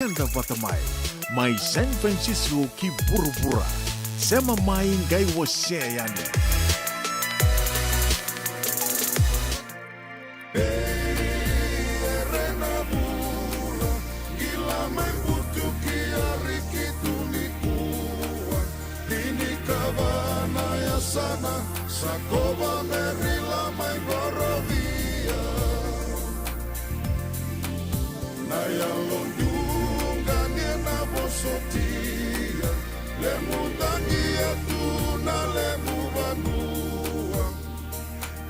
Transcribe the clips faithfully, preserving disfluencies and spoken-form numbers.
Eda vata mai, mai San Francisco ki vuravura. Sema mai qai wasea yani. Ei, Ere na vula, qila mai Butuki, Ariki, Tunikua. Tinikava na yasana, Sakova, Meri, Lamai, Borovia. Na yalo duqa ni na vosotia, lemudagia tu na levu vanua.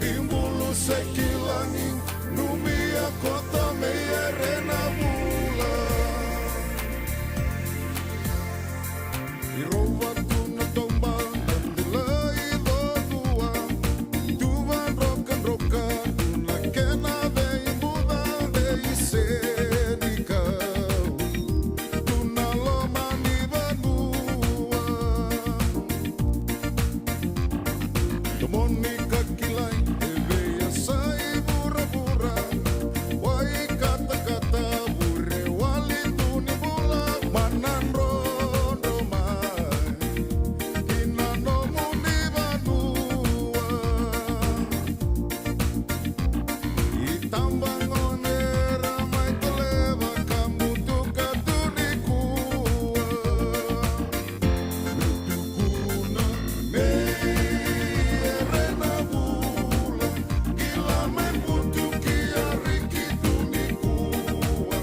I bulu se kilagi, numia koto me Ere na vula. I rova tu na tauba na delai lolua, tuva drokadroka tu na kena veibuca, veisenikau tu na loma ni vanua. Domoni ka kilai e veiyasai vuravura, wai katakata, vure wali tu ni bula, mana drodro mai ki na nomuni vanua. I taba gone era mai Tale, vakabutuka tu nikua. Meu tukuna me Ere na vula, qila mai Butuki, Ariki, Tunikua.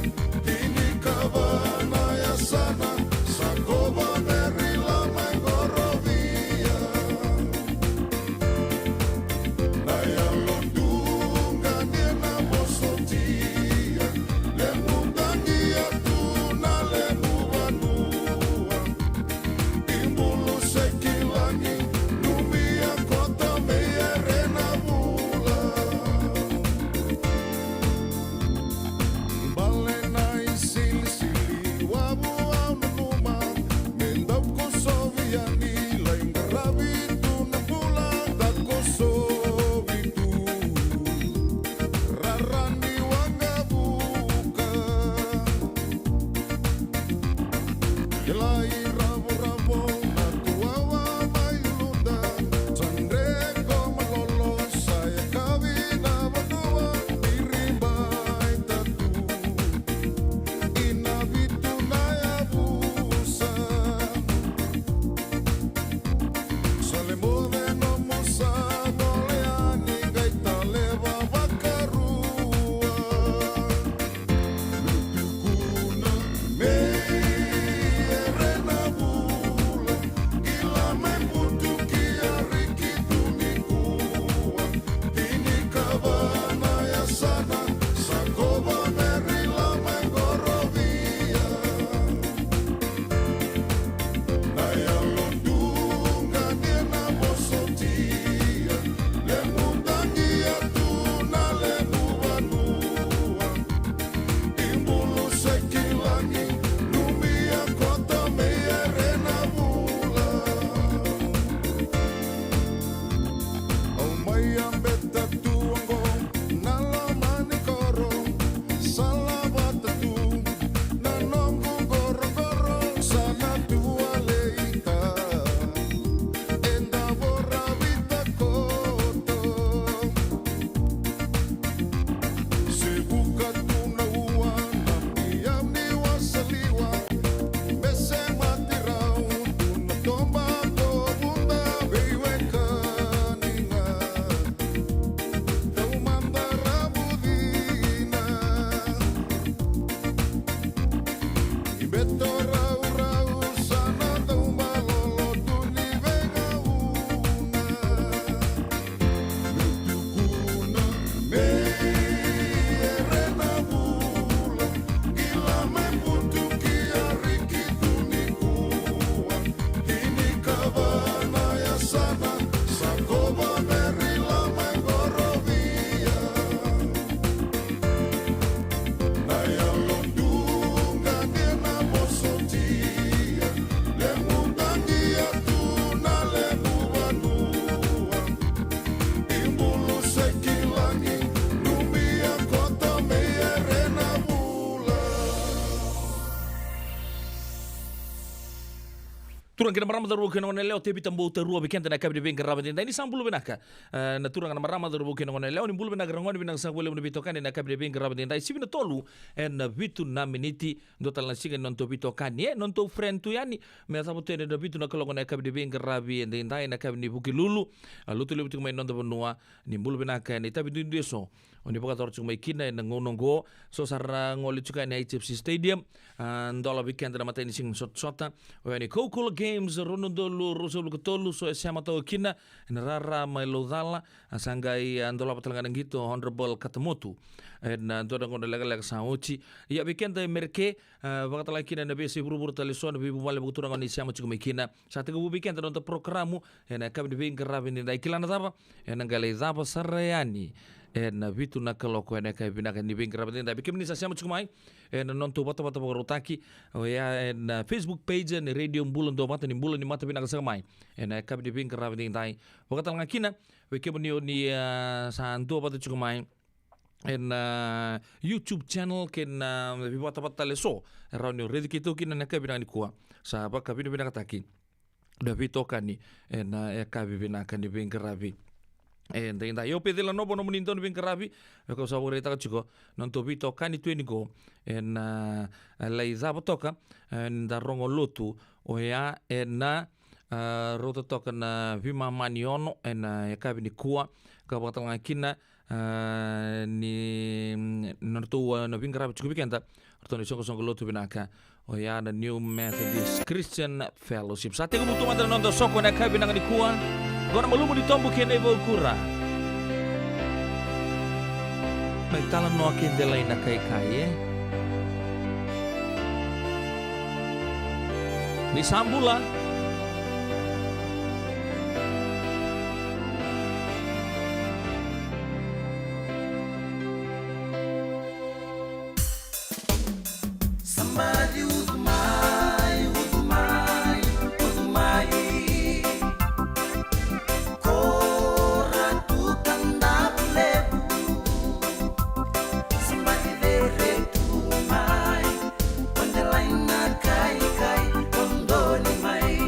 Tinikava na yasana, Sakova, Meri, Lamai, Borovia. Na yalo duqa ni na vosotia, lemudagia tu na levu vanua. I bulu se kilagi, numia koto me Ere na vula. Bale na isilisili, wavu au nanuma, me dau kosovi yani, lai qaravi tu na bula, da kosovi tu. Rara ni waqavuka. Kilai ravoravo na tuawa mai Luda, sa dreko malolo, sa yakavi na vanua, iribai tatu. Ina vitu na yavusa. Sa lemoce nomu sa gole yani, qai taleva vakarua. Meu tukuna me Ere na vula, qila mai Butuki, Ariki, Tunikua. Tinikava na yasana, Sakova, Meri, Lamai, Borovia. Na yalo duqa ni na vosotia, lemudagia tu na levu vanua. I bulu se kilagi, numia koto me Ere na vula. Au mai yabeta tu oqo na loma ni koro, sa lavata tu na noqu qoroqoro, sa na tualeita e davo ravita koto. Se vuka tu na ua, na biau ni wasaliwa, me semati rau tu na toba ko vuda veiwekani ga. Taumada ravucina. I beto raurau sa na dau malolo tu ni veigauna. Meu tukuna me Ere na vula, qila mai Butuki, Ariki, Tunikua. Tinikava na yasana, Sakova, Meri, Lamai, Borovia. Na yalo duqa ni na voso Turaga kei na marama, cauravou kei na goneyalewa, Tevita Boutarua vei keda ena yakavi ni veiqaravi edaidai. Ni sa bula vinaka, e, na turaga, na marama, cauravou kei na goneyalewa, ni bula vinaka, ragone vinaka saka vakalevu na veitokani ena yakavi ni veiqaravi edaidai. Sivi na tolu ena vitu na miniti. Dua tale na siga ni nodatou veitokani, e, nodatou friend tu yani, me yacova tu yani ena vitu na kaloko ena yakavi ni veiqaravi edaidai, ena yakavi ni Vukelulu. A, lotu levu tiko mai noda vanua. Ni bula vinaka ena itavi duidui eso o ni vakayacora tiko mai kina ena gauna oqo. So sa ra gole tiko yani H F C Stadium, a, dola vei keda na imatai ni siga ni sotasota, oya ni Coca-Cola Games rua na udolu ruasagavulu ka tolu. So e sema toka kina ena rara mai Laucala, a, sa qai, a, dolava tale ga na qito o Honourable Katamotu ena dua na gauna lekaleka sa oti. Ia vei keda e Mereke, a, vakatalega kina na veiyasai vuravura tale eso, na veivuvale vakaturaga o ni sema tiko mai kina. Sa tekivu vei keda na noda porokaramu ena yakavi ni veiqaravi edaidai. Kila na cava? Ena qai lai cava sara yani ena vitu na kaloko ena yakavi vinaka ni veiqaravi edaidai. Vei kemuni sa sema tiko mai ena nodatou vatavata vakarautaki, oya ena Facebook page ni Radio Bula Duavata, ni bula, ni mata vinaka saka mai ena yakavi ni veiqaravi edaidai. Vakatalega kina vei kemuni o ni, a, sa duavata tiko mai ena, a, YouTube channel kei na, a, veivatavata tale eso e rawa ni o raici keitou kina ena yakavi vinaka nikua. Sa vakavinavinakataki na veitokani ena, a, yakavi vinaka ni veiqaravi edaidai. Io, Pecela Novo, nomuni dau ni veiqaravi, e, kau sa vakaraitaka tiko, nodatou veitokani tu yani qo ena, a, lai cava toka, e, ni da rogo lotu, oya ena, a, rauta toka na veimama ni ono ena yakavi nikua, ka vakatalega kina, a, ni, mm, nodratou, a, na veiqaravi tiko vei keda ratou na isoqosoqo lotu vinaka, oya na New Methodist Christian Fellowship. Sa tekivu tu mada na noda soko ena yakavi vinaka nikua. Qo na malumu ni tobu kei na ivaukura. Na italanoa kei delai na kaikai, e? Ni sa bula. Somebody, ucu mai, ucu mai, ucu mai. Ko ratu ka dau levu. Somebody, vere tu mai. Ko delai na kaikai, ko doni mai.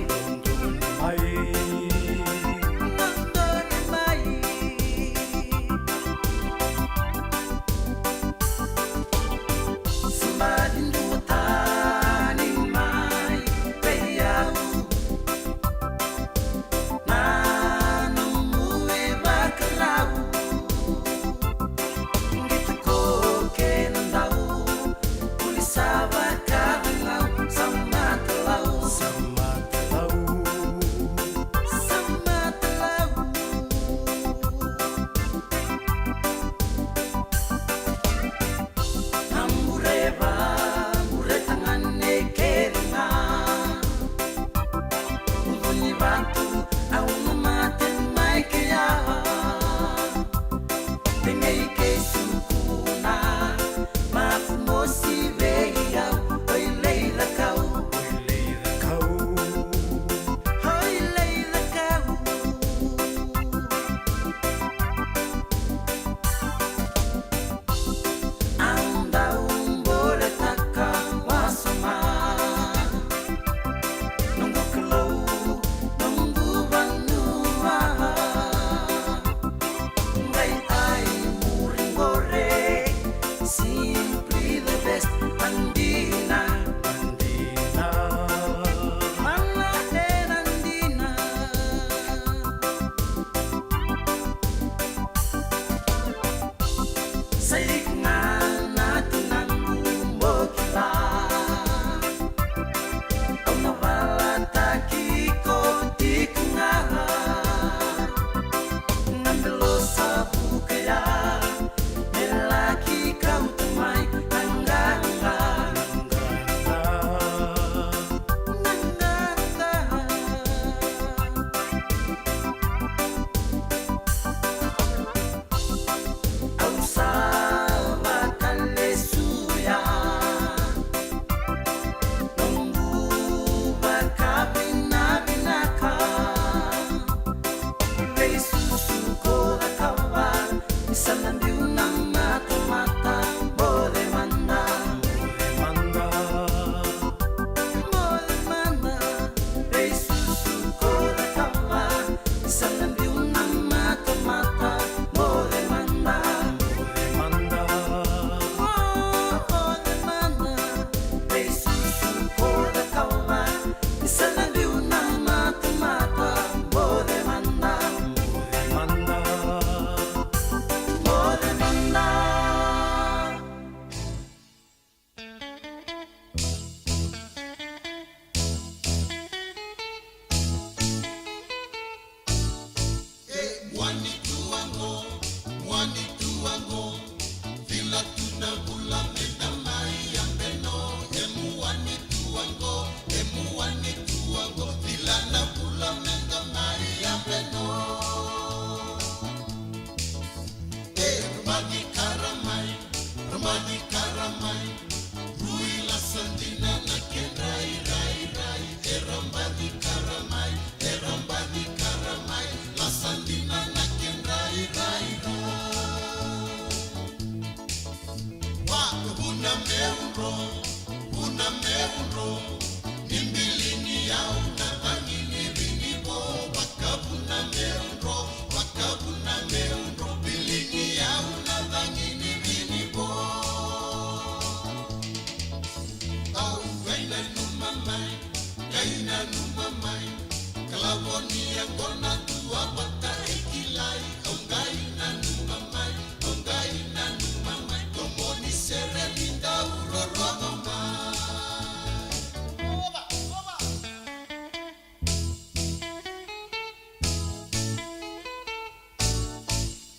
Ni yaqona dua vata e kilai, au qai nanuma mai, au qai nanuma mai, qo moni sere ni dau rorogo mai.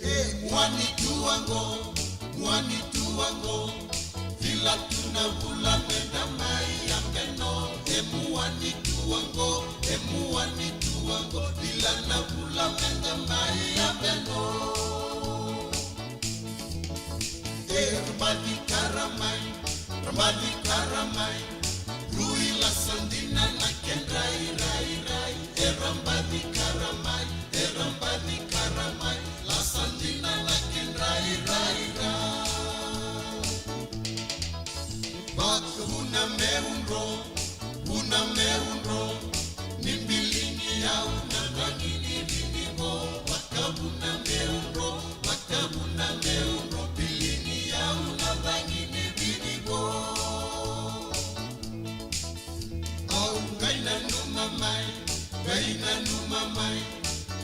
E mua ni tua qo, mua ni tua qo, cila tu na vula meda mai yabe no. E mua ni tua qo, e mua ni tua qo, cila na vula meda mai yabe no. E ra baci kara mai, ra baci kara mai, rui lasa dina na kedra irairai. E ra baci kara mai, e ra baci kara mai, lasa dina na kedra irairai. Vakavuna meu dro, vuna meu dro, ni bilini au na cagi ni vinivo. Vakavuna meu dro, vakavuna meu dro, bilini au na cagi ni vinivo. Au qai nanuma mai, qai nanuma mai,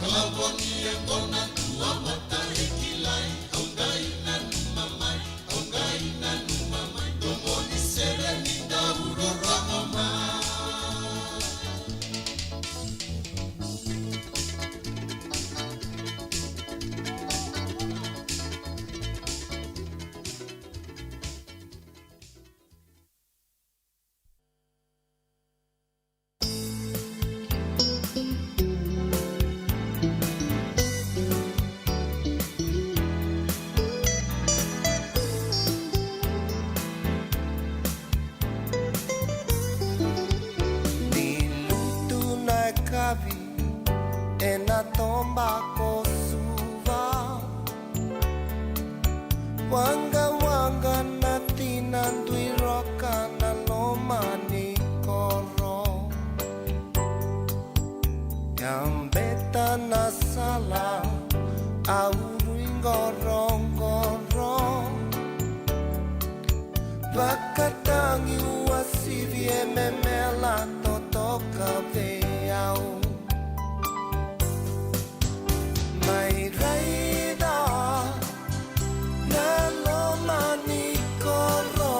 ka lavo ni yaqona dua vata e kilai. Au qai nanuma mai, au qai nanuma mai, qo moni sere ni dau rorogo mai. Ni lutu na yakavi ena toba ko Suva. Waqawaqa na tina, dui roka na loma ni koro. Yabeta na sala, a urui qoroqoro. Vakatagi uasivi e memela totoka vei au. Mai raica na loma ni koro,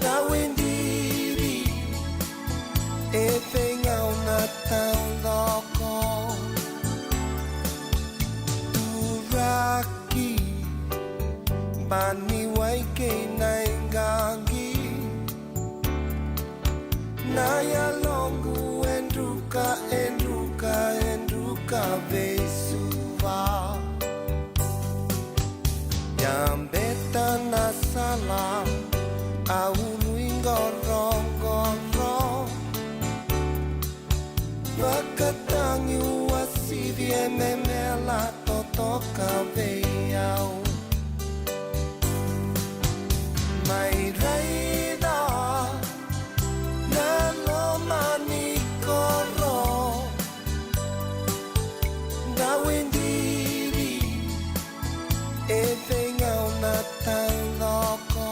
dau e diri e veigauna taucoko. Turaki, baniwai kei na iqaqi. Na yaloqu e druka, e druka, e druka vei Suva. Yabeta na sala, a urui qoroqoro. Vakatagi uasivi e memela totoka vei au. Mai raica na loma ni koro, dau e diri e veigauna taucoko.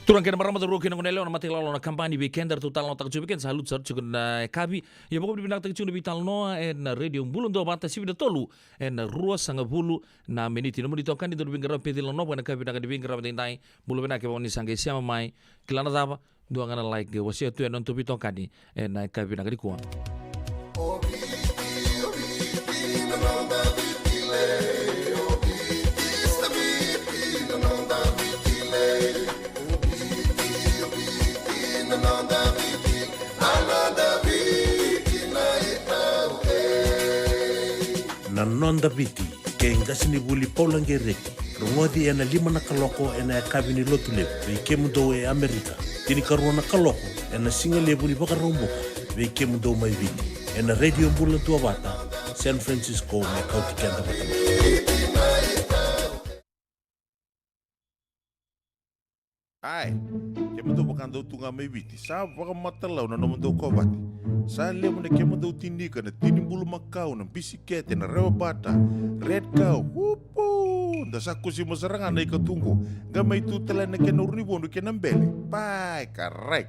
Turaga kei na marama, cauravou kei na goneyalewa, na mata ilawalawa, na kabani vei keda, ratou talanoataka tiko vei keda, sa lutu sara tiko na yakavi. Ia vakavinavinakataki tiko na veitalanoa ena Radio Bula Duavata, sivi na tolu ena ruasagavulu na miniti. Nomuni itokani, dau ni veiqaravi, Pecila Novo, ena yakavi vinaka ni veiqaravi edaidai. Bula vinaka, kevaka ni sa qai sema mai, kila na cava, dua ga na like, wasea tu ena nodatou veitokani ena yakavi vinaka nikua. Na Noda Viti, kei qasenivuli Paula Gereti. Rogoci ena lima na kaloko ena yakavi ni Lotulevu vei kemudou e Amerika, tinikarua na kaloko ena sigalevu ni Vakaraubuka vei kemudou mai Viti, ena Radio Bula Duavata, San Francisco, me kauti keda vata mai. Ai, kemudou vakadau tu ga mai Viti, sa vakamatalau na nomudou kovate. Sa levu na kemudou tinika, na tini bulumakau, na bisikete, na rewabata, red cow, upu. Da sa kusima sara ga na ika tu qo. Qai mai tu tale na kena uru ni vodu kei na bele. Pai, karai.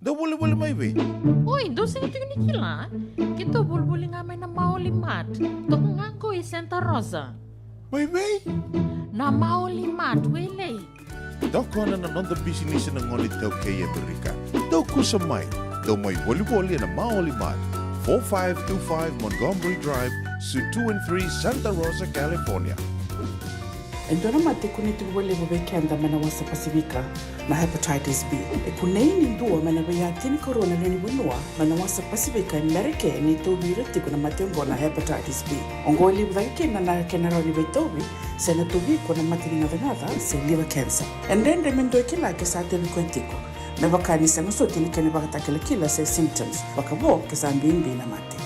Dau volivoli mai vei? Oi, dou sega tiko ni kila. Keitou volivoli ga mai na Maoli Mart. Toka ga qo i Santa Rosa. Mai vei? Na Maoli Mart, Wailei. Tokona na noda bisinisi na gone iTaukei e Amerika. Dou kusa mai. Dou mai volivoli ena Maoli Mart, four five two five Montgomery Drive, Suite two and three, Santa Rosa, California. E dua na mate e kunei tiko vakalevu vei keda mai na wasa Pasifika, na hepatitis B. E kunei ni dua mai na veiya tinikarua na lewe ni vanua mai na wasa Pasifika e Merika ni tauvi ira tiko na mate oqo na hepatitis B. Oqo e levu cake kina na kena rawa ni veitauvi, se na tauvi iko na mate ni gacagaca se liver cancer. E dredre me dua e kila ke sa tauvi koya tiko, me vaka ni sega soti na kena ivakatakilakila se symptoms, vakavo ke sa bibi na mate.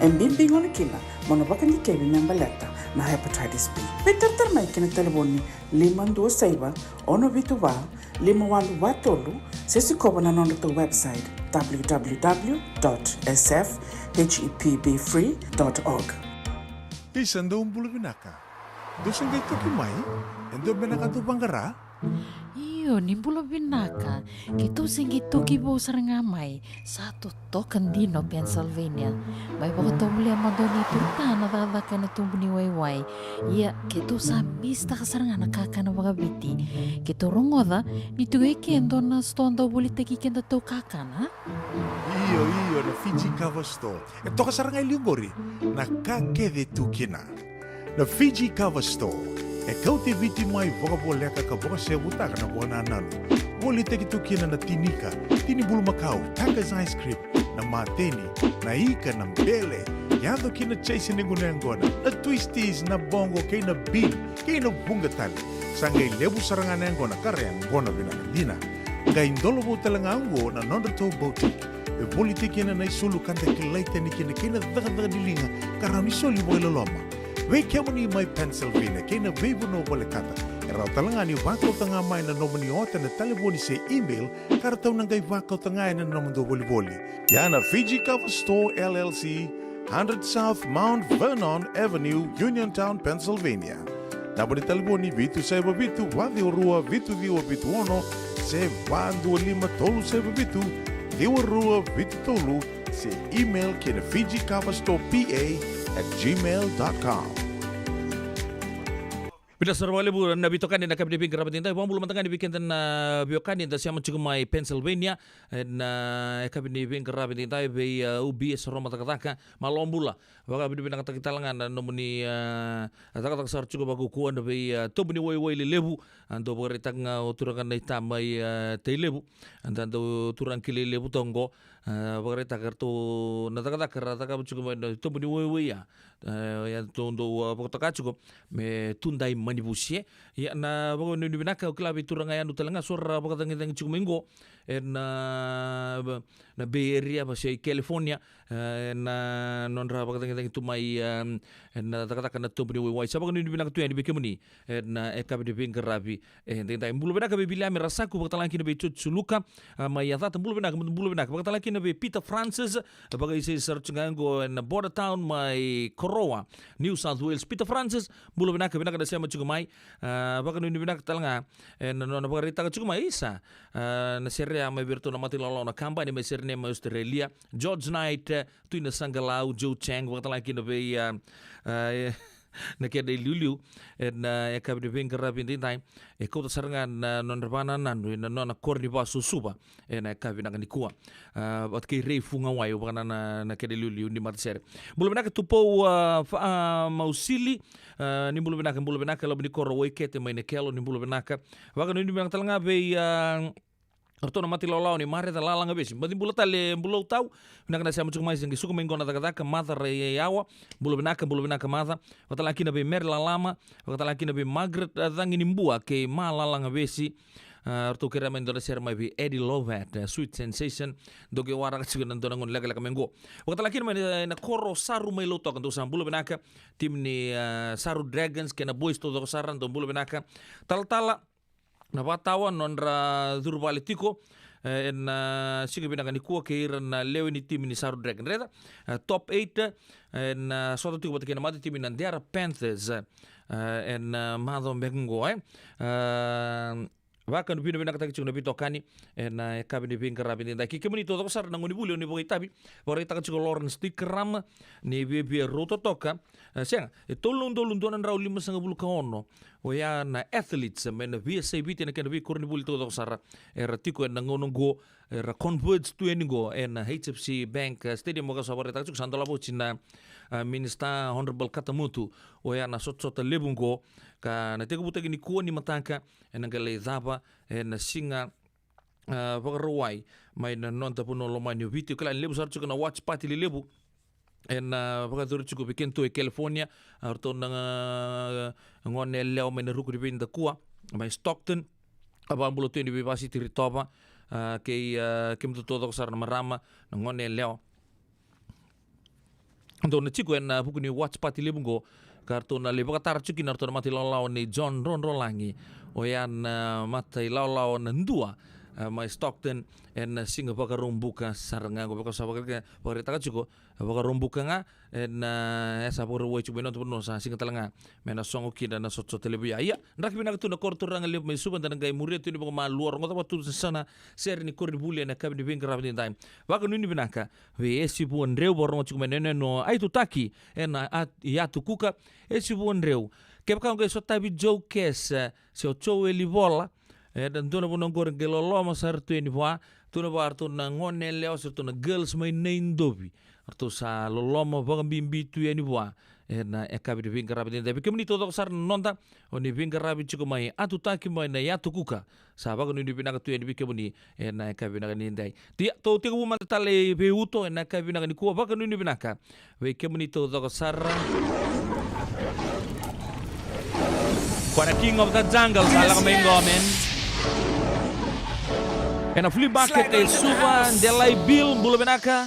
E bibi gona kina mo na vakadikevi me baleta na hepatitis B. Veitaratara mai ki na talevoni lima dua saiva, ono vitu va, lima walu va tolu, se sikova na nodratou website, w w w dot s f h e p b free dot org. Isa, dou bula vinaka. Dou se qai toki mai? E dua beka na ka dou vaqara? Io, ni bula vinaka. Keitou se qai toki vou sara ga mai. Sa totoka dina o Pennsylvania. Mai vakatovolea mada o Nei Turta na cakacaka ena tobu ni waiwai. Ia, keitou sa misitaka sara ga na kakana vakaviti. Keitou rogoca ni tiko e ke e dua na sitoa dau volitaki kedatou kakana. Io, io, na Fiji Kava Store. E toka sara ga e liu qori na ka kece e tu kina. Na Fiji Kava Store e kauti Viti mai vakavoleka ka vakasevutaka na vakanananu. Volitaki tu kina na tinika, tini bulumakau, Tucker's ice cream, na mateni, na ika, na bele, yaco ki na chase ni gunu yaqona, na twisties, na boqo kei na bean kei na vuqa tale. Sa qai levu sara ga na yaqona ka ra yaqona vinaka dina. Qai dola vou tale ga oqo na nodratou boutique e volitaki kina na isulu ka da kilai tani kina kei na cakacaka ni liga ka rawa ni soli vakailoloma. Vei kemuni mai Pennsylvania kei na veivanua volekata, e rawa tale ga ni vakauta ga mai na nomuni ota ena talevoni se email ka ratou na qai vakauta ga ena nomudou volivoli. Ia na Fiji Kava Store L L C, hundred South Mount Vernon Avenue, Uniontown, Pennsylvania. Naba ni talevoni vitu saiva vitu, va ciwa rua, vitu ciwa vitu ono, se va dua lima tolu saiva vitu, ciwa rua vitu tolu, se email ki na Fiji Kava Store P A at gmail dot com. Vinaka sara vakalevu na veitokani ena yakavi ni veiqaravi edaidai. Vakabula mada ga yani vei keda na veiwekani eda sema tiko mai Pennsylvania ena yakavi ni veiqaravi edaidai vei, uh, U B S Roma Cakacaka. Malo bula. Vakavinavinakataki tale ga na nomuni, uh, cakacaka sara tiko vakaukauwa ena vei, uh, tobu ni waiwai lelevu. A dau vakaraitaka ga o turaga na ita mai, uh, Tailevu. A da dau turaga kilai levu toka oqo. A vakaraitaka ratou na cakacaka ra cakava tiko mai na tobu ni waiwai ya. E, ia tou dau, a, vakatoka tiko me tudai manivusi, e. Ia na vakavinavinaka, au kila vei turaga Yanu tale ga so ra vakacagicagi tiko mai qo ena, na Bay Area, vasi i California, e, na nodra vakacagicagi tu mai, e, ena cakacaka na tobu ni waiwai. Sa vakavinavinaka tu yani vei kemuni ena yakavi ni veiqaravi edaidai. Bula vinaka vei Viliame Rasaku, vakatalega kina vei George Suluka, a, mai Yacata, bula vinaka, bula vinaka. Vakatalega kina vei Peter Francis, vakaisei sara tiko ga qo ena Border Town mai Korowa, New South Wales. Peter Francis, bula vinaka, vinaka na sema tiko mai. A, vakanuinui vinaka tale ga ena nona vakaraitaka tiko mai, isa, a, na sere ya mai vei iratou na mata ilawalawa na kabani mai Sydney mai Australia, George Knight, e, Tui Nasaqalau, Joe Chang, vakatale ga kina vei, a, a, e, na kena iliuliu ena, e, yakavi ni veiqaravi edaidai. E kauta sara ga na nodra vakanananu ena nona koro ni vakasosuva ena yakavi vinaka nikua. A, vata kei Rei Fugawai, au vakanananu na kena iliuliu ni matasere. Bula vinaka Tupou, a, Fa-, a, Mausili, a, ni bula vinaka, bula vinaka, loma ni koro Waikete mai Nakelo, ni bula vinaka. Vakanuinui vinaka tale ga vei, a, ratou na mata ilawalawa ni Mareca Lalagavesi. Baci bula tale Bulautau, vinaka na sema tiko mai, se qai suka mai qo na cakacaka, Maca Raiyawa, bula vinaka, bula vinaka Maca. Vakatale ga kina vei Mere Lalama, vakatale ga kina vei Margaret, a, Caginibua kei Ma Lalagavesi. A, ratou kerea mai dua na sere mai vei Eddie Lovat, e, Sweet Sensation. Dou qai waraka tiko ena dua na gauna lekaleka mai qo. Vakatale ga kina mai na, na koro Saru mai Lautoka, dou sa bula vinaka. Timi ni, a, Saru Dragons kei na boys taucoko sara, dou bula vinaka. Talatala Navatawa, nodra curuvale tiko, e, ena, a, siga vinaka nikua kei ira na lewe ni timi ni Saru Dragons. Raica, e, top eight, e, ena, a, sota tiko vata kei na mata timi na Dera Panthers, e, ena, a, macawa beka qo, e. E, vakavinavinakataki tiko na veitokani ena, e, yakavi ni veiqaravi edaidai. Kei kemuni taucoko sara na gonevuli o ni vakaitavi, vakaraitaka tiko Lawrence Tikarama ni viavia rau totoka. E, sega, e tolu na udolu dua na drau lima sagavulu ka ono. Oya na athletes mai na veiyasai Viti ena kena veikoronivuli taucoko sara. Era tiko ena gauna qo, era converge tu yani qo ena H F C Bank, e, Stadium, vaka sa vakaraitaka tiko, sa dolava oti na, a, Minisita Honourable Kata Motu. Oya na sotasota levu qo ka na tekivutaki nikua ni mataka ena qai lai cava ena siga, a, Vakarauwai mai na noda vanua lomani o Viti. O kila ni levu sara tiko na watch party lelevu ena, a, vakayacori tiko vei kedatou e California, a, ratou na, a, gone yalewa mai na ruku ni veidakua mai Stockton. A, vakabula tu yani vei Vasiti Ritova, a, kei, a, kemudou taucoko sara na marama, na gone yalewa. Dou na tiko ena, a, vuku ni watch party levu qo, ka ratou na lai vakatara tiko kina ratou na mata ilawalawa nei John Drodrolagi. Oya na, a, mata ilawalawa na dua, a, mai Stockton ena, a, siga Vakaraubuka sara ga qo, vaka sa vakare-, vakaraitaka tiko, Vakaraubuka ga ena, a, e sa Vakarauwai tiko mai noda vanua, sa siga tale ga me na sogo kina na sotasota levu ya. Ia, draki vinaka tu na koro turaga levu mai Suva, da na qai muria tu yani vakamalua, rogoca vata tu na sere ni koronivuli ena yakavi ni veiqaravi edaidai. Vakanuinui vinaka vei Esi Vuadreu, vakarogo tiko mai na yanuyanu o Aitutaki ena, a, Yatu Kuka. Esi Vuadreu, kevaka o qai sotavi Joe Kes, e, se o Joe Elivola, e, ena dua na vanua qori qai loloma sara tu yani vua, tu na vua ratou na gone yalewa se ratou na girls mai Naidovi. Ratou sa loloma vakabibi tu yani vua ena, e, yakavi ni veiqaravi edaidai. Vei kemuni taucoko sara na noda, o ni veiqaravi tiko mai Aitutaki mai na Yatu Kuka, sa vakanuinui vinaka tu yani vei kemuni ena, e, yakavi vinaka edaidai. Ia, tou tekivu mada tale vei Uto ena, e, yakavi vinaka nikua. Vakanuinui vinaka vei kemuni taucoko sara. Ko na King of the Jungle, sa lako mai qo, man. Ena Flea Market e Suva, Delai Bill, bula vinaka.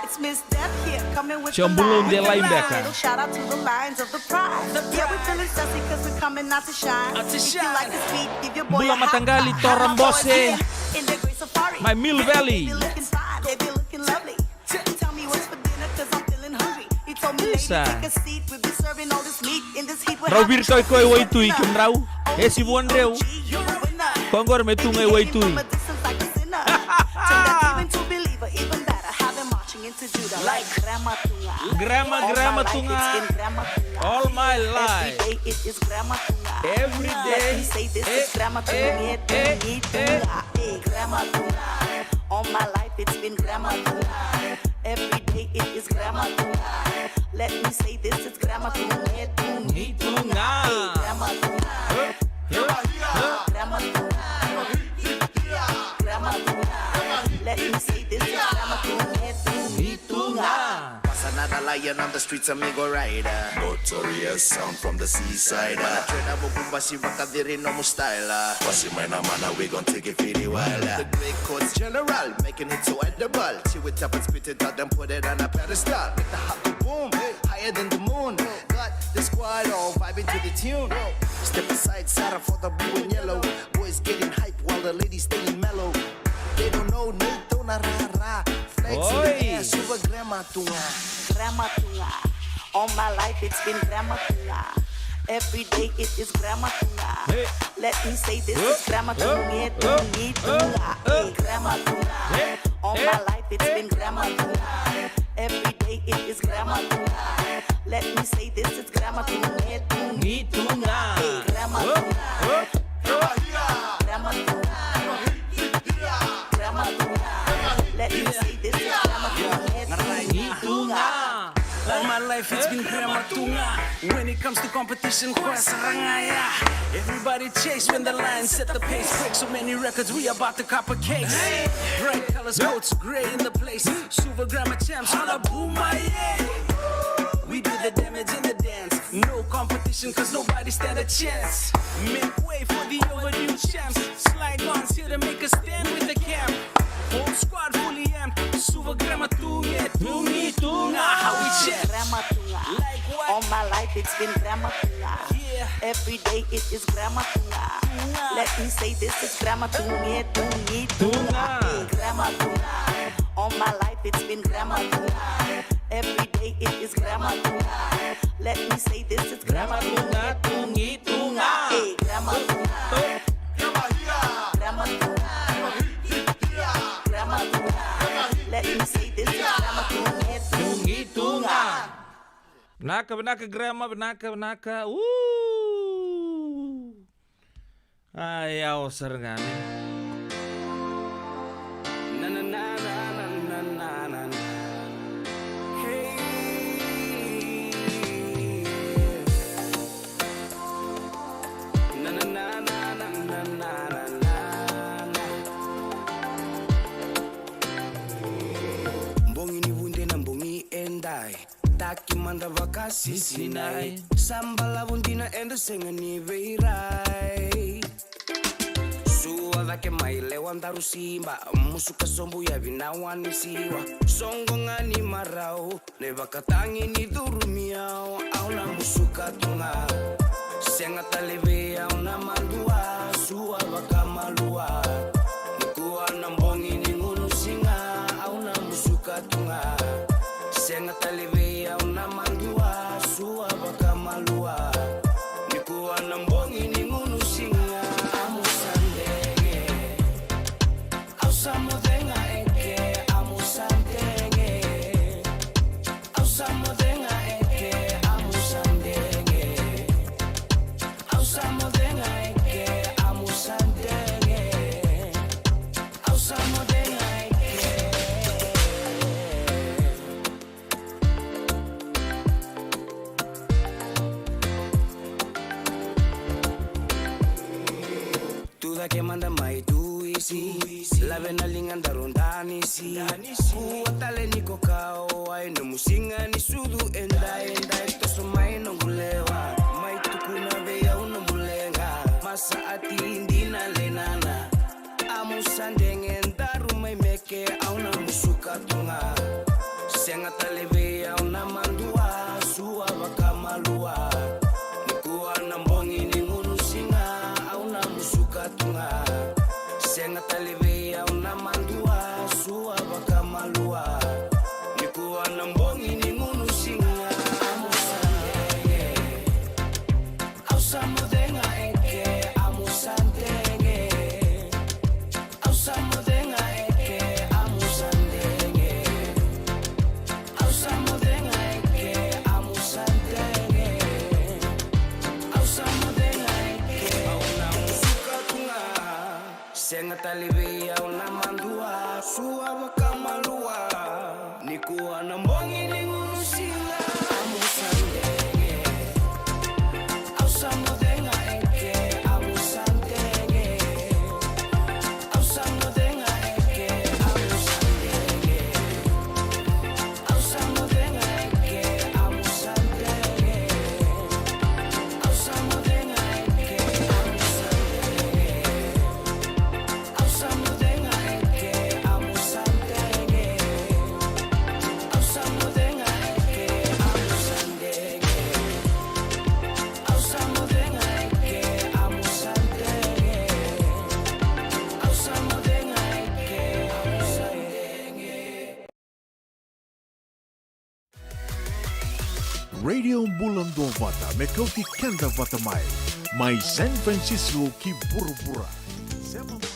It's Miss Def here, coming with the line. Bula, Delai beka. Little shout out to the Lions of the Pride. Yeah, we feeling sassy 'cause we coming out to shine. Out to shine. If you like this beat, give your boy a high five. Bula Mataqali, Tora Bose. In the Great Safari. My Mill Valley. They be looking fine, they be looking lovely. Tell me what's for dinner 'cause I'm feeling hungry. He told me, lady, take a seat, we'll be serving all this meat in this heat. Drau viri toka i koya e waitui, kemudrau. Esi Vuadreu. Ko qori me tu ga e waitui. Grandma, grandma tu ga. All my life. Every day. Let me say this is grandma tu ga. Grandma tu ga. All my life it's been grandma tu ga. Every day it is grandma tu ga. Let me say this is grandma tu ga. Grandma tu ga. Grandma tu ga. Grandma tu ga. Let me say this is grandma tu ga. Pasa nada lion on the streets, amigo rider. Notorious sound from the seaside. Mana trena mo bumba si vakaviri no mo style. Pasi mai na mana, we gon take it fiti wilder. The great coach general, making it so edible. Chew it up and spit it out, then put it on a pedestal. Make the hot go boom, higher than the moon. Got the squad all vibing to the tune. Step aside, Sarah for the blue and yellow. Boys getting hype while the ladies staying mellow. They don't know, Nate, don't rah, rah. Flags in the air, Suva grandma tu ga. Grandma tu ga. All my life it's been grandma tu ga. Every day it is grama tu ga. Hey. Let me say this is grama tu ga, tu ga, tu ga. Hey, grama tu ga. Hey. All my life it's been grama tu ga. Every day it is grama tu ga. Let me say this is grama tu ga, tu ga, tu ga. Hey, grama tu ga. Grama tu ga. Grama tu ga. Let me say this is grama tu ga, tu ga, tu ga. All my life it's been grama tu ga. When it comes to competition, koya sara ga ya. Everybody chase when the lion set the pace. Break so many records, we about to cop a case. Bright colors, coats, gray in the place. Suva grama champs, hola buma, yeah. We do the damage in the dance. No competition, cause nobody stand a chance. Make way for the overdue champs. Sly Guns here to make a stand with the camp. Whole squad fully amped. Suva grama tu ga, tu ga, tu ga. How we champ. Grama tu ga. Like what? All my life it's been grama tu ga. Yeah. Every day it is grama tu ga. Tu ga. Let me say this is grama tu ga, tu ga, tu ga. Tu ga. Hey, grama tu ga. All my life it's been grama tu ga. Every day it is grama tu ga. Let me say this is grama tu ga, tu ga, tu ga. Hey, grama tu ga. Grama tu ga. Grama tu ga. Let me say this is grama tu ga, tu ga, tu ga. Vinaka, vinaka, grama, vinaka, vinaka. Uu. Ai, yawa sara ga, ne? Na, na, na. Hey. Na, na, na. Bogi ni vude na bogi edai. Taki mada vakasisinai. Sa balavu dina eda sega ni veirai. Sua cake mai lewa daru siba. Musuka sobu yavi na wani siwa. Soqo ga ni marau. Na ivakatagi ni curu mai au. Au na musuka tu ga. Sega tale vei au na madua. Sua vakamalua. Nikua na bogi ni gunu siga. Au na musuka tu ga. Sega tale vei au na madua, sua vakamalua. Nikua na bogi ni gunu siga, amu sa dege. Au sa moce ga eke, amu sa dege. Au sa moce ga eke, amu sa dege. Au sa moce ga eke, amu sa dege. Au sa moce ga eke. Tu cake mada mai tu isi. Lave na liga daru danisi. Kua tale ni ko kau ai nomu siga ni sucu edai, edai toso mai noqu lewa. Mai tukuna vei au nomu leqa. Masa ati dina lenana. Amu sa dege daru mai meke au na musuka tu ga. Sega tale vei au na madua sua vakamalua. Nikua na bogi ni gunu siga au na musuka tu ga. Sega tale vei au na madua sua vakamalua. Nikua na bogi ni gunu siga amu sa dege. Au sa moce ga eke, amu sa dege. Au sa moce ga eke, amu sa dege. Au sa moce ga eke, amu sa dege. Au sa moce ga eke, au na musuka tu ga. Sega tale vei au na madua, sua vakamalua. Nikua na bogi ni gunu siga, amu sa dege. Au sa moce ga eke, amu sa dege. Au sa moce ga eke, amu sa dege. Au sa moce ga eke, amu sa dege. Au sa moce ga eke, amu sa dege. Au sa moce ga eke, amu sa dege. Au sa Radio Bula Duavata, me kauti keda vata mai. Mai San Francisco ki vuravura. Sema mai.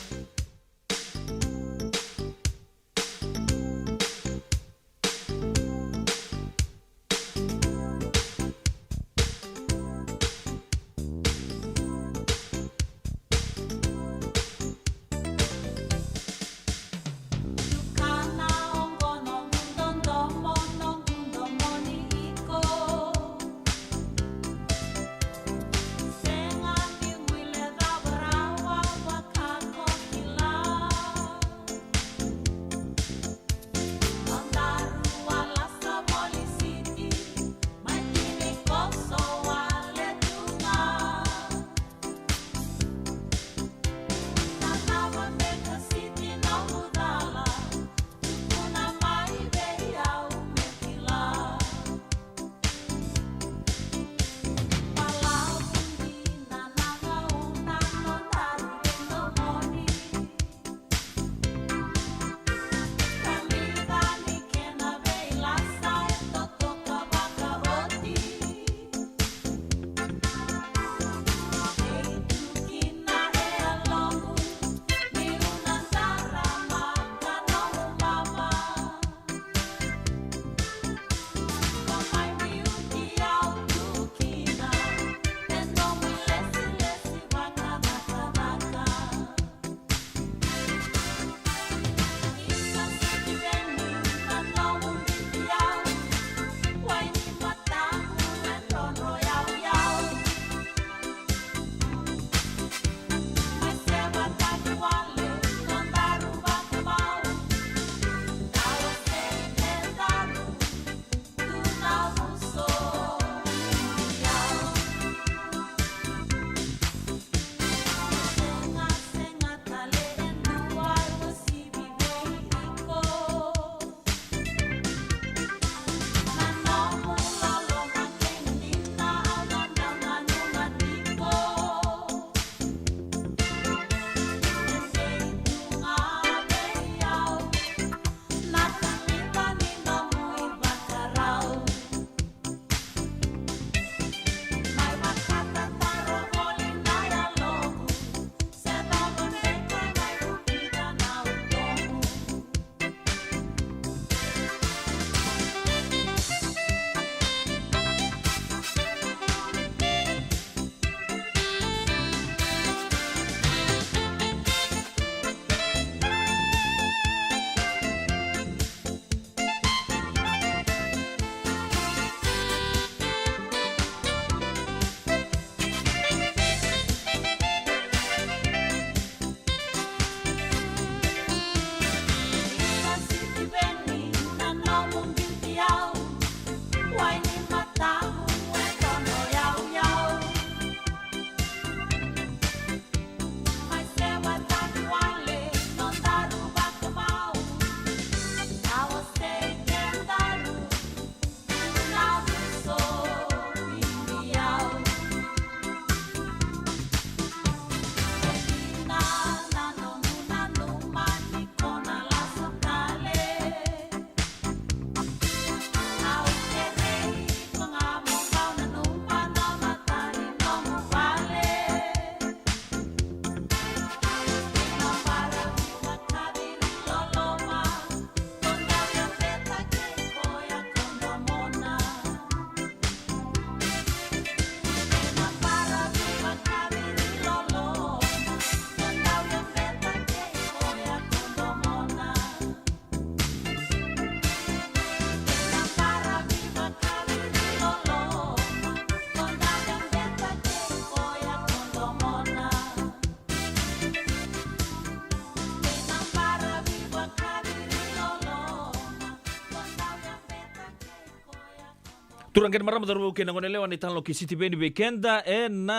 Turaga kei na marama, cauravou kei na goneyalewa, na italanoa kei Sitiveni vei keda ena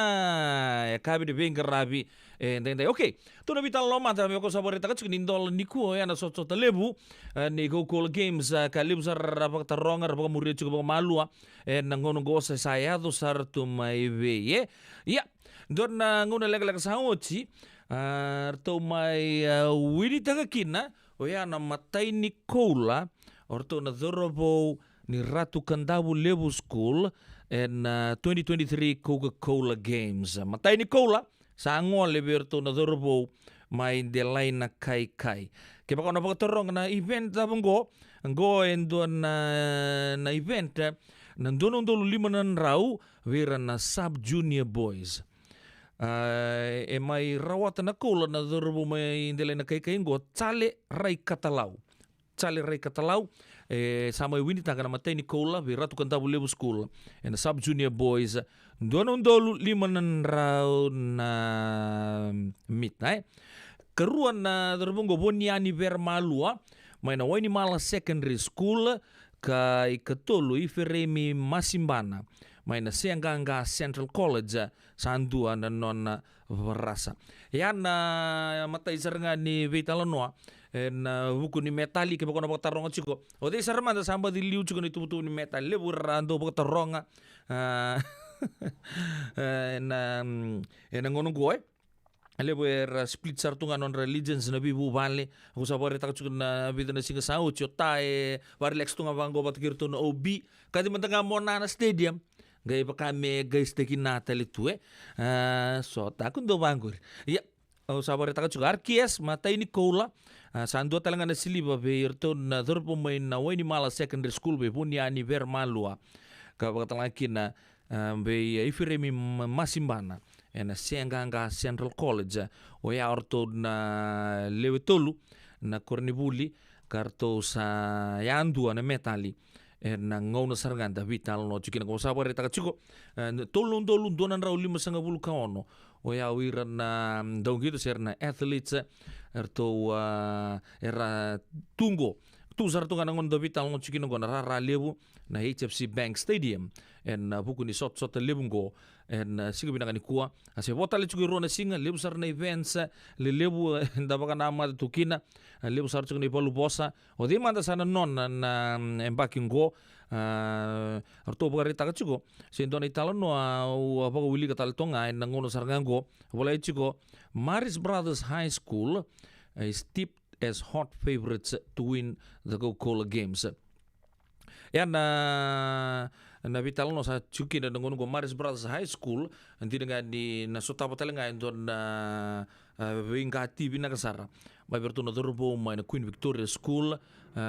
yakavi ni veiqaravi edaidai. Okei, tou na veitalanoa mada me vaka au sa vakaraitaka tiko ni dola nikua oya na sotasota levu, e, ni Coca-Cola Games, e, ka levu sara era vakataroga, era vakamuria tiko vakamalua ena gauna oqo sa, sa yaco sara tu mai vei, e? Ia, dua na gauna lekaleka sa oti, a, ratou mai, a, winitaka kina oya na imatai ni koula o ratou na cauravou ni Ratu Kadavulevu School ena twenty twenty-three Coca-Cola Games. Matai ni koula sa gole vei iratou na cauravou mai Delainakaikai. Kevaka o na vakataroga na event cava oqo, oqo e dua na, na event na dua na udolu lima na drau vei ira na Sub Junior Boys. A, e mai rawata na koula na cauravou mai Delainakaikai oqo, Jale Raikatalau. Jale Raikatalau, e, sa mai winitaka na matai ni koula vei Ratu Kadavulevu School ena Sub Junior Boys, dua na udolu lima na drau na mita, e. Karua na cauravou oqo, Voniani Veremalua mai na Wainimala Secondary School, ka ikatolu Ifereimi Masibana mai na Seaqaqa Central College, sa dua na nona varasa. Ia na matai sara ga ni veitalanoa ena vuku ni metali, kevaka o na vakataroga tiko, o cei sara mada sa baci liu tiko na ituvatuva ni metali? Levu era dau vakataroga, a, ena, ena gauna oqo, e. Levu era split sara tu ga nodra allegiance na veivuvale. Au sa vakaraitaka tiko na vica na siga sa oti, o Ta e vakarelax tu ga vaqo vata kei iratou na O B. Kaci mada ga Mona na stadium, qai vaka me qai stekina tale tu, e. A, so taku dau vaqori. Ia, au sa vakaraitaka tiko R K S, matai ni koula, a, sa dua tale ga na siliva vei iratou na cauravou mai na Wainimala Secondary School, vei Vuniani Veremalua. Ka vakatalega kina, a, vei Ifereimi Ma-, Masibana ena Seaqaqa Central College. Oya o ratou na lewe tolu na koronivuli, ka ratou sa yadua na metali ena gauna sara ga da veitalanoa tiko kina. Ko sa vakaraitaka tiko, e, tolu na udolu dua na drau limasagavulu ka ono. Oya o ira na, mm, dauqito se ira na athletes, eratou, a, era tu qo. Tu sara tu ga na gauna da veitalanoa tiko kina qo na rara levu na H F C Bank Stadium ena, a, vuku ni sotasota levu qo ena, a, siga vinaka nikua. A se vo tale tiko e rua na siga, levu sara na events, a, lelevu, e, da vakanamata tu kina, a, levu sara tiko na ivaluvosa. O cei mada sa na nona na, mm, yabaki qo, a, ratou vakaraitaka tiko se dua na italanoa, au a vakawilika tale toga ena gauna sara ga qo. Volai tiko, Marist Brothers High School, a, is tipped as hot favourites to win the Coca-Cola Games. Ia na, na veitalanoa sa tiko kina na gauna qo, Marist Brothers High School, dina ga ni na sotava tale ga e dua na, a, veiqati vinaka sara mai vei iratou na cauravou mai na Queen Victoria School, a,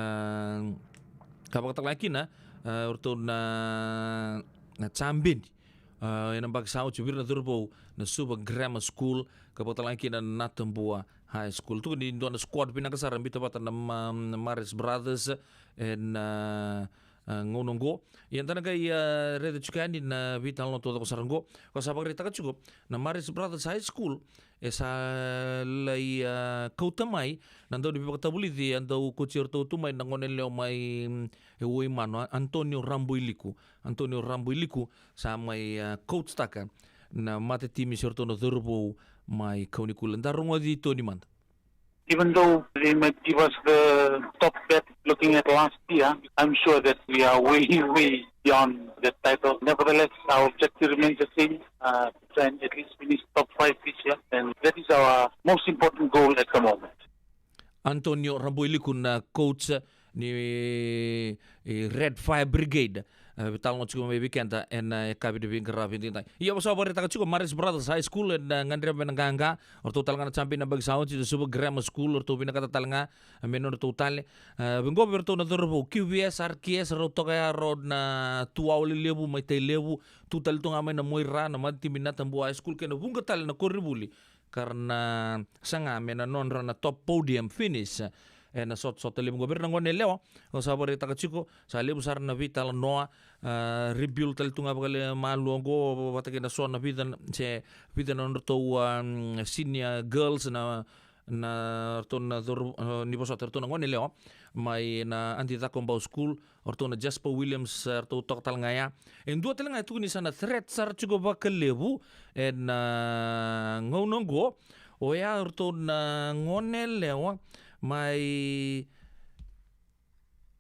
ka vakatalega kina, a, o iratou na, na champion, a, ena yabaki sa oti, vei ira na cauravou na Suva Grammar School, ka vakatalega kina na Natabua High School. Tukuni dua na squad vinaka sara biuta vata na Ma-, na Marist Brothers ena, a, gauna qo. Ia da na qai, a, raica tiko yani na veitalanoa taucoko sara qo. Ko sa vakaraitaka tiko, na Marist Brothers High School e sa lai, a, kauta mai na dau ni veivakatavulici a dau coach iratou tu mai na gone yalewa mai, mm, e Waimanu, a, Antonio Raboiliku. Antonio Raboiliku sa mai, a, coach taka na matatimi se ratou na cauravou mai Kaunikula. Da rogoci Tony mada. Even though they might give us the top bet looking at last year, I'm sure that we are way, way beyond that title. Nevertheless, our objective remains the same, uh, to try and at least finish top five this year, and that is our most important goal at the moment. Antonio Raboiliku na coach ni, e, Red Fire Brigade. E, veitalanoa tiko mai vei keda ena, e, yakavi ni veiqaravi edaidai. Ia, au sa vakaraitaka tiko, Marist Brothers High School ena, e, gadreva me na qaqa. O ratou tale ga na champion na yabaki sa oti, the Suva Grammar School, o ratou vinakata tale ga, e, me nodratou tale. E, vaqo vei iratou na cauravou, Q V S, R K S, rau toka ya rau na Tuwao lelevu mai Tailevu, tu tale tu ga mai na Moira, na matatimi Natabua High School, kei na vuqa tale na koronivuli ka ra na saga me na nodra na top podium finish ena sotasota levu qo. Vei ira na gone yalewa, au sa vakaraitaka tiko, sa levu sara na veitalanoa, a, rebuild tale tu ga vakalemalua qo vata kei na so na vica na, se vica na nodratou, a, senior girls na, na ratou na curu, a, ni vosota ratou na gone yalewa mai na Adi Cakobau School, o ratou na Jasper Williams, e, ratou toka tale ga ya. E dua tale ga e tukuni sa na threat sara tiko vakalevu ena, e, gauna oqo, oya o ratou na gone yalewa mai,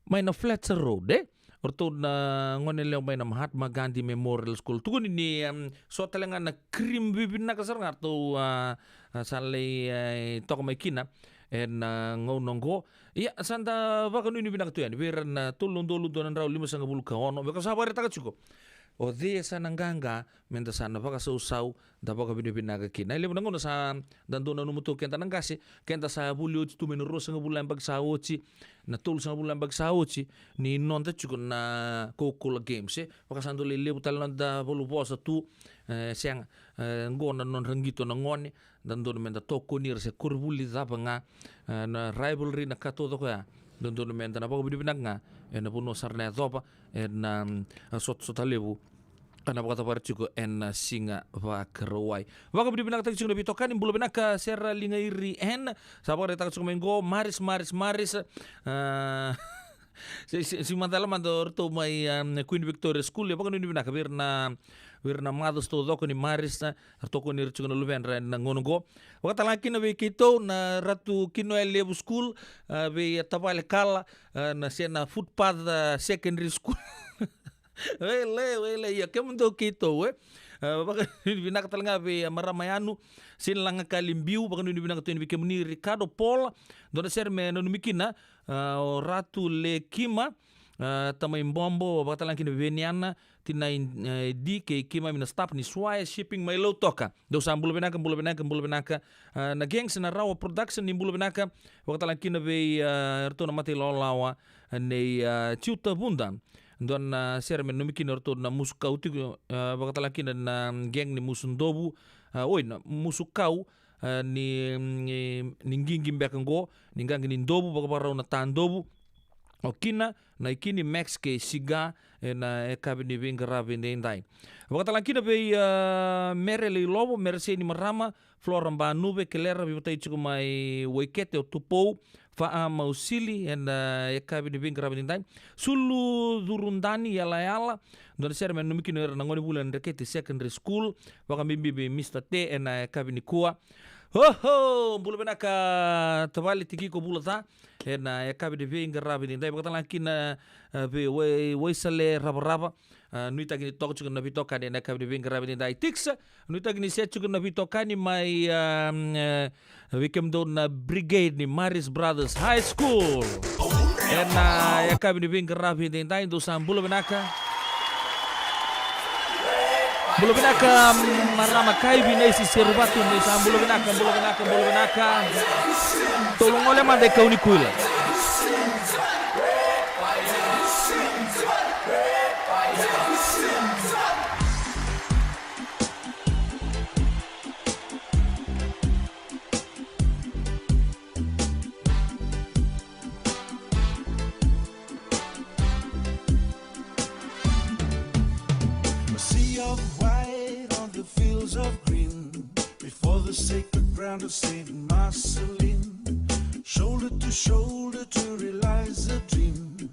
mai na Fletcher Road, e? O ratou na gone yalewa mai na Mahatma Gandhi Memorial School. Tukuni ni, em, so tale ga na cream vivinaka sara ga ratou, a, a, sa lai, e, toka mai kina ena gauna oqo. Ia, sa da vakanuinui vinaka tu yani vei ira na tolu na udolu dua na drau limasagavulu ka ono. Me ka sa vakaraitaka tiko o cei e sa na qaqa me da sa na vakasausau, da vakavinavinaka kina. E levu na gauna sa da dau nanuma tu keda na qase, keda sa vuli oti tu mai na ruasagavulu na yabaki sa oti, na tolusagavulu na yabaki sa oti, ni noda tiko na Coca-Cola Games, e. Vaka sa dau lai levu tale na noda valuvosa tu, e, sega, e, qo na nodra qito na gone, da dodonu me da tokoni ira se koronivuli cava ga, e, na rivalry na ka taucoko ya. Da dodonu me da na vakavinavinaka ga ena vanua sara na yacova, ena, mm, sotasota levu, ka na vakacavara tiko ena siga Vakarauwai. Vakavinavinakataki tiko na veitokani, bula vinaka Sera Ligairi N, sa vakaraitaka tiko mai qo, Maris, Maris, Maris, a, se, se, se macala mada o ratou mai, a, Queen Victoria School, e vakanuinui vinaka vei ira na, vei ira na mothers taucoko ni Maris, a, ratou tokoni ira tiko na luvedra ena gauna qo. Vakatalega kina vei keitou na Ratu Kinoya Levu School, a, vei, a, tavale Kala, a, na se na Footpath, a, Secondary School. Wele, wele, ia, kemudou keitou, e. A, vakanuinui vinaka talega vei, a, marama Yanu, Sinilagakali Biu, vakanuinui vinaka tu yani vei kemuni Ricardo Paul, dua na sere me nanumi kina, a, o Ratu Lekima, a, tamai Bobo, vakatalega kina vei Veniana, tinai, e, D kei keimami na staff ni Swire Shipping mai Lautoka. Dou sa bula vinaka, bula vinaka, bula vinaka. A, na Gangs na Rawa Production, ni bula vinaka, vakatalega kina vei, a, ratou na mata ilawalawa, a, nei, a, Tiuta Vuda. Dua na sere me nanumi kina o ratou na Musu Kau tiko, a, vakatalega kina na gang ni Musu Dovu, a, oi, na Musu Kau, a, ni, ni, ni qiqi beka qo, ni qaqi ni Dovu, vakavakarau na Tadovu. O Kina, na Ikini, Max kei Siga, ena yakavi ni veiqaravi edaidai. Vakatalega kina vei, a, Mere Leilovo, Mere Seini Marama, Flora Banuve, Kelera, veivatai tiko mai Waikete o Tupou, Faa Mausili, ena, e, yakavi ni veiqaravi edaidai. Sulu Curudani, Yalayala, dua na sere me nanumi kina o ira na gonevuli ena Dreketi Secondary School, vakabibi vei Mister Te, ena, e, yakavi nikua. Oho, bula vinaka tavale Tikiko Vulaca, ena, e, yakavi ni veiqaravi edaidai. Vakatalega kina, e, vei Wai-, Waisale Ravarava, a, nuitaki ni toka tiko na veitokani ena yakavi ni veiqaravi edaidai. Tiks, nuitaki ni se tiko na veitokani mai, a, e, vei kemudou na Brigade ni Maris Brothers High School. Ena yakavi ni veiqaravi edaidai, dou sa bula vinaka. Bula vinaka, marama Kaivi Naisi Seruvatu, ni sa bula vinaka, bula vinaka, bula vinaka. Tolu gole mada e kau ni kuila. A sea of white on the fields of green, before the sacred ground of Saint Marcelline, shoulder to shoulder to realize a dream,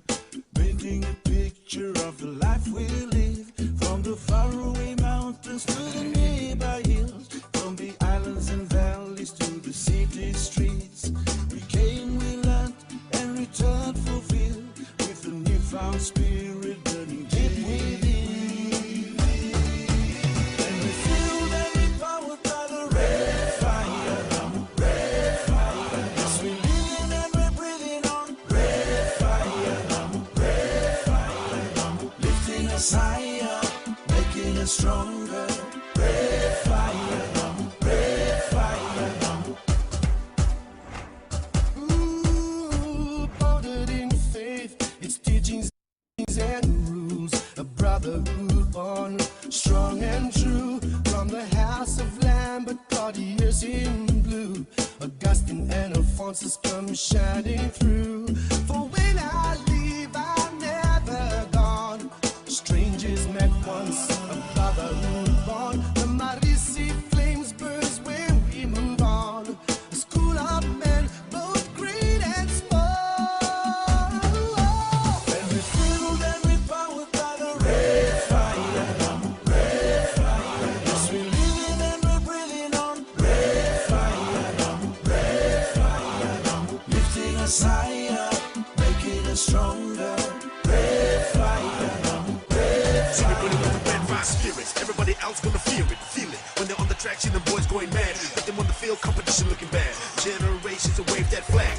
painting a picture of the life we live, from the faraway mountains to the nearby hills, from the islands and valleys to the city streets. We came, we learned, and returned fulfilled, with a newfound spirit burning deep within. And we fueled and we powered by the red fire, red fire. Yes, we're living and we're breathing on red fire, red fire. Lifting us higher, making us stronger. Red fire, red fire. Ooh, bordered in faith, its teachings and rules. A brotherhood born strong and true. From the house of Lambert, Claudius in blue, Augustine and Alphonsus come shining through. For when I leave, I'm never gone. Strangers met once, a brotherhood born. The Marisi flames burst when we move on. A school of men, both great and small. And we fueled and we powered by the red fire, red fire. Yes, we're living and we're breathing on red fire, red fire. Lifting us higher, No competition looking bad. Generations to wave that flag.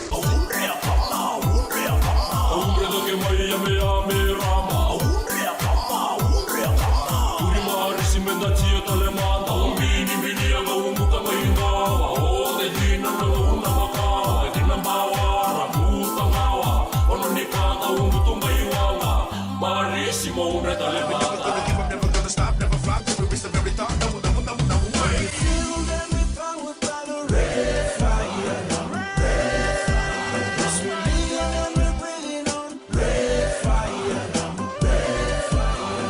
Audre a kama, audre a kama. Audre cake mai yame yame rama. Audre a kama, audre a kama. Uri marisi me da tia tale mada. Au bini bini a gau buta mai gawa. O te dina na gau na makawa. E dina bawa ra buta gawa. Ono ni kata au butu mai wawa. Marisi mo audre tale mada. Never gonna give up, never gonna stop, never flop till we reach the very top. Namu, namu, namu, namu, hey. Feel that we power by the red fire, red fire. Yes, we're living and we're breathing on red fire, red fire.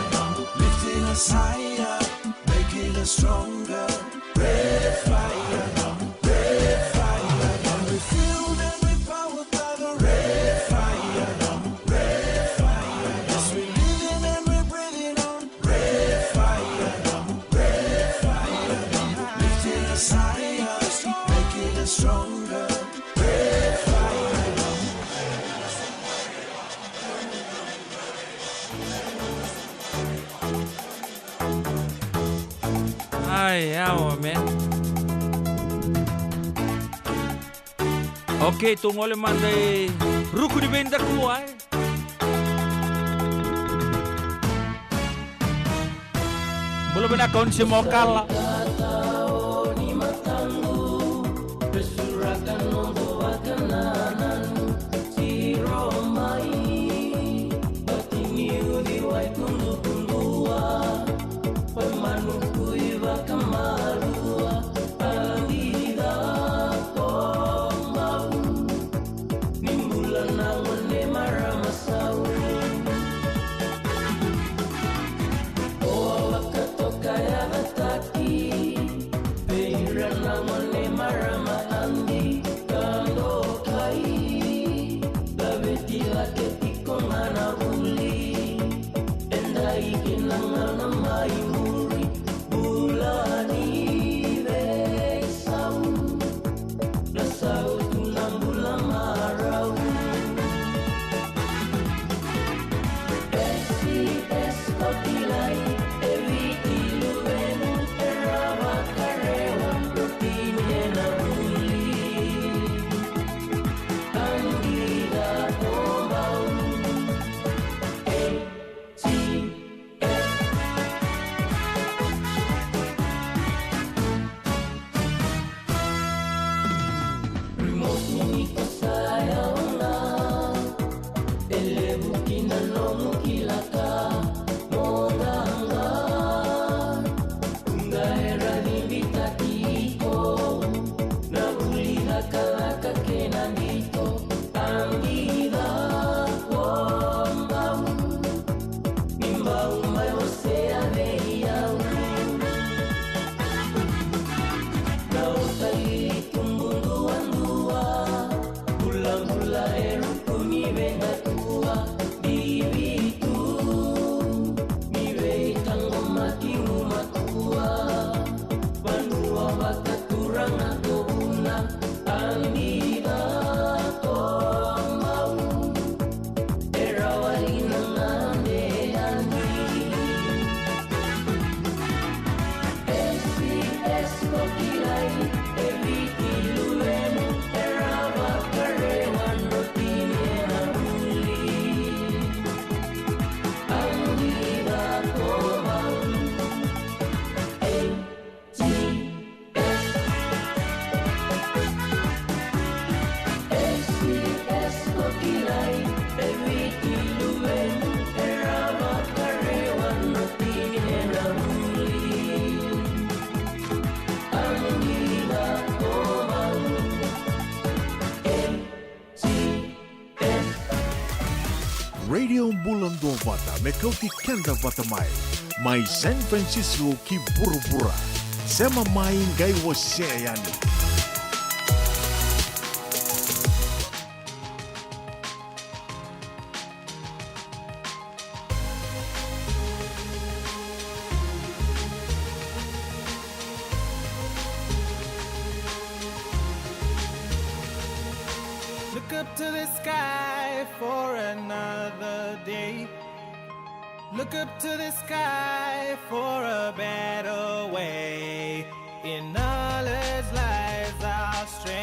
Lifting us higher, making us stronger. Red fire, red fire. And we feel that we power by the red fire, red fire. Yes, we're living and we're breathing on red fire, red fire. Lifting us higher, making us stronger. Red fire. Ai, yawa, man. Okay, tou gole mada i ruku ni veidakua, e. Bula vinaka, o ni se mo kala. Ni bula na gone marama sau. O a vakatoka yavataki vei ira na gone marama agi ka dokai. Laveti cake tiko ga na vuli. Edai kina ga na mai muri. Bula ni veisau. Na sautu na bula marau. S C S ko kilai, e Viti luvemu, era vakarewa, rotini ena vuli. Agi da ko bau. S C S. Remote ni ko sa yawa ga. E levu kina nomu kila ka mo qaqa. Qai ra ni vitaki iko. Na vuli lakalaka kei na qito. Agi da ko bau. Ni bau mai wasea vei au. Na uta lili tubu duadua. Bulabula e ruku ni veidatua. Bibi tu. Ni veitaqomaki uma tua. Vanua vakaturaga ko vuna. Agi da ko bau. E rawa li na gade yani. S C S ko kilai, e Viti luvemu, e rawa karewa rotini ena vuli. Agi da ko bau. S C S. S C S ko kilai, e Viti luvemu, e rawa karewa rotini ena vuli. Agi da ko bau. S C S. Radio Bula Duavata me kauti keda vata mai. Mai San Francisco ki vuravura. Sema mai qai wasea yani. Look up to the sky for another day. Look up to the sky for a better way. In knowledge lies our strength.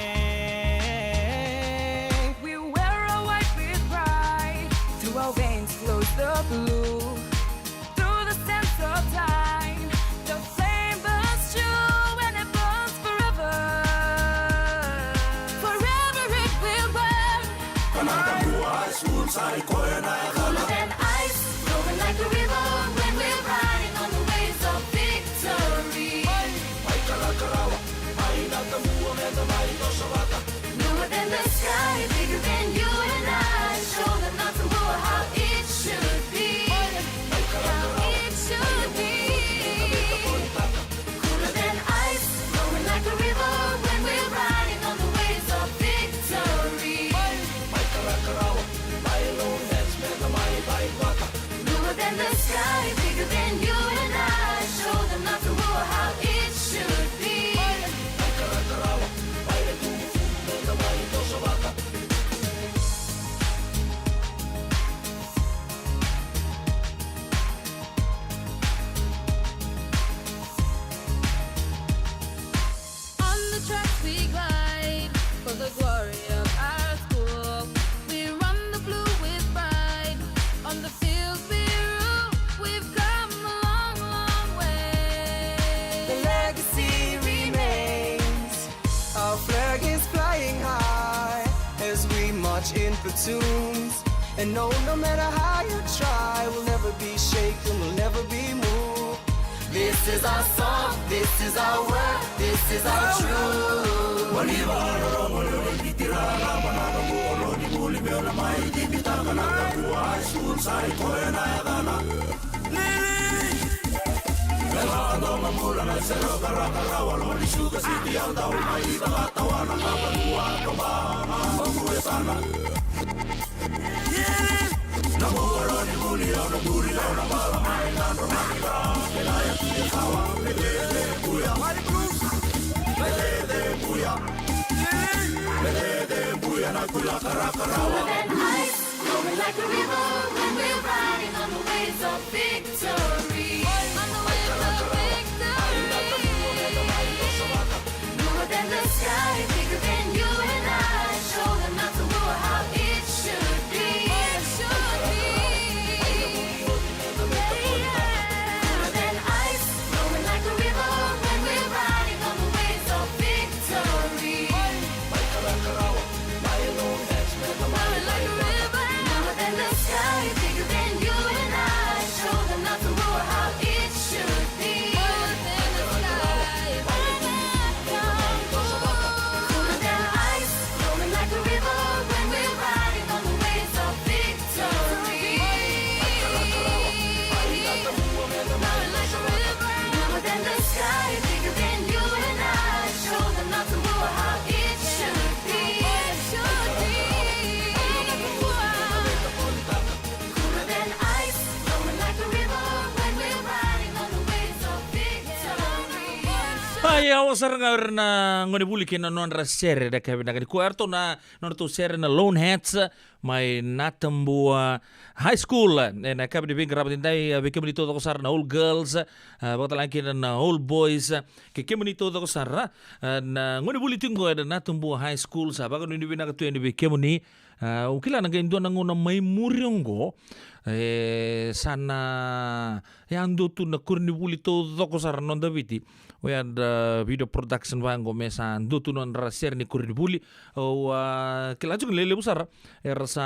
We wear our white with pride. Through our veins flows the blue. Through the sands of time, the flame burns true and it burns forever. Forever it will burn. Cooler than ice, flowing like a river when we're riding on the waves of victory. Bluer than the sky, bigger than you and I. Show them Natamua how it should be. How it should be. Cooler than ice, flowing like a river when we're riding on the waves of victory. Bluer than the sky, bigger than you and I. Show them Natamua how it should be. On the tracks we glide for the glory of our school. We run the blue with pride. On the field we rule. We've come a long, long way. The legacy remains. Our flag is flying high as we march in platoons. And no, no matter how you try, we'll never be shaken, we'll never be moved. This is our song, this is our word, this is our truth. Maliva rorogo leo ni tira raba na kabu o Ronivuli Meona mai Divitaka na kabu high school sa i koya na yacana. Lili! Vela doga mula na sero karakarawa Loni Sugar City au dau mai vakatawana na kabu a toba na kabu e sana. Na mukaroni muli au na muri au na bala mai na dro na kila. Kila ya kile kawa, me lele buya. Mali Blues. Me lele buya. Me lele buya na kula karakarawa. Cooler than ice, flowing like a river when we're riding on the waves of victory. On the waves of victory. Bluer than the sky, bigger than you and I. Show them Natamua how it should be. It should be. Yeah, yeah. Cooler than ice, flowing like a river when we're riding on the waves of victory. Flowing like a river. Bluer than the sky, bigger than you and I. Show them Natamua how it should be. Bluer than the sky, bigger than the sky. Cooler than ice, flowing like a river when we're riding on the waves of victory. Flowing like a river. Bluer than the sky, bigger than you and I. Show them Natamua how it should be. It should be. Cooler than ice, flowing like a river when we're riding on the waves of victory. Ia, oya sara ga o ira na gonevuli kei na nodra sere na yakavi vinaka nikua. Eratou na nodratou sere na Lone Hats mai Natabua High School. Ena yakavi ni veiqaravi edaidai, a, vei kemuni taucoko sara na All Girls, a, vakatalega kina na All Boys, a, kei kemuni taucoko sara, a, na gonevuli tiko qo ena Natabua High School, sa vakanuinui vinaka tu yani vei kemuni. A, au kila na qai dua na gauna mai muri oqo, e, sa na yadua tu na koronivuli taucoko sara na noda Viti. Oya na video production vaqo me sa dua tu na nodra sere ni koronivuli. Au, a, kila tiko ni lelevu sara era sa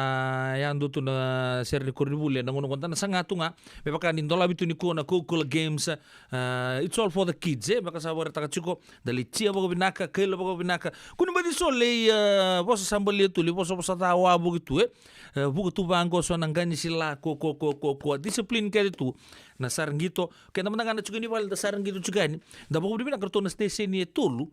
yadua tu na sere ni koronivuli ena gauna oqo, da na saga tu ga me vaka ni dolavi tu nikua na Coca-Cola Games. A, it's all for the kids, e, me vaka sa vakaraitaka tiko. Da lai cheer vakavinaka, kaila vakavinaka. Kua ni baci so lai, a, vosa sa balia tu, lai vosavosa ca wavoki tu, e. E, vuka tu vaqo so na qani sila, ko, ko, ko, ko, ko discipline kece tu. Na sara qito, keda mada ga na tiko ni vale da sara qito tiko yani. Da vakavinavinaka ratou na station e tolu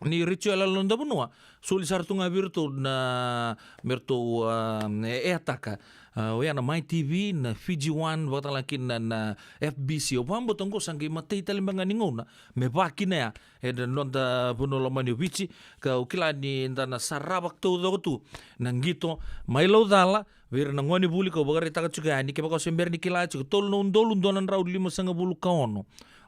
ni retio e lala ni noda vanua. Soli sara tu ga vei iratou na, me ratou, a, e, e ataka. A, oya na Mai T V, na Fiji One, vakatalega kina na, na F B C. Au vakabauta oqo sa qai matai tale mai ga ni gauna me vakina ya ena noda vanua lomani o Viti, ka au kila ni da na sarava taucoko tu na qito mai Laucala vei ira na gonevuli, kau vakaraitaka tiko yani, kevaka o se bera ni kila tiko, tolu na udolu dua na drau limasagavulu ka ono.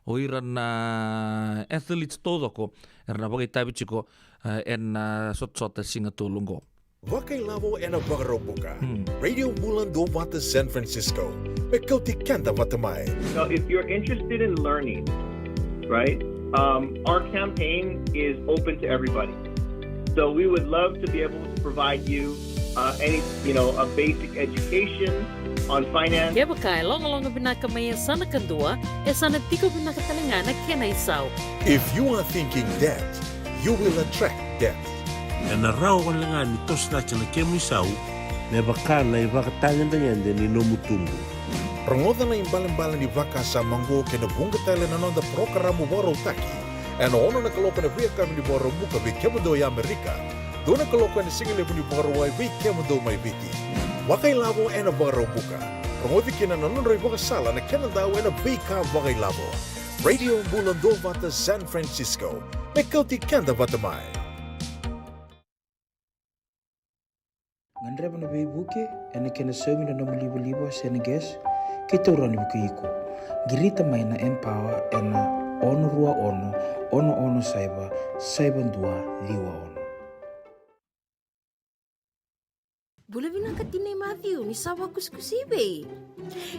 o ira na athletes taucoko era na vakaitavi tiko, e, ena, a, sotasota siga tolu oqo. Vakailavo ena Vakaraubuka. Hmm. Radio Bula Duavata San Francisco. Me kauti keda vata mai. So if you're interested in learning, right, um, our campaign is open to everybody. So we would love to be able to provide you, uh, any, you know, a basic education on finance. Kevaka e logaloga vinaka mai yasana kadua, e sa na tiko vinaka tale ga na kena isau. If you are thinking debt, you will attract debt. Ena rawa wale ga ni toso cake na kemu isau me vaka na ivakatagedegede ni nomu tubu. Rogoca na ibalebale ni vakasama oqo kei na vuqa tale na noda parokaramu vakarautaki ena ono na kaloko ena veiyakavi ni Vakaraubuka vei kemudou e Amerika, dua na kaloko ena sigalevu ni Vakarauwai vei kemudou mai Viti. Vakailavo ena Vakaraubuka. Rogoci kina na nodra ivakasala na kenadau ena veika vakailavo. Radio Bula Duavata San Francisco. Me kauti keda vata mai. Gadreva na veivuke ena kena saumi na nomu livaliva se na gas, keitou rawa ni vukei iko. Qirita mai na Empower ena ono rua ono, ono ono saiva, saiva dua ciwa ono. Bula vinaka tinai Matthew, ni sa vakusikusi i vei?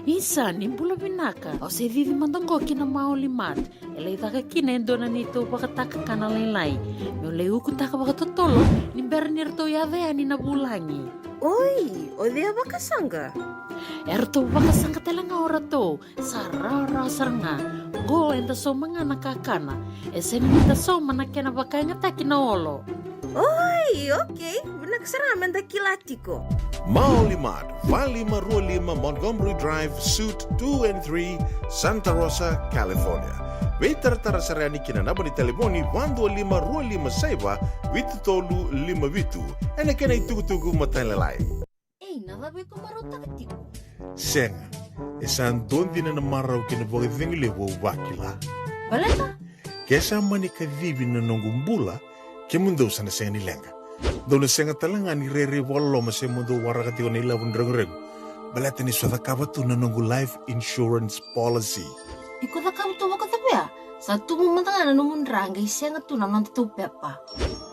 Isa, ni bula vinaka. Au se cici mada qo ki na Maoli Mart. E lai caka kina e dua na neitou vakatakakana lailai. Meu lai ukutaka vakatotolo ni bera ni ratou yaco yani na vulagi. Oi, o cei a vakasaqa? E ratou vakasaqa tale ga o ratou. Sa rawarawa sara ga. Qo eda sauma ga na kakana. E sega ni da sauma na kena vakayagataki na olo. Oi, okei. Vinaka sara ga meda kila tiko. Maoli Mart, va lima rua lima Montgomery Drive, Suite two and three, Santa Rosa, California. Veitaratara sara yani ki na naba ni talevoni va dua lima rua lima saiva vitu tolu lima vitu. Ena kena itukutuku matailalai. Ei, na cava iko marautaka tiko? Sega, e sa dua dina na marau kei na vakacegu levu au vakila. Baleta? Ke sa mani kacivi na noqu bula, kemudou sa na sega ni leqa. Dou na sega tale ga ni rairai vakaloloma se mo dou waraka tiko na ilavo ni reguregu. Baleta niu sa cakava tu na noqu life insurance policy. Iko cakava tu vakacava ya? Sa tubu mada ga na nomu dra qai sega tu na nodatou pepa.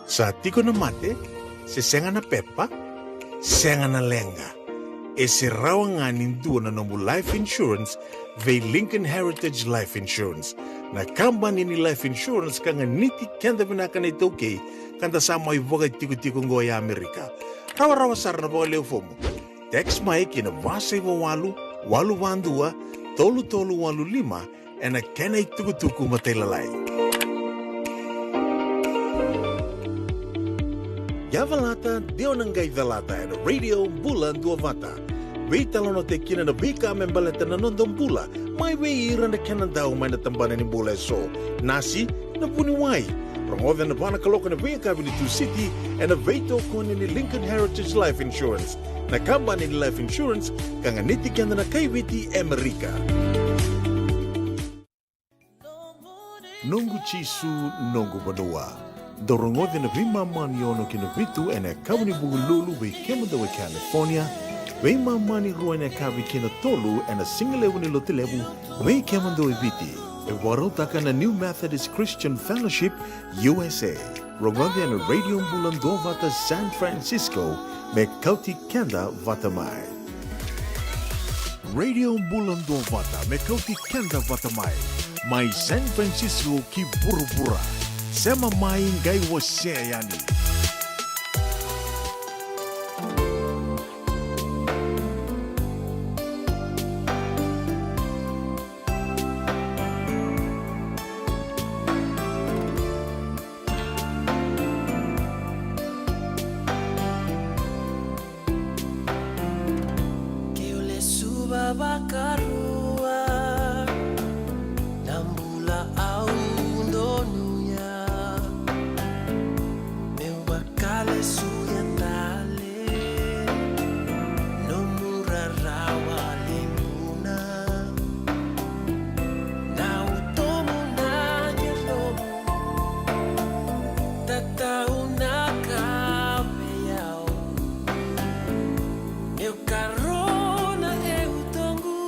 Sa tiko na mate, se sega na pepa, sega na leqa. E se rawa ga ni dua na nomu life insurance vei Lincoln Heritage Life Insurance. Na kabani ni life insurance ka ganiti keda vinaka na iTaukei, ka da sa mai vakaitikotiko oqo e Amerika. Rawarawa sara na vakalewe fomu. Text mai ki na va saiva walu, walu va dua, tolu tolu walu lima, ena kena itukutuku matailalai. Ia calata, de o na qai calata ena Radio Bula Duavata. Veitalanoataki kina na veika me baleta na noda bula, mai vei ira na kenadau mai na tabana ni bula eso. Nasi, na vuniwai. Rogoca ena va na kaloko ena veiyakavi ni Tusiti, ena veitokoni ni Lincoln Heritage Life Insurance. Na kabani ni life insurance ka ganiti keda na kai Viti e Amerika. Noqu Jisu, noqu vanua. Dou rogoca na veimama ni ono ki na vitu ena yakavi ni Vukelulu vei kemudou e California, veimama ni rua ena yakavi ki na tolu ena sigalevu ni Lotulevu vei kemudou e Viti. E vakarautaka na New Methodist Christian Fellowship U S A. Rogoca ena Radio Bula Duavata San Francisco, me kauti keda vata mai. Radio Bula Duavata, me kauti keda vata mai. Mai San Francisco ki vuravura. Sema mai qai wasea yani. Ke o lesuva vakarua na bula au donuya, meu vakalesuya tale. Nomu rarawa lemuna, na utomu na yalomu, tataunaka vei au. Meu karona e utoqu,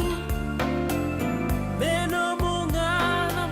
me nomu ga na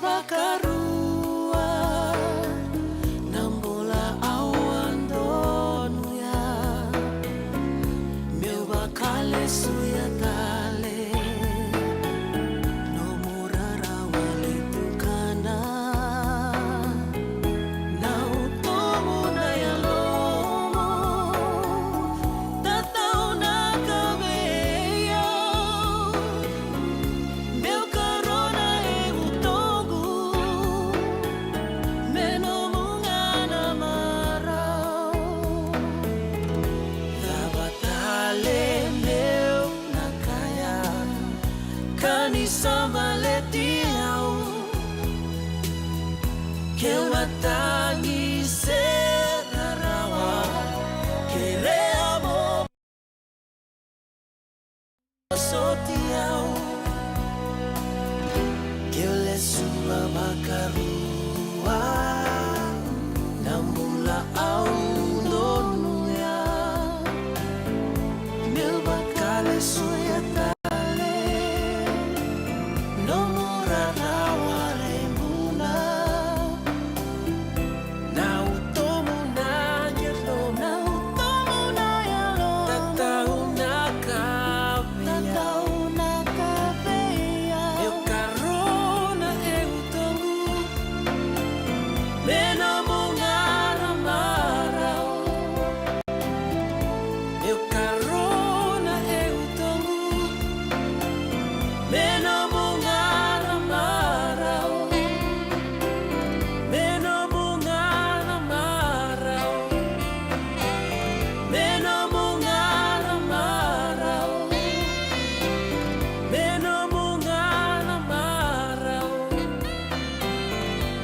Vakarua na bula au a donuya, meu vakalesuya tale. Nomu rarawa le tukana, na utomu na yalomu, tatau na ka vei au. Meu karona e utoqu, me nomu ga na marau. Cava tale meu na kaya, ka ni sa baleti au. Keu na tagi se na rawa, kerea mo soti au. Keu lesu vakarua na bula au donuya, meu vakalesuya tale. Nomu rarawa le bula, na utomu na yalo, na utomu na yalo, tatau na ka vei au, tatau na ka vei au. Eu karona e utoqu, me nomu ga na marau. Eu karona e utoqu, me nomu ga na marau. Me nomu ga na marau. Me nomu ga na marau. Me nomu ga na marau.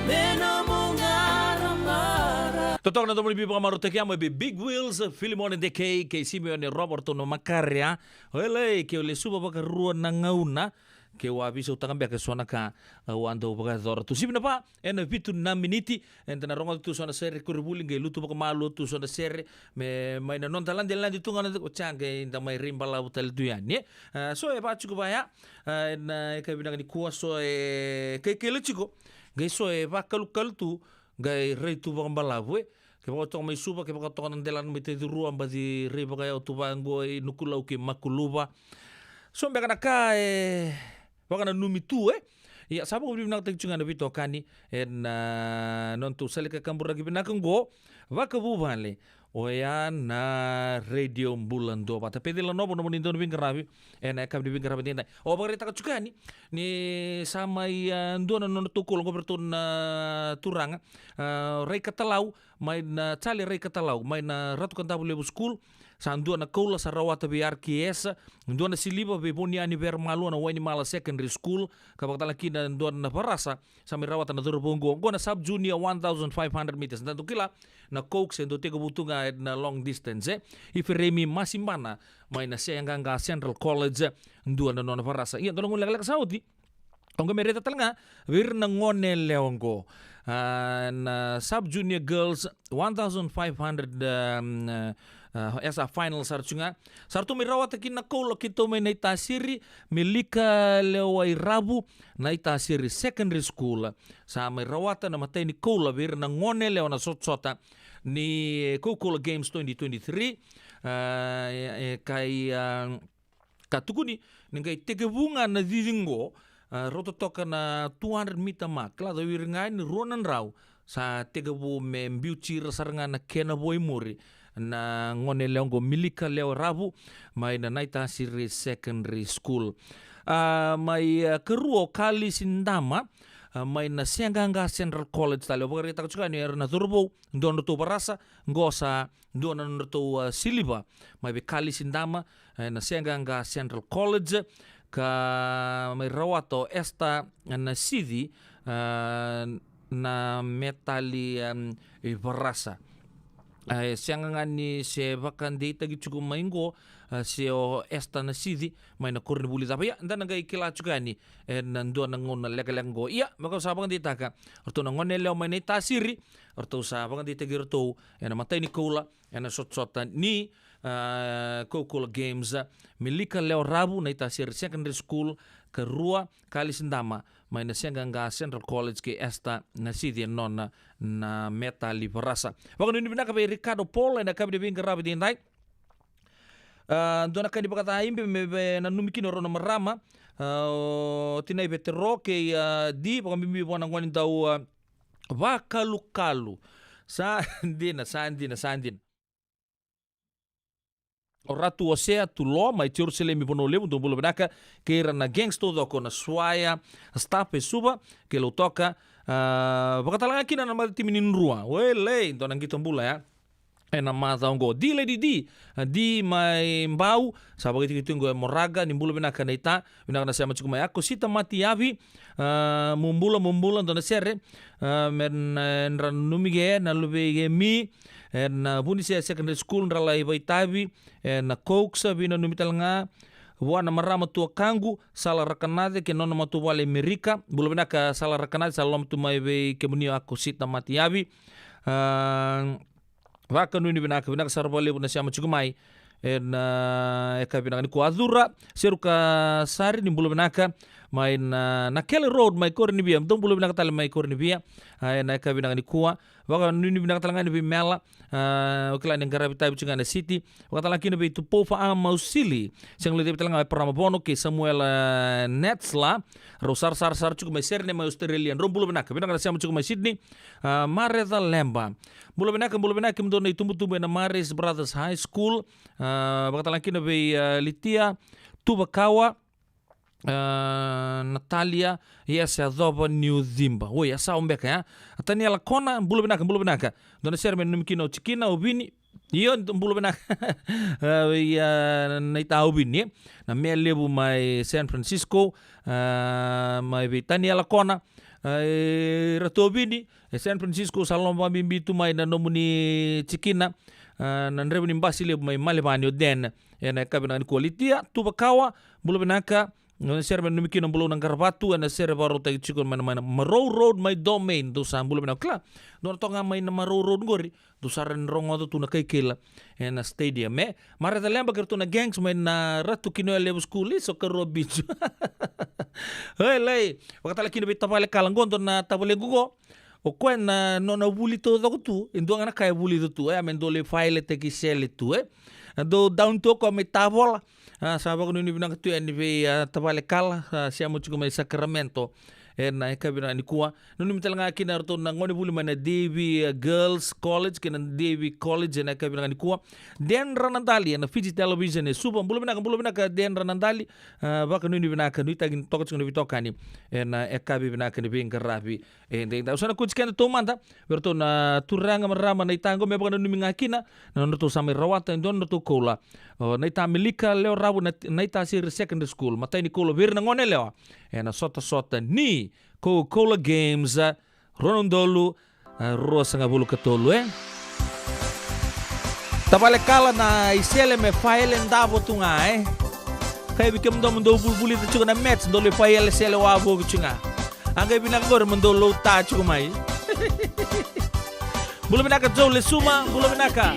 Me nomu ga na marau. Totoka na domo ni veivakamarautaki, a mai vei Big Wheels, Filimone Dekei kei Simeone Roberto na Makaria. Oilei, keu lesuva vakarua na gauna, keu a veisautaka beka e so na ka au a dau vakayacora tu. Sivi na va ena vitu na miniti, eda na rogoca tu so na sere koronivuli, qai lutu vakamalua tu so na sere, me mai na noda ladelade tu ga na, o tia qai da mai rai balavu tale tu yani, e. A, so e va tiko vaya, a, ena, e, ka vinaka nikua, so e kai kaila tiko, qai so e vakalukalu tu, qai rai tu vakabalavu, e. Kevaka o toka mai Suva, kevaka o toka na delana mai Tacirua, baci rai vakayau tu vaqo i Nukulau kei Makuluva. So beka na ka e vakananumi tu, e. Ia, sa vakavinavinakataki tiko ga na veitokani ena, a, nodatou sala ni kakaburaki vinaka oqo, vakavuvale, oya na Radio Bula Duavata. Pecila Novo, nomuni dau ni veiqaravi ena yakavi ni veiqaravi edaidai. O vakaraitaka tiko yani ni sa mai, a, dua na nodratou koula oqo vei iratou na turaga, a, Raikatalau, mai na, Charlie Raikatalau, mai na Ratu Kadavulevu School. Sa dua na koula sa rawata vei R K S, dua na siliva vei Voniani Veremalua na Wainimala Secondary School, ka vakatale kina dua na varasa sa mai rawata na cauravou oqo, oqo na sub junior one thousand five hundred meters. Da dau kila na Coke se dau tekivu tu ga na long distance, e. Iferemi Masibana mai na Seaqaqa Central College, dua na nona varasa. Ia, dua na gauna lekaleka sa oti, oqo me raica tale ga vei ira na gone yalewa oqo, a, na sub junior girls one thousand five hundred, um, a, a, e sa final sara tu ga. Sa ratou mai rawata kina na koula keitou mai Naitasiri, Melika Lewairavu, Naitasiri Secondary School. Sa mai rawata na imatai ni koula vei ira na gone yalewa na sotasota ni Coca-Cola Games twenty twenty-three. A, e, e, kai, a, ka tukuni ni qai tekivu ga na cici oqo, a, rauta toka na two hundred meter mark. Kila, o ira ga ni rua na drau, sa tekivu me biuti ira sara ga na kena vo i muri na gone yalewa oqo, Milika Lewa Ravu, mai na Naitasiri Secondary School. A, mai, a, karua o Kalisi Dama, a, mai na Seaqaqa Central College tale. Au vakaraitaka tiko yani era na cauravou, dua na nodratou varasa, qo sa dua na nodratou, a, siliva, mai vei Kalisi Dama, e, na Seaqaqa Central College, ka mai rawata o Esther Nasici, a, na metali, em, i varasa. A, e sega ga ni se vakadeitaki tiko mai qo, a, se o Esther Nasici mai na koronivuli cava. Ia, da na qai kila tiko yani ena dua na gauna lekaleka qo. Ia, me vaka au sa vakadeitaka, o ratou na gone yalewa mai Naitasiri, o ratou sa vakadeitaki iratou ena imatai ni koula ena sotasota ni, a, Coca-Cola Games, a, Milika Lewa Ravu, Naitasiri Secondary School, ka rua, Kali Sidama mai Nasegaga Central College kei Esther Nasici e nona na metali varasa. Vakanuinui vinaka vei Ricardo Paul ena yakavi ni veiqaravi edaidai. A, dua na ka ni vakacaibe me, me nanumi kina o rau na marama, a, o tinai Vetero kei, a, Di, vakabibi vua na gone dau, a, vakalukalu. Sa dina, sa dina, sa dina. O Ratu Osea Tuloa mai Jerusalemi Vanua Levu, dou bula vinaka, kei ira na gangs taucoko, na Suaya staff e Suva kei Lautoka, a, vakatalega kina na matatimi ni Drua. Welei, dua na qito bula ya ena macawa oqo. Di Lady Di, a, Di mai Bau, sa vakatikitiki oqo e Moraga, ni bula vinaka naita, vinaka na sema tiko mai. Akosita Matiavi, a, mo bula, mo bula, dua na sere, a, me na, e, dra nanumi ke na luve i Emi, ena, a, Vunisea Secondary School, dra lai vaitavi ena Cokes, a, veinanumi talega vua na marama tuakaqu, Sala Rakanace, kei na nona matavuvale Amerika. Bula vinaka Sala Rakanace, sa loma tu mai vei kemuni o Akosita Matiavi. A, vakanuinui vinaka, vinaka sara vakalevu na sema tiko mai ena, a, yakavi vinaka nikua. Acura Seruka Sari, ni bula vinaka mai na, a, Nakele Road mai Koronivia, dou bula vinaka tale mai Koronivia, a, ena yakavi vinaka nikua. Vakanuinui vinaka talega yani vei Mela, a, o kila ni qaravi tavi tiko ga ena city. Vakatalega kina vei Tupofa Amausili, sega ni lai tavi talega, e Parama Vono kei Samuel, a, Netsla, rau sarasara sara tiko mai Sydney mai Australia, drau bula vinaka, vinaka na sema tiko mai Sydney. A, Mareca Leba, bula vinaka, bula vinaka kemudou na itubutubu ena Mares Brothers High School. A, vakatalega kina vei, a, Litia Tuvakawa, a, Natalia, ia se yacova niu ciba. Oi, a sau beka ya. A Taniela Kona, bula vinaka, bula vinaka. Dua na sere me nanumi kina o Tikina, o Vini. Io, bula vinaka. A, ia, naita o Vini, e. Na Mea Levu mai San Francisco, a, mai vei Taniela Kona. A, e, Ratu o Vini, e San Francisco, sa loma vakabibi tu mai na nomuni Tikina, a, na draiva ni basi levu mai Malevani o Den. Ena yakavi vinaka nikua. Litia Tuvakawa, bula vinaka. Ena sere me nanumi kina o Bulou na Qaravatu, ena sere vakarautaki tiko mai na, mai na Marou Road mai Domain, dou sa bula vinaka. Kila, dou na toka ga mai na Marou Road qori, dou sa rawa ni rogoca tu na kai kila ena stadium, e. Mareca Leba kei ratou na gangs mai na Ratu Kinoya Levu School, i Sokarua Beach. Oi, lai, vakatalega kina vei tavale Kala qo, dua na tavale qo. O koya na nona vuli taucoko tu, e dua ga na ka e vulica tu, e, a me dou lai failetaki sele tu, e. A dou down tu o koya mai Tavola, a, sa vakanuinui vinaka tu yani vei, a, tavale Kala, a, sema tiko mai Sacramento. Ena yakavi vinaka nikua. Nanumi talega kina ratou na gone vuli mai na D V, a, Girls College, kei na D V College, ena yakavi vinaka nikua. Den Ranadali, ena Fiji Television, e Suva, bula vinaka, bula vinaka, Den Ranadali, a, vakanuinui vinaka, nuitaki ni toka tiko na veitokani. Ena yakavi vinaka ni veiqaravi. E, dei, dau sa na kuti keda taumada vei ratou na turaga, marama, naita qo me vakananumi ga kina na nodratou sa mai rawata e dua na nodratou koula. O, naita Melika Lewa Ravu, na, naita Siri Secondary School, matai ni koula vei ira na gone yalewa ena sotasota ni Coca-Cola Games, a, rua na udolu, a, ruasagavulu ka tolu, e. Tavale Kala, na isele me faile davo tu ga, e. Kai vei kemudou mo dou vulivulica tiko na match, dou lai faile sele wavoki tiko ga. A qai vinaka qori mo dou lauta tiko mai. Bula vinaka Joe Lesuma, bula vinaka.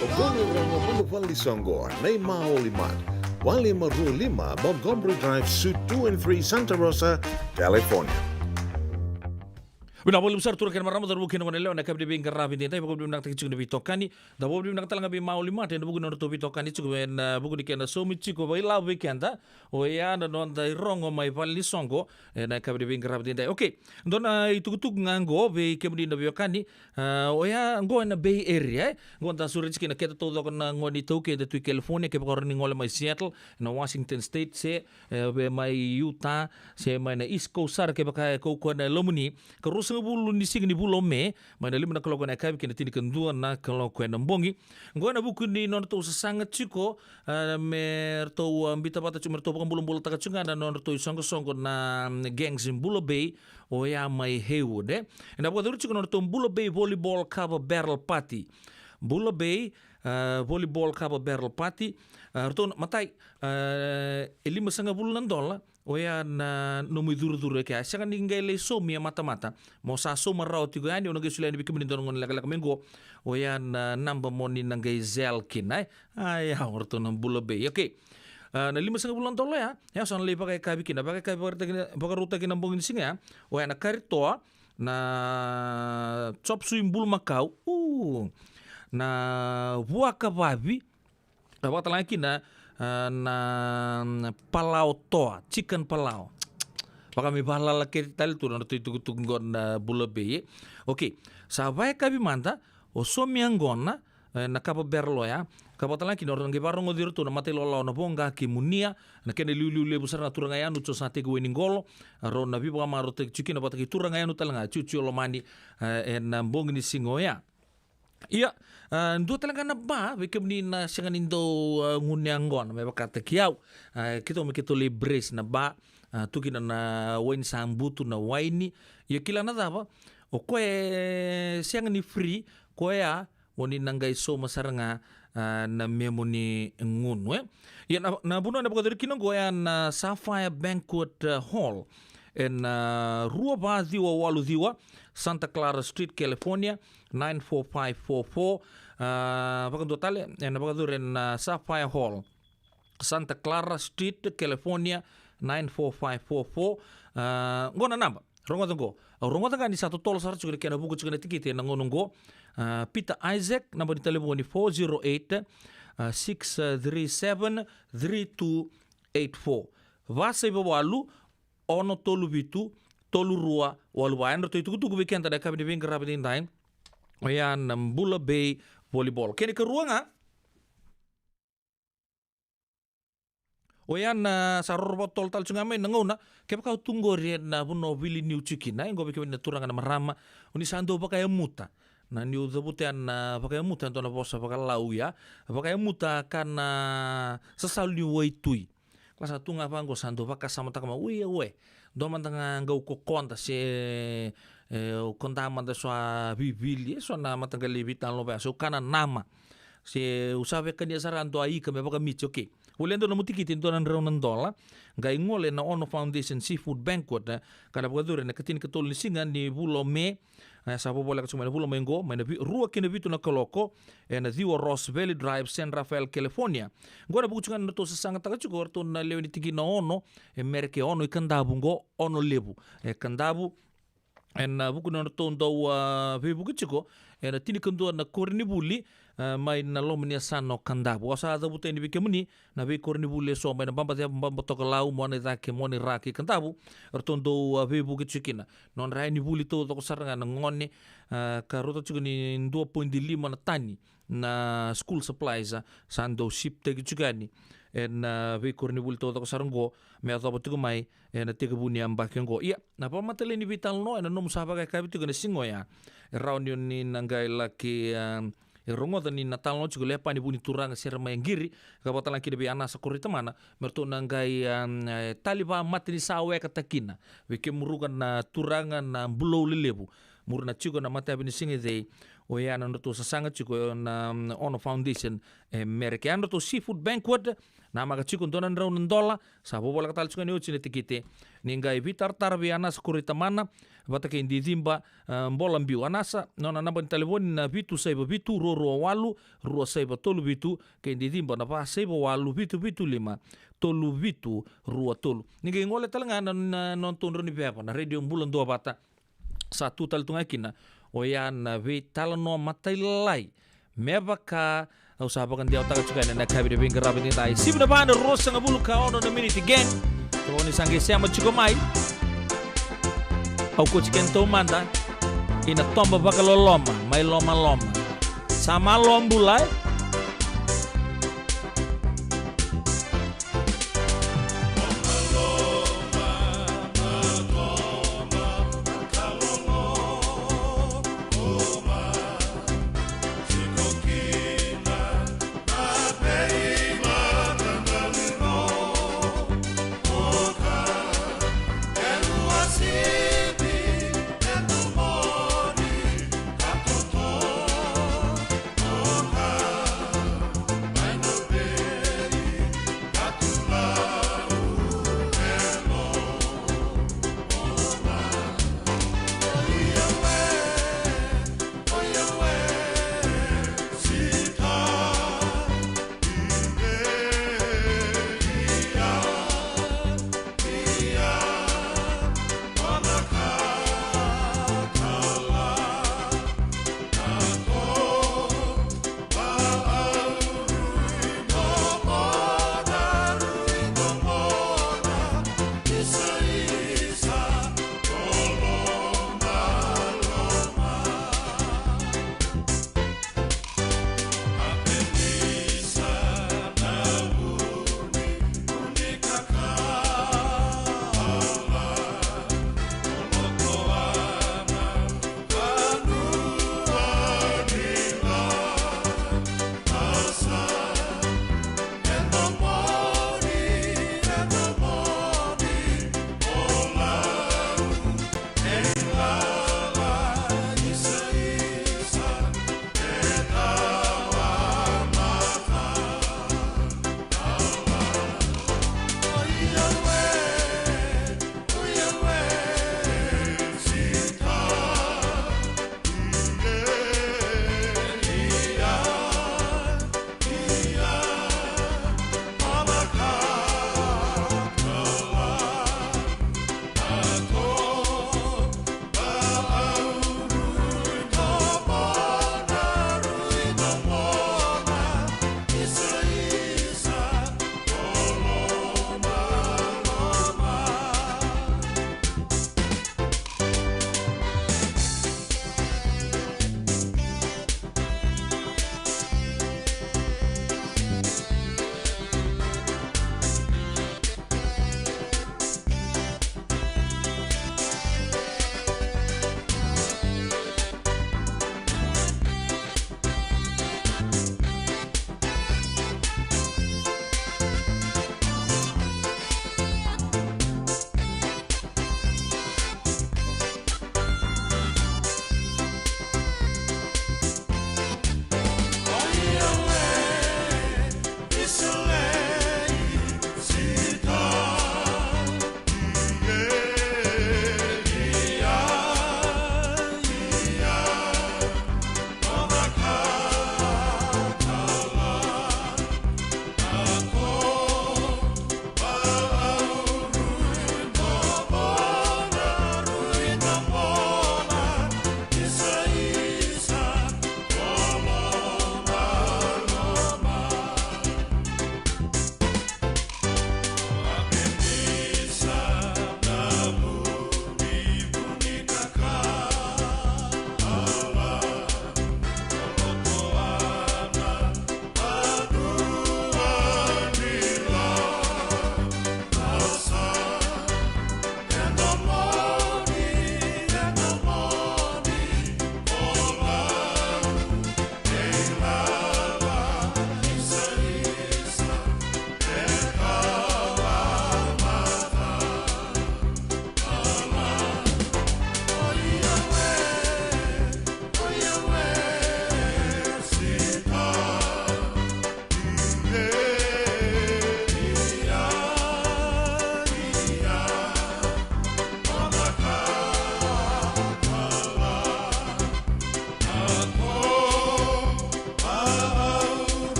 O koya e raica na vale ni soqo, na iMaoli Mart, walu lima rua lima Montgomery Drive, Suite two and three, Santa Rosa, California. Vinaka vakalevu sara turaga kei na marama, cauravou kei na goneyalewa, na yakavi ni veiqaravi edaidai. Vakavinavinakataki tiko na veitokani. Da vakavinavinaka tale ga vei iMaoli Mart ena vuku ni nodratou veitokani tiko ena vuku ni kena saumi tiko vakailavo vei keda, oya na noda irogo mai vale ni soqo ena yakavi ni veiqaravi edaidai. Okay, dua na itukutuku ga qo vei kemuni na veiwekani. A, oya qo ena Bay Area, e? Qo da sureti kina keda taucoko na gone iTaukei eda tu i California, kevaka o rawa ni gole mai Seattle, na Washington State, se, e, vei mai Utah, se mai na East Coast sara, kevaka e kaukaua na yalomuni. Ka ruasagavulu ni siga ni vula o Me, mai na lima na kaloko ena yakavi kei na tinikadua na kaloko ena bogi. Qo ena vuku ni nodratou sasaga tiko, a, me ratou, a, biuta vata tiko, me ratou vakabulabulataka tiko ga na nodratou isoqosoqo na, mm, gangs in Bula Bay, oya mai Heywood, e? Ena vakacuru tiko na nodratou Bula Bay Volleyball Kava Barrel Party. Bula Bay, a, Volleyball Kava Barrel Party. A, ratou na, matai, a, e limasagavulu na dola, oya na nomu icurucuru e kea. E sega ni qai lai saumi e matamata. Mo sa sauma rawa tiko yani, au na qai solia yani vei kemuni dua na gauna lekaleka mai qo. Oya na naba mo ni na qai Zelle kina, e? A, ia, o ratou na Bula Bay. Okay. A, na limasagavulu na dola ya, e, sa na lai vakayakavi kina. Vakayakavi vakarautaki na, vakarautaki na bogi ni siga ya. Oya na kari toa, na chop suey bulumakau, u, na vuaka vavi, a, vakatalega kina, a, na, na palao toa, chicken palao. Vaka me vakalala kece tale tu na nodratou itukutuku qo na Bula Bay, e. Okay, sa vakayakavi mada, o saumi yaqona, e, na kava barrel oya. Ka vakatalega kina, o ratou na qai vakarogoci iratou na matailawalawa na Voqa kei Munia, na kena iliuliu levu sara ga Turaga Yanu, Josea Tekiwai ni Qolo, a, rau na veivakamarautaki tiko kina vata kei Turaga Yanu tale ga, Jiujiu Lomani, e, ena bogi ni siga oya. Ia, a, dua tale ga na ba, vei kemuni na sega ni dau, a, gunu yaqona, me vakataki au. A, keitou me keitou lai brace na ba, a, tu kina na waini sa butu, na waini. Ia kila na cava, o koya e sega ni free, koya, o ni na qai sauma sara ga, a, na memu ni gunu, e. Ia na, na vanua ena vakacuru kina qo ya na Sapphire Banquet, a, Hall. Ena, a, rua va ciwa walu ciwa, Santa Clara Street, California, nine four five four four. A, vakadua tale, ena vakacuru ena, a, Sapphire Hall. Santa Clara Street, California, nine four five four four. A, qo na naba. Rogoca qo. Au rogoca ga ni sa totolo sara tiko na kena vuka tiko na tikiti ena gauna qo. A, Peter Isaac, naba ni talevoni four zero eight, a, six three seven, three two eight four. Va saiva walu, ono tolu vitu, tolu rua walu va. Ena ratou itukutuku vei keda na yakavi ni veiqaravi edaidai. Oya na Bula Bay Volleyball. Kena ikarua ga. Oya na sa roro vakatotolo tale tiko ga mai na gauna, kevaka o tu qori ena vanua o veiliutaki tiko kina, e, qo vei kemuni na turaga, na marama, o ni sa dau vakayamuta. Na niu cavuta ya na vakayamuta, e dua na vosa vakaLau ya. Vakayamuta ka na sasalu ni waitui. Ka sa tu ga vaqo sa dau vakasamataka mai, ui, e, ue. Dua mada ga qai kokoda se, e, koda mada so a vivili, e, so na mataqali veitalanoa vaya, se au kana nama. Se au sa via kania sara e dua ika me vakamiti, okay. Volia e dua nomu tikiti, e dua na drau na dola. Qai gole ena Ono Foundation Seafood Banquet, e, ka na vakacuru ena ikatinikatolu ni siga ni vula o Me, e, sa vovoleka tiko mai na vula mai qo, mai na vi-, rua ki na vitu na kaloko, ena ciwa Ross Valley Drive, San Rafael, California. Qo ena vuku tiko ga ni nodratou sasagataka tiko o ratou na lewe ni tikina ono, e Merika, e ono i Kadavu qo, Ono Levu. E Kadavu, ena, a, vuku ni nodratou dau, a, veivuke tiko ena tinikadua na koronivuli, a, mai na loma ni yasana o Kadavu. Au sa cavuta yani vei kemuni na veikoronivuli eso mai na Babaceva, Babatokalau, Muanaicake, Muanaira kei Kadavu. Ratou dau, a, veivuke tiko kina. Nodra yani vuli taucoko sara ga na gone, a, ka rauta tiko ni dua poidi lima na tani. na school supplies, a, sa dau siptaki tiko yani ena veikoronivuli taucoko sara oqo, me yacova tiko mai ena tekivu ni yabaki oqo. Ia, na vamatale ni veitalanoa ena nomu sa vakayakavi tiko ena siga oya, e rawa ni o ni na qai laki, a, e rogoca ni na talanoa tiko Lepani Vunituraga Seremaia Qiri, ka vakatalega kina vei Anasa Koroitamana, me ratou na qai, a, e, tali vamatanisawekataki kina vei kemuru ka na turaga na Bulou lelevu. Muri na tiko na matayavi ni siga i cei, oya na nodratou sasaga tiko na, mm, Ono Foundation e Merika. Ya nodratou seafood banquet, namaka tiko dua na drau na dola, sa vovolaka tale tiko ni oti na tikite. Ni qai veitaratara vei Anasa Koroitamana vata kei Diciba, e, Bolabiu. Anasa, nona naba ni talevoni na vitu saiva vitu, rua rua walu, rua saiva tolu vitu, kei Diciba na va saiva walu, vitu vitu lima, tolu vitu rua tolu. Ni qai gole talega na, na, na nodratou drau ni veva, na Radio Bula Duavata. Sa tu tale tu ga kina oya na veitalanoa matailalai. Me vaka au sa vakadewataka tiko yani ena yakavi ni veiqaravi nidai. Sivi na va na ruasagavulu ka ono na miniti, gang. Kevaka o ni sa qai sema tiko mai, au kauti kedatou mada ina toba vakaloloma mai lomaloma. Sa malo bula, e?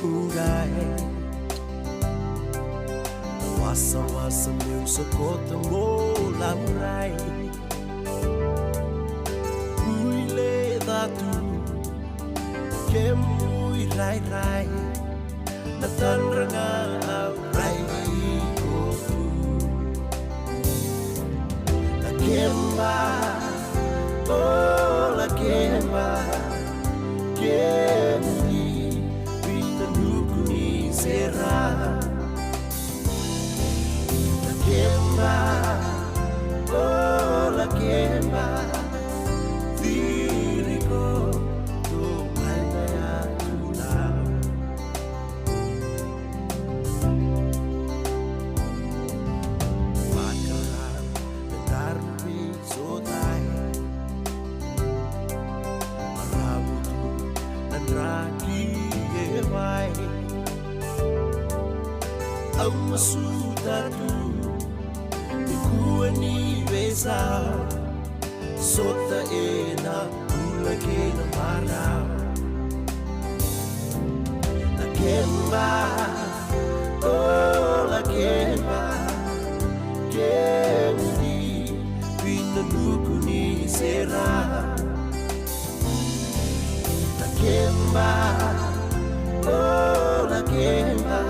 Urai. Wasawasa meu sokota mo laurai. Ui le catu. Kemu irairai. Na tadra ga au rai iko tu. Lakeba, o Lakeba, kemuni vitanuku ni sera. Lakeba, o Lakeba, ciri iko, tou mai na yatu lau. Vakara me daru veisotai. Maravu tu na draki e wai. Au masuta tu ni kua ni veisau. Sota ena bula kei na marau. Lakeba, o Lakeba, kemuni vitanuku ni sera. Lakeba, o Lakeba,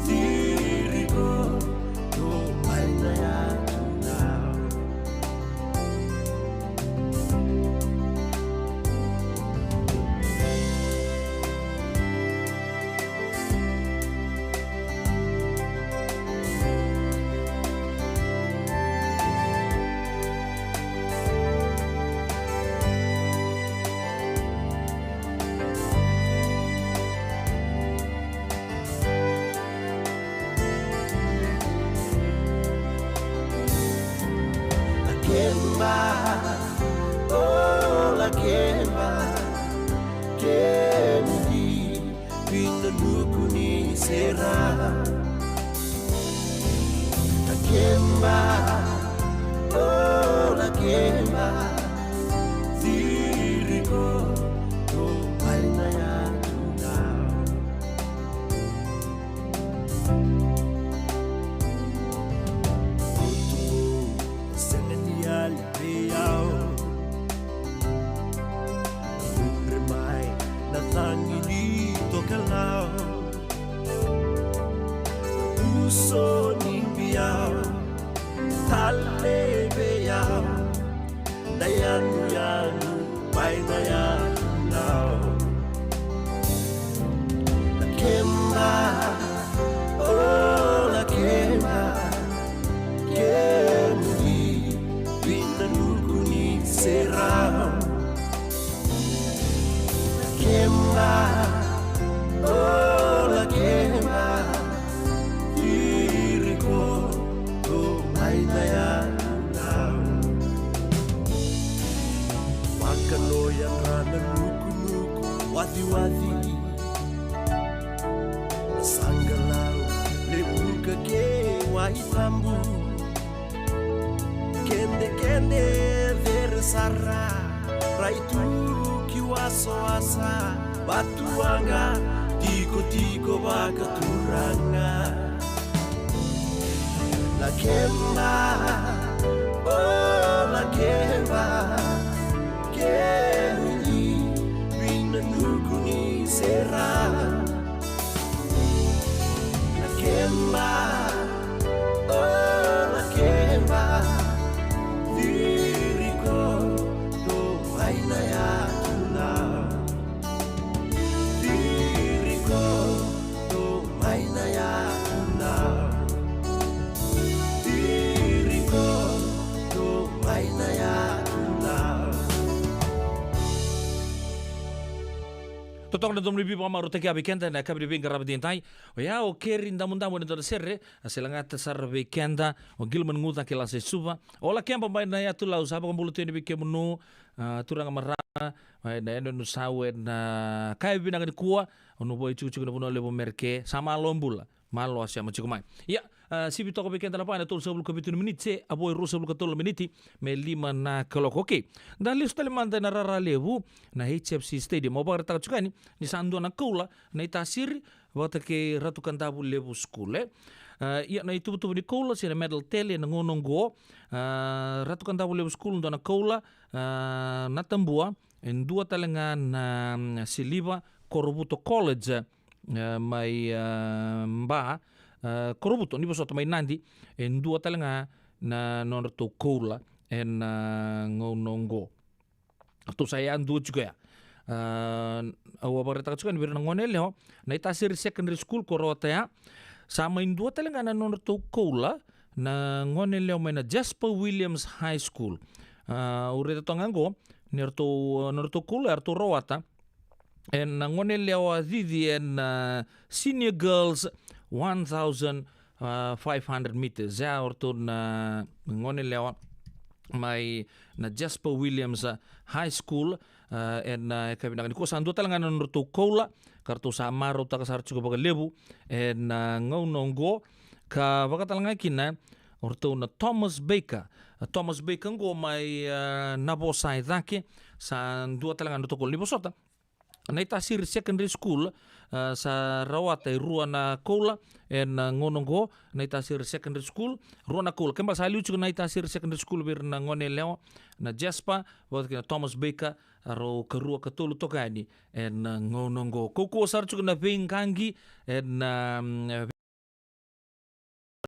ciri iko, tou mai na yatu lau. Lakeba, o Lakeba, kemuni vitanuku ni sera. Lakeba, o Lakeba, ciri iko, tou mai na yatu lau. Sega ni yali vei au. Mudre mai na cagi ni tokalau. Uso ni biau, tale vei au. Na yanuyanu mai na yatu lau. Lakeba, o Lakeba, kemuni vitanuku ni sera. Lakeba, o Lakeba, ciri iko, tou mai na yatu lau. Vakano yadra na nukunuku waciwaci. Na saqalau, levuka kei wai tabu. Kedekede cere sara, rai tu ki wasawasa, vatuwaqa, tikotiko vakaturaga. Lakeba, o Lakeba, kemuni vitanuku ni sera. Lakeba, o Lakeba, ciri iko, tou mai na yatu lau. Ciri iko, tou mai na yatu lau. Ciri iko, tou mai na yatu lau. Totoka na domo ni veivakamaurutaki vei keda ena yakavi ni veiqaravi edaidai. Oya o Keri Damudamu ena dua na sere a se lagata sara vei keda, o Gilman Guca kei Lasa i Suva. O Lakeba mai na yatu lau, sa vakabula tu yani vei kemunu. A, turaga marama mai na yanuyanu sau ena yakavi vinaka nikua. O Nuvoi Jikojiko na Vanua Levu Mereke, sa malo bula. Malo a sema tiko mai. Ia, A, sivi toka vei keda na va ena tolusagavulu ka vitu na miniti, se a vo e ruasagavulu ka tolu na miniti me lima na kaloko. Okei, da lesu tale mada ena rara levu na H F C Stadium. Au vakaraitaka tiko yani ni sa dua na koula na itasiri vata kei Ratu Kadavulevu School, e. A, ia na ituvatuva ni koula se na medal tele ena gauna oqo, a, Ratu Kadavulevu School dua na koula, a, na tabua, e dua tale ga na, mm, siliva, Korovuto College, e, mai, e, Ba, e, Korovuto, ni vosota, mai Nadi, e dua tale ga na nodratou koula ena, e, gauna oqo. Ratou sa yadua tiko ya. A, au a vakaraitaka tiko yani vei ira na gone yalewa, na Itasiri Secondary School ko rawata ya. Sa mai dua tale ga na nodratou koula na gone yalewa mai na Jasper Williams High School. A, au raica toka ga oqo ni ratou, nodratou koula ya ratou rawata ena gone yalewa cici ena, a, Senior Girls one thousand, a, five hundred meters. Ya o ratou na gone yalewa mai na Jasper Williams, a, High School, a, ena, a, yakavi vinaka nikua. Sa dua tale ga na nodratou koula ka ratou sa marautaka sara tiko vakalevu ena, a, gauna oqo, ka vaka tale ga kina o ratou na Thomas Baker. A, Thomas Baker oqo mai, a, Navosa e cake, sa dua tale ga na nodratou koula. Ni vosota, na Itasiri Secondary School, a, sa rawata e rua na koula ena, a, gauna oqo, na Itasiri Secondary School, rua na koula. Kena ibalebale sa liu tiko na Itasiri Secondary School vei ira na gone yalewa, na Jasper vata kei na Thomas Baker, a, rau karua ka tolu toka yani ena, a, gauna oqo. Kaukauwa sara tiko na veiqaqi ena, a,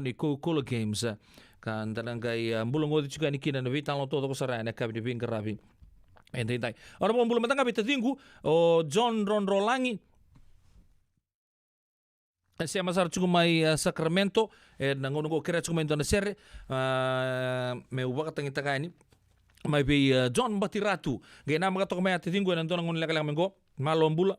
ni Coca-Cola Games, a, ka da na qai, a, bula goci tiko yani kina na veitalanoa taucoko sara ena yakavi ni veiqaravi edaidai. Au na vakabula mada ga vei taciqu o John Drodrolagi, e sema sara tiko mai, a, Sacramento ena gauna oqo, kerea tiko mai e dua na sere, a, meu vakatagitaka yani mai vei, a, John Batiratu. Qai namaka toka mai ya taciqu ena dua na gauna lekaleka mai oqo. Malo bula.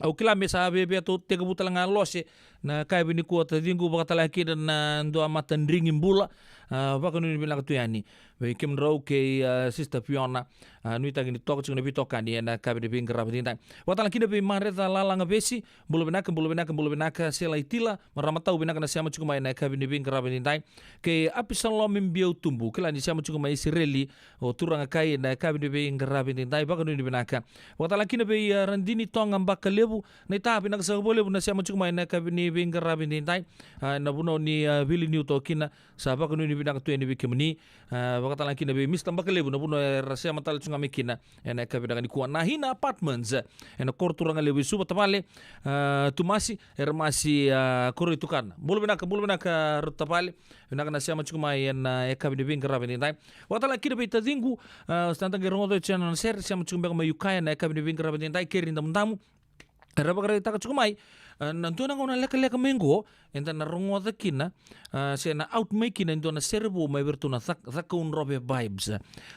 Au kila me sa viavia tu tekivu tale ga lose na yakavi nikua taciqu, vaka tale ga kina na dua matadrigi bula. A, vakanuinui vinaka tu yani vei kemudrau kei, a, Sister Fiona. A, nuitaki ni toka tiko na veitokani ena yakavi ni veiqaravi edaidai. Vaka tale ga kina vei Mareca Lalagavesi, bula vinaka, bula vinaka, bula vinaka. Sela Itila, marama tau, vinaka na sema tiko mai ena yakavi ni veiqaravi edaidai. Kei Apisalomi Biautubu, kila ni sema tiko mai Isireli o turaga kai ena yakavi ni veiqaravi edaidai, vakanuinui vinaka. Vaka tale ga kina vei, a, Radini Toga Bakalevu, na ita, vinaka saka vakalevu na sema tiko mai ena yakavi ni veiqaravi edaidai. A, ena vanua ni, a, Vili niu toka kina, sa vakanuinui vinaka tu yani vei kemuni. A, vaka tale ga kina vei Mister Bakalevu, na vanua era sema tale tiko ga mai kina ena yakavi vinaka nikua. Na Hina Apartments, ena koro turaga levu i Suva, tavale, a, Tumasi, era masi, a, koro i Tukana. Bula vinaka, bula vinaka, rau tavale. Vinaka na sema tiko mai ena, a, yakavi ni veiqaravi edaidai. Vaka tale ga kina vei taciqu, a, sa da qai rogoca oti na nona sere, sema tiko beka mai Ukiah ena yakavi ni veiqaravi edaidai, Keri Damudamu. Era vakaraitaka tiko mai, a, na dua na gauna lekaleka mai oqo, eda na rogoca kina, a, se na out mai kina e dua na sere vou mai vei iratou na Cak-, Cakaudrove Vibes.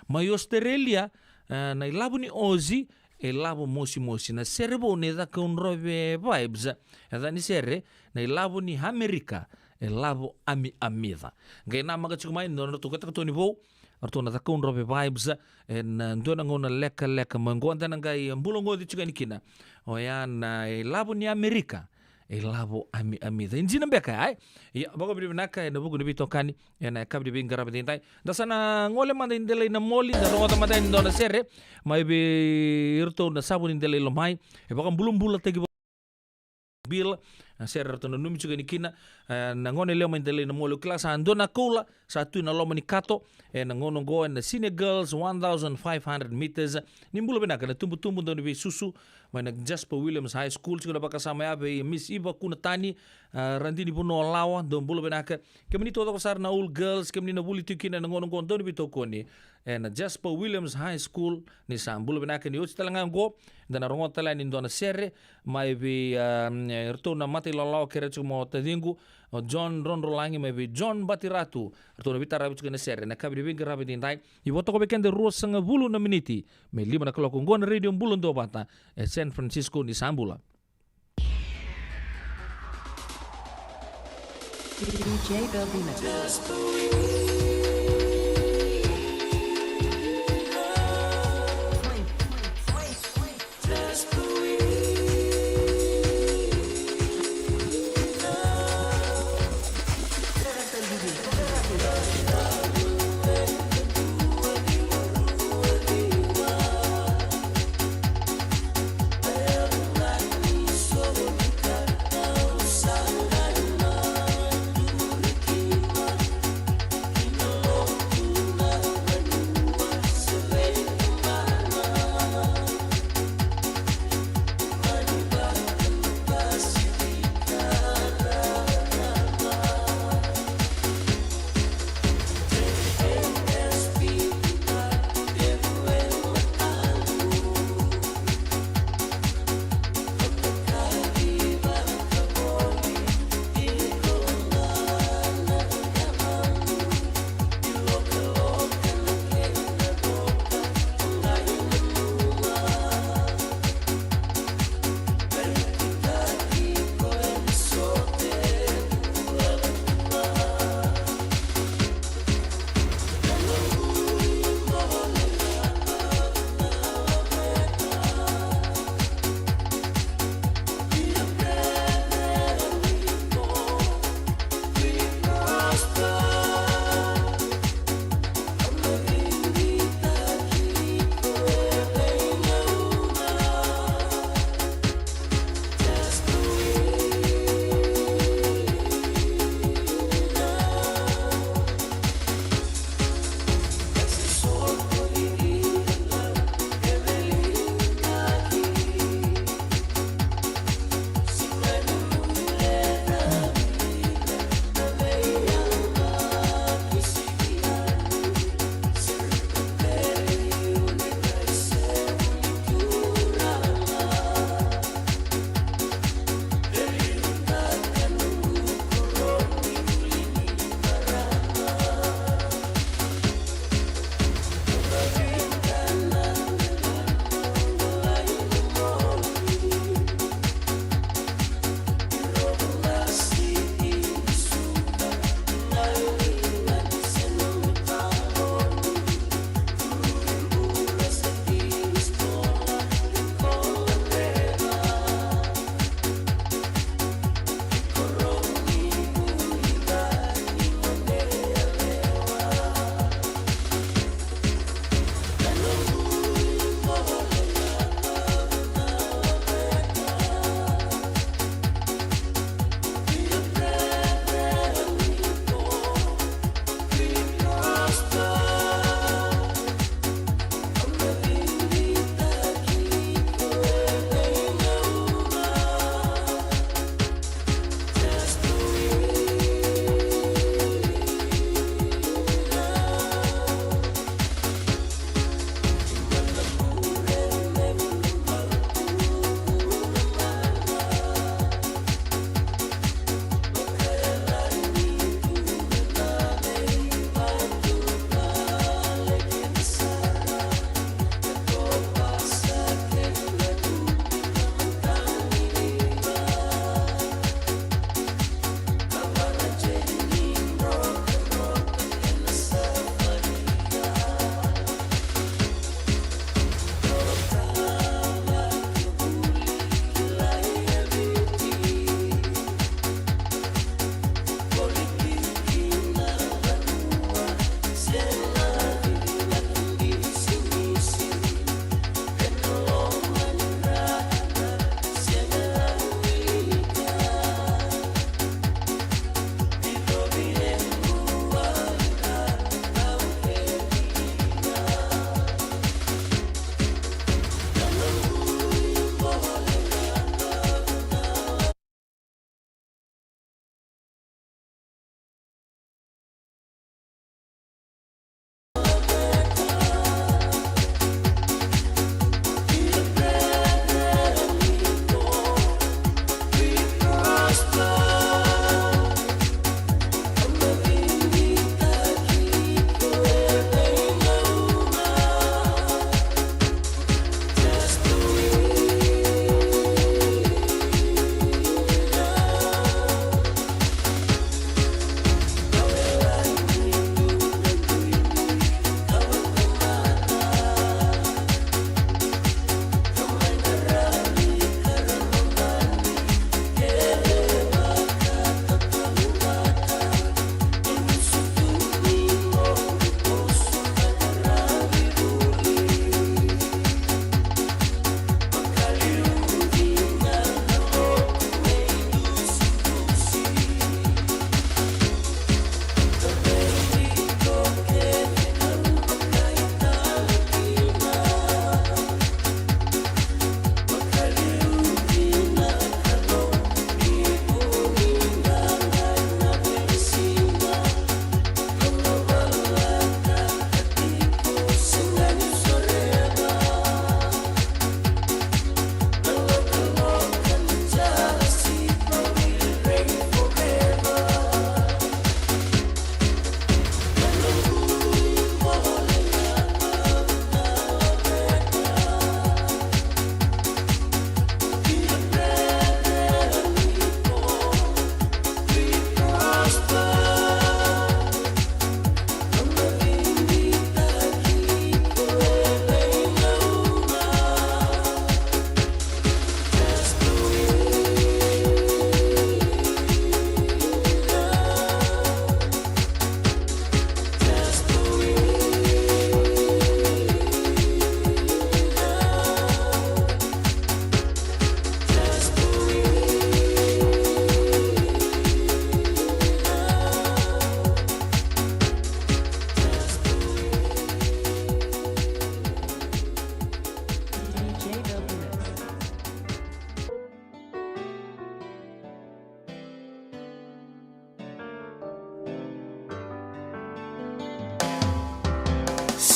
Mai Australia, a, na ilavo ni Aussie, e lavo mosimosi. Na sere vou ni Cakaudrove Vibes, e yaca ni sere, na ilavo ni Amerika, e lavo amiamica. Qai namaka tiko mai na nodratou katoni vou, o ratou na Cakaudrove Vibes, ena, a, dua na gauna lekaleka mai oqo, da na qai bula goci tiko yani kina. Oya na ilavo ni Amerika, e lavo amiamica. E dina beka, ai? Ia, vakavinavinaka ena vuku ni veitokani ena yakavi ni veiqaravi edaidai. Da sa na gole mada i Delainamoli, da rogoca mada yani e dua na sere mai vei iratou na Savu ni Delai Lomai. E vakabulabulataki Bill, a, sere ratou nanumi tiko yani kina, e, na gone yalewa mai Delainamoli. Au kila sa dua na koula sa tu ena loma ni kato ena gauna oqo ena Senior Girls one thousand five hundred meters. Ni bula vinaka na tubutubu dau ni veisusu mai na Jasper Williams High School, tiko na vakasama ya vei Miss Iva Kunatani, a, Radini Vanua Lawa, dou bula vinaka. Kemuni taucoko sara na Old Girls, kemuni na vuli tiko kina ena gauna oqo, dau ni veitokoni ena Jasper Williams High School, ni sa bula vinaka. Ni oti tale ga oqo, da na rogoca tale yani e dua na sere mai vei, a, iratou na matailawalawa, kerea tiko mai o taciqu o John Drodrolagi mai vei John Batiratu. Ratou na veitaravi tiko ena sere ena yakavi ni veiqaravi edaidai. Ni vo toka vei keda e ruasagavulu na miniti me lima na kaloko. Oqo na Radio Bula Duavata e San Francisco, ni sa bula. D J Belvina.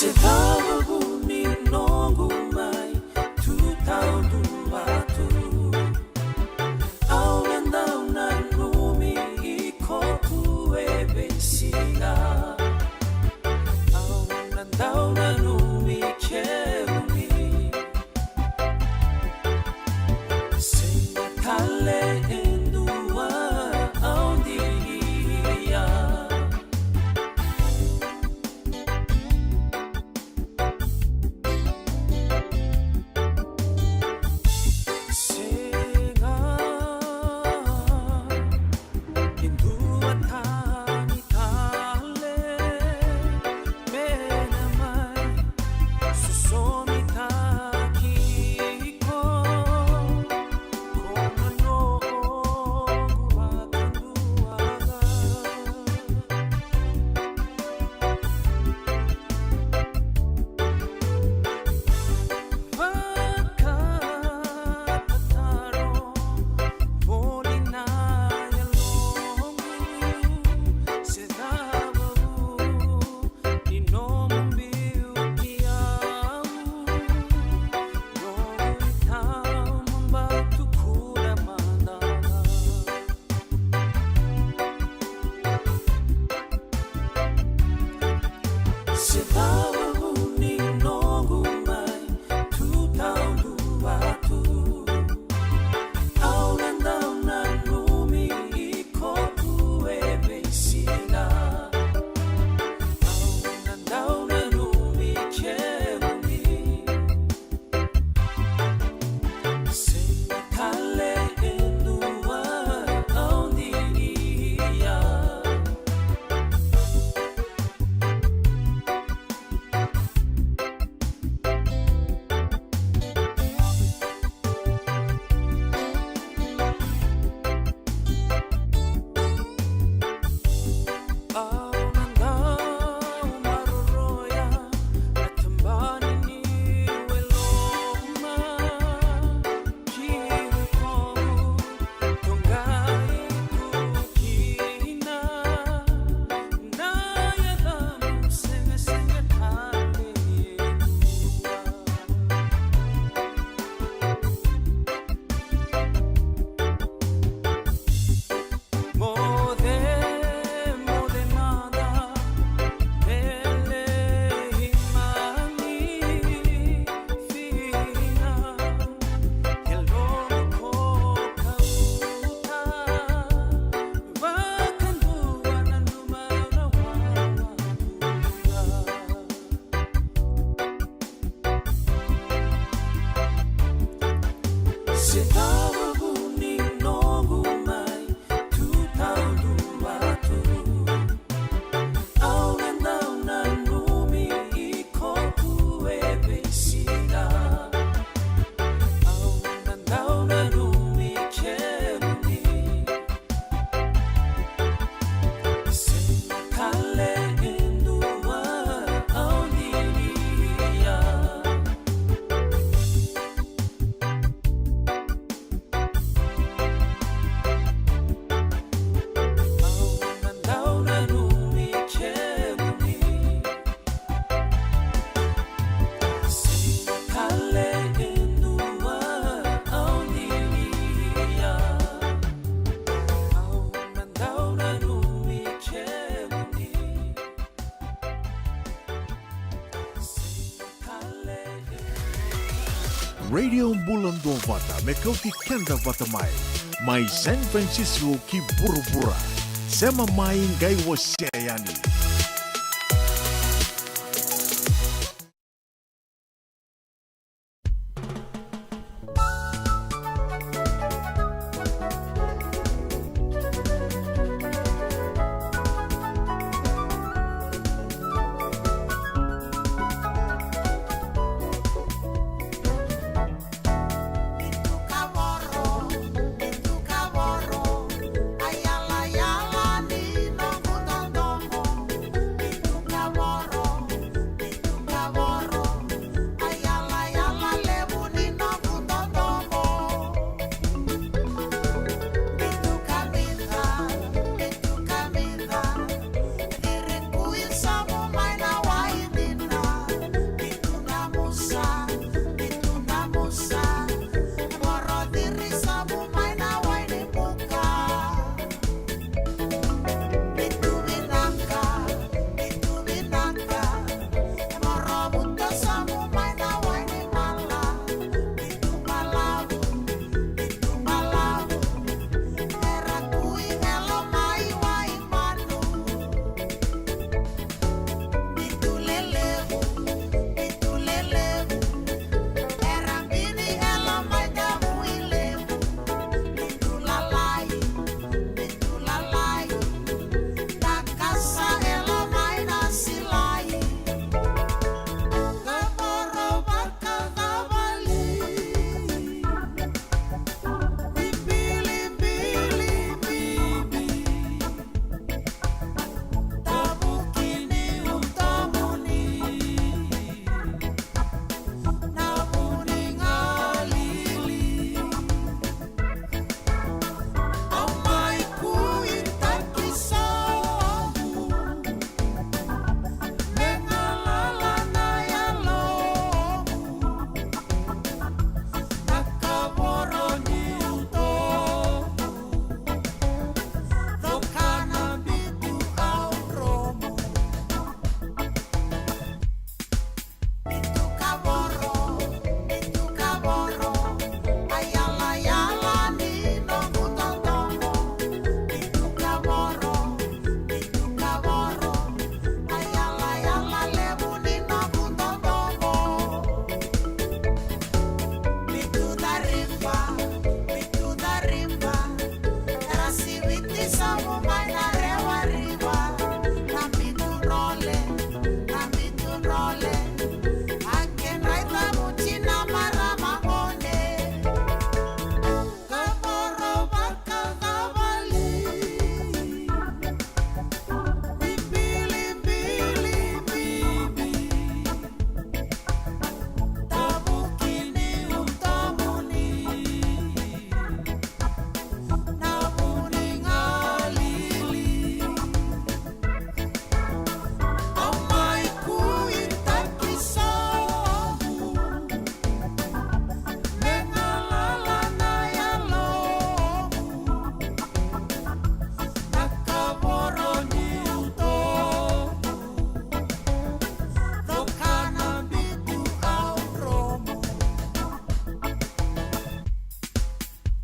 Se cava vu ni noqu mai tu taudua tu. Au na dau nanumi iko tu e veisiga. Au na dau nanumi kemuni. Sega tale e dua au digia. Sega e dua tani tale me na mai sosomitaki iko. Ko na noqu vakadua ga. Vakatataro voli na yaloqu, se cava vu ni nomu biuti au. Noqu itau ma bau tukuna mada ga. Se cava vu ni noqu mai tu taudua tu. Au na dau nanumi iko tu e veisiga. Au na dau nanumi kemuni. Sega tale e dua au digia. Au na dau maroroya na tabana ni yaloma. Ki komu toqai tu kina na yacamu, sega, sega tale e dua. Moce, moce mada, me lei mani fina, yalomu ko kauta, vakadua nanuma na wawa tu ga. Se cava vu ni noqu mai tu taudua tu. Au na dau nanumi iko tu e veisiga. Au na dau nanumi kemuni. Sega tale e dua au digia. Au na dau nanumi kemuni. Sega tale e dua au digia. Au na dau nanumi kemuni. Sega tale e Radio Bula Duavata, me kauti keda vata mai. Mai San Francisco ki vuravura. Sema mai qai wasea yani.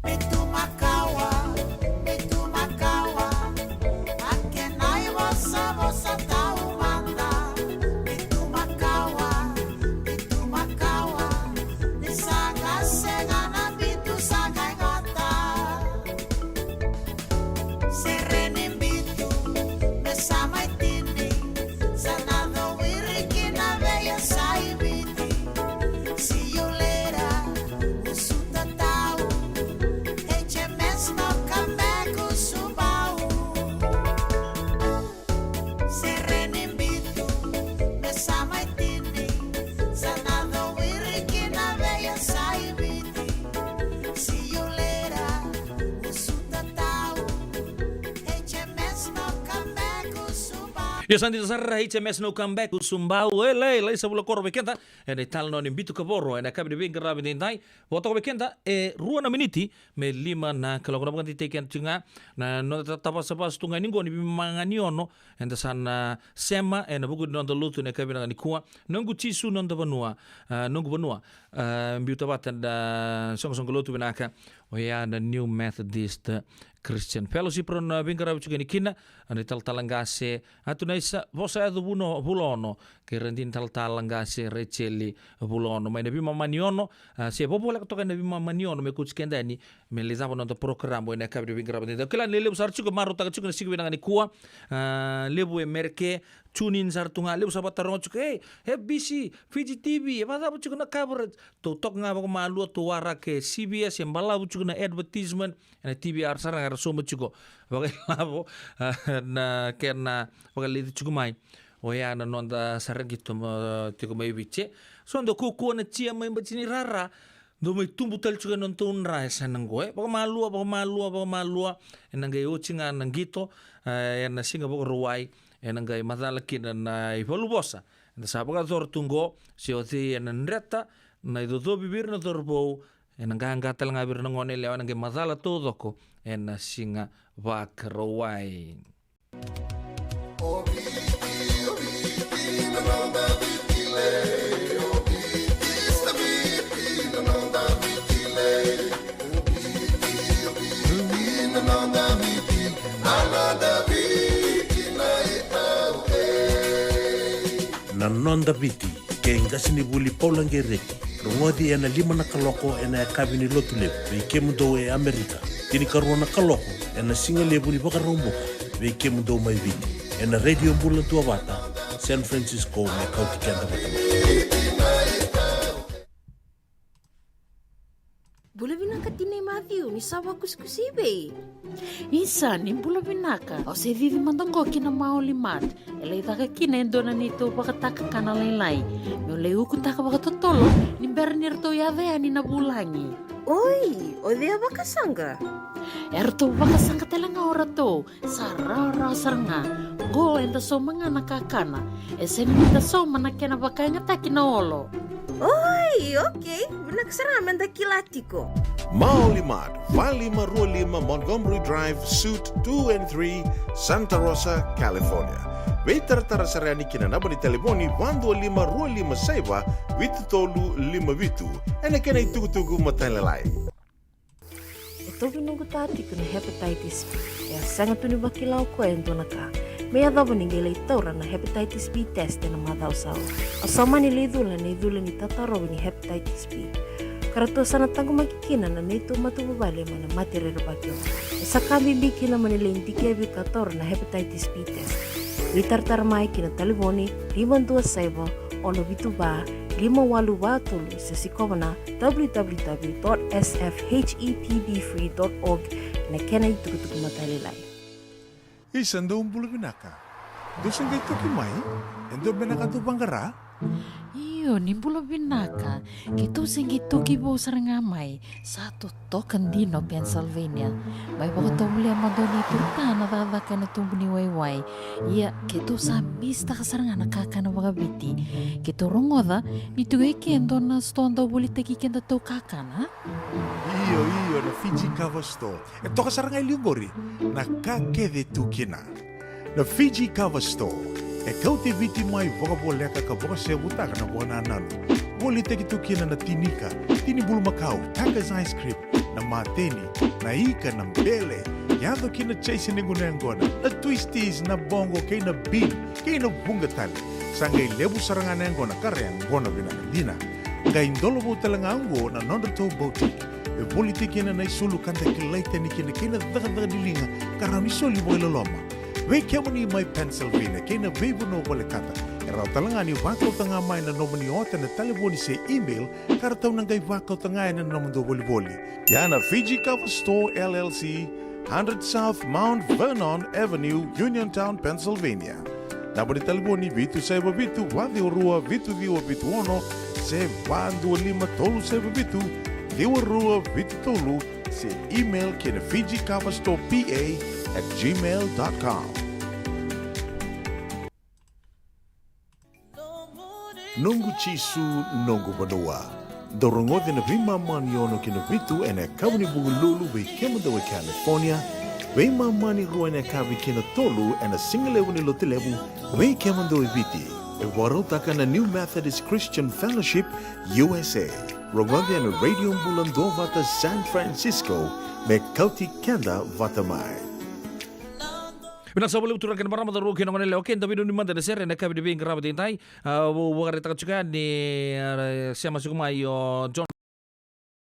Bitu makawa, bitu makawa, a kena ivosavosa taumada. Bitu makawa, bitu makawa, ni sa qai sega na bitu sa qai gata. Sere ni bitu, me sa mai tini, sa na cowiri ki na veiyasai Viti. See you later, usuta tau. H M S no come back, usu bau. Sere ni bitu, me sa mai tini, sa na cowiri ki na veiyasai Viti. See you later, usuta tau. H M S no come back, usu bau. Io, sa dina sara, H M S no come back, usu bau. E lai, lai sa vula koro vei keda ena italanoa ni bitu kavoro ena yakavi ni veiqaravi edaidai. Vo toka vei keda e rua na miniti me lima na kaloko. Na vakadeitaki keda tiko ga na noda tatavasavasa tu ga ni qo ni veimama ga ni ono eda sa na sema ena vuku ni noda lotu ena yakavi vinaka nikua. Noqu Jisu noda vanua, a, noqu vanua, a, biuta vata na soqosoqo lotu vinaka, oya na New Methodist Christian Fellowship. Rau na veiqaravi tiko yani kina na italatala qase Atunaisa Vosayaco Vuna, Vulaono, kei Radini Talatala Qase Rejeli Vulaono, mai na veimama ni ono, a, se vovoleka toka ena veimama ni ono me kauti keda yani me lai cava na noda porokaramu ena yakavi ni veiqaravi edaidai. Au kila ni levu sara tiko e marautaka tiko na siga vinaka nikua, a, levu e Merika, tune in sara tu ga, levu sa vataroga tiko, e, F B C, Fiji T V, e vakacava tiko na coverage? Tou toka ga vakamalua, tou waraka e C B S, e balavu tiko na advertisement ena T V R sara ga era sauma tiko vakailavo, a, na kena vakaleci tiko mai. Oya na noda sara qito, a, tiko mai Viti. So dou kaukauwa na jia mai Batinirara, dou mai tubu tale tiko ena nodatou dra e sa na qo, e vakamalua, vakamalua, vakamalua. Ena qai oti ga na qito, a, ena Siga Vakarauwai, ena qai macala kina na ivaluvosa eda sa vakayacora tu qo, se o cei ena dreta na icocovi vei ira na cauravou, ena qaqa tale ga vei ira na goneyalewa, ena qai macala taucoko ena Siga Vakarauwai. Na Noda Viti, kei qasenivuli Paula Qereti. Rogoci ena lima na kaloko ena yakavi ni Lotulevu vei kemudou e Amerika, tinikarua na kaloko ena sigalevu ni Vakaraubuka vei kemudou mai Viti, ena Radio Bula Duavata, San Francisco, me kauti keda vata mai. Bula vinaka tinai Maciu, ni sa vakusikusi i vei? Isa, ni bula vinaka. Au se cici mada qo ki na Maoli Mart e lai caka kina e dua na neitou vakatakakana lailai, meu lai ukutaka vakatotolo ni bera ni ratou yaco yani na vulagi. Oi, o cei a vakasaqa? E ratou vakasaqa tale ga o ratou. Sa rawarawa sara ga. Qo eda sauma ga na kakana. E sega ni da sauma na kena vakayagataki na olo. Oi, okei. Vinaka sara ga me da kila tiko. Maoli Mart, va lima rua lima Montgomery Drive, Suite two and three, Santa Rosa, California. Veitaratara sara yani ki na naba ni talevoni va dua lima rua lima saiva vitu tolu lima vitu. Ena kena itukutuku matailalai. E tauvi noqu ta tiko na hepatitis B. E a sega tu ni vakila o koya e dua na ka. Me yacova ni qai lai taura na hepatitis B test ena macawa sa oti. Au sa mani lai cula ena icula ni tatarovi ni hepatitis B. Ka ratou sa na taqomaki kina na neitou matavuvale mai na mate rerevaki oqo. E sa ka bibi kina mo ni lai dikevi ka taura na hepatitis B test. Veitaratara mai ki na talevoni lima dua saiva, ono vitu va, lima walu va tolu, se sikova na w w w dot s f h e p b free dot org na kena itukutuku matailalai. Isa, dou bula vinaka. Dou se qai toki mai? E dua beka na ka dou vaqara? Io, ni bula vinaka. Keitou se qai toki vou sara ga mai. Sa totoka dina o Pennsylvania. Mai vakatovolea mada o neitou ta na cakacaka ena tubu ni waiwai. Ia, keitou sa misitaka sara ga na kakana vakaviti. Keitou rogoca ni tu e ke e dua na sitoa dau volitaki kedatou kakana. Io, io, na Fiji Cover Store. E toka sara ga e liu qori na ka kece tu kina. Na Fiji Cover Store e kauti Viti mai vakavoleka ka vakasevutaka na vakanananu. Volitaki tu kina na tinika, tini bulumakau, Tiger's ice cream, na mateni, na ika, na bele, yaco kina chase ni gunu yaqona, na twisties, na boqo kei na bean, kei na vuqa tale. Sa qai levu sara ga na yaqona ka ra yaqona vinaka dina. Qai dolovou tale ga oqo na nodratou boutique. E voli tiko kina na isulu ka da kilai tani kina kei na cakacaka ni liga ka rawa ni soli vakailoloma. Vei kemuni mai Pennsylvania kei na veivanua volekata, e rawa tale ga ni vakauta ga mai na nomuni ota ena talevoni se email ka ratou na qai vakauta ga ena nomudou volivoli. Ia na Fiji Cover Store L L C, hundred South Mount Vernon Avenue, Uniontown, Pennsylvania. Naba ni talevoni vitu saiva vitu, va ciwa rua, vitu ciwa vitu ono, se va dua lima tolu saiva vitu, ciwa rua vitu tolu, se email ki na Fiji Cover Store P A at gmail dot com. Noqu Jisu, noqu vanua. Dou rogoca na veimama ni ono ki na vitu ena yakavi ni Vukelulu vei kemudou e California, veimama ni rua ena yakavi ki na tolu ena sigalevu ni Lotulevu vei kemudou e Viti. E vakarautaka na New Methodist Christian Fellowship U S A. Rogoca ena Radio Bula Duavata San Francisco me kauti keda vata mai. Vinaka sa vakalevu turaga kei na marama, cauravou kei na goneyalewa, keda veinanumi mada ena sere ena yakavi ni veiqaravi edaidai. A, vou vakaraitaka tiko yani, a, sema tiko mai o John,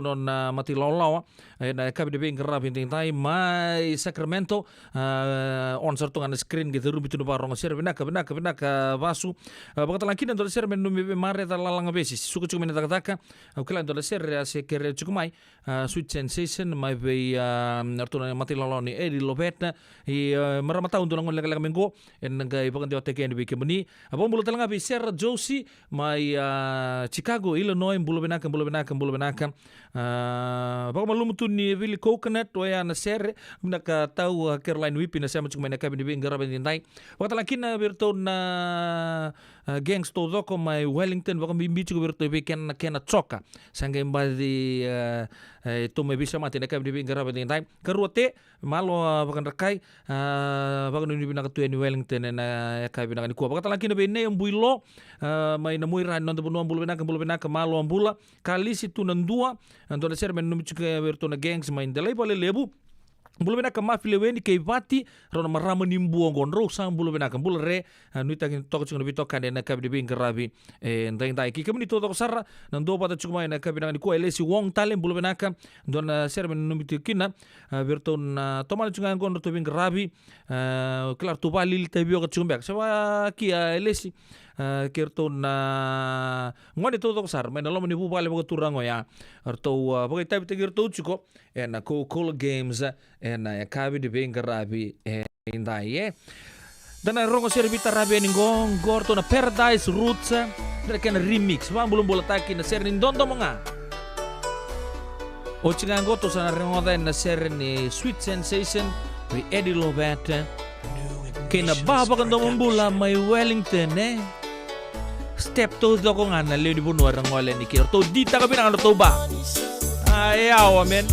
nona, a, matailalai ena yakavi ni veiqaravi edaidai mai Sacramento. A, on sara tu ga na screen, qai curu tu na vakarogo sere. Vinaka, vinaka, vinaka, a, vasu. A, vakatalega kina e dua na sere me nanumi vei Mareca Lalagavesi, suka tiko mai na cakacaka. Au kila e dua na sere a se kerea tiko mai, a, Sweet Sensation, mai vei, a, ratou na matailalai ni Eddie Lovett. I, a, marama tau, dua na gone lekaleka mai qo, ena qai vakadewataki yani vei kemuni. A, vakabula tale ga vei Sarah Josie mai, a, Chicago, Illinois, bula vinaka, bula vinaka, bula vinaka. A, vakamalumu tu ni Vili Coconut, oya na sere. Vinaka tau, a, Caroline Whippi, na sema tiko mai ena yakavi ni veiqaravi edaidai. Vakatalega kina vei iratou na, a, gangs taucoko mai Wellington, vakabibi tiko vei iratou e vei kena, kena coka. Sa qai baci, a, e, tou mai veisemati ena yakavi ni veiqaravi edaidai. Karua Te, malo, a, Vakadrakai, a, vakanuinui vinaka tu yani Wellington ena yakavi vinaka nikua. Vakatalega kina vei Nei Builo, a, mai Namuira, noda vanua, bula vinaka, bula vinaka, malo, bula. Kalisi tu na Dua, a, dua na sere me nanumi tiko vei iratou na gangs mai Delai Valelevu. Bula vinaka Mafi Leweni kei Vati, rau na marama ni Bua oqo, drau sa bula vinaka, bula re, a, nuitaki toka tiko na veitokani ena yakavi ni veiqaravi edaidai. Kei kemuni taucoko sara na duavata tiko mai ena yakavi vinaka nikua, Elesi Wong tale, bula vinaka, dua na sere me nanumi tiko kina, a, vei iratou na tomana tiko ga oqo na nodratou veiqaravi, a, kila ratou vakalili tavioka tiko beka. Sa vaka, a, Elesi, a, kei iratou na gone taucoko sara mai na loma ni vuvale vakaturaga oya. Ratou, a, vakaitavitaki iratou tiko ena Coca-Cola Games ena yakavi ni veiqaravi edaidai, e. Da na rogo sere veitaravi yani qo, qo ratou na Paradise Roots, na kena remix, vakabulabulataki na sere ni Dodomo Ga. Oti ga qo tou sa na rogoca yani na sere ni Sweet Sensation vei Eddie Lovett kei na ba vakadomobula mai Wellington, e. Step taucoko ga na lewe ni vanua era gole yani kina, ratou ditaka vinaka na ratou ba. A, e yawa, man.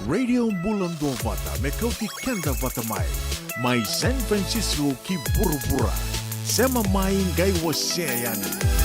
Radio Bula Duavata me kauti keda vata mai, mai San Francisco ki vuravura. Sema mai qai wasea yani.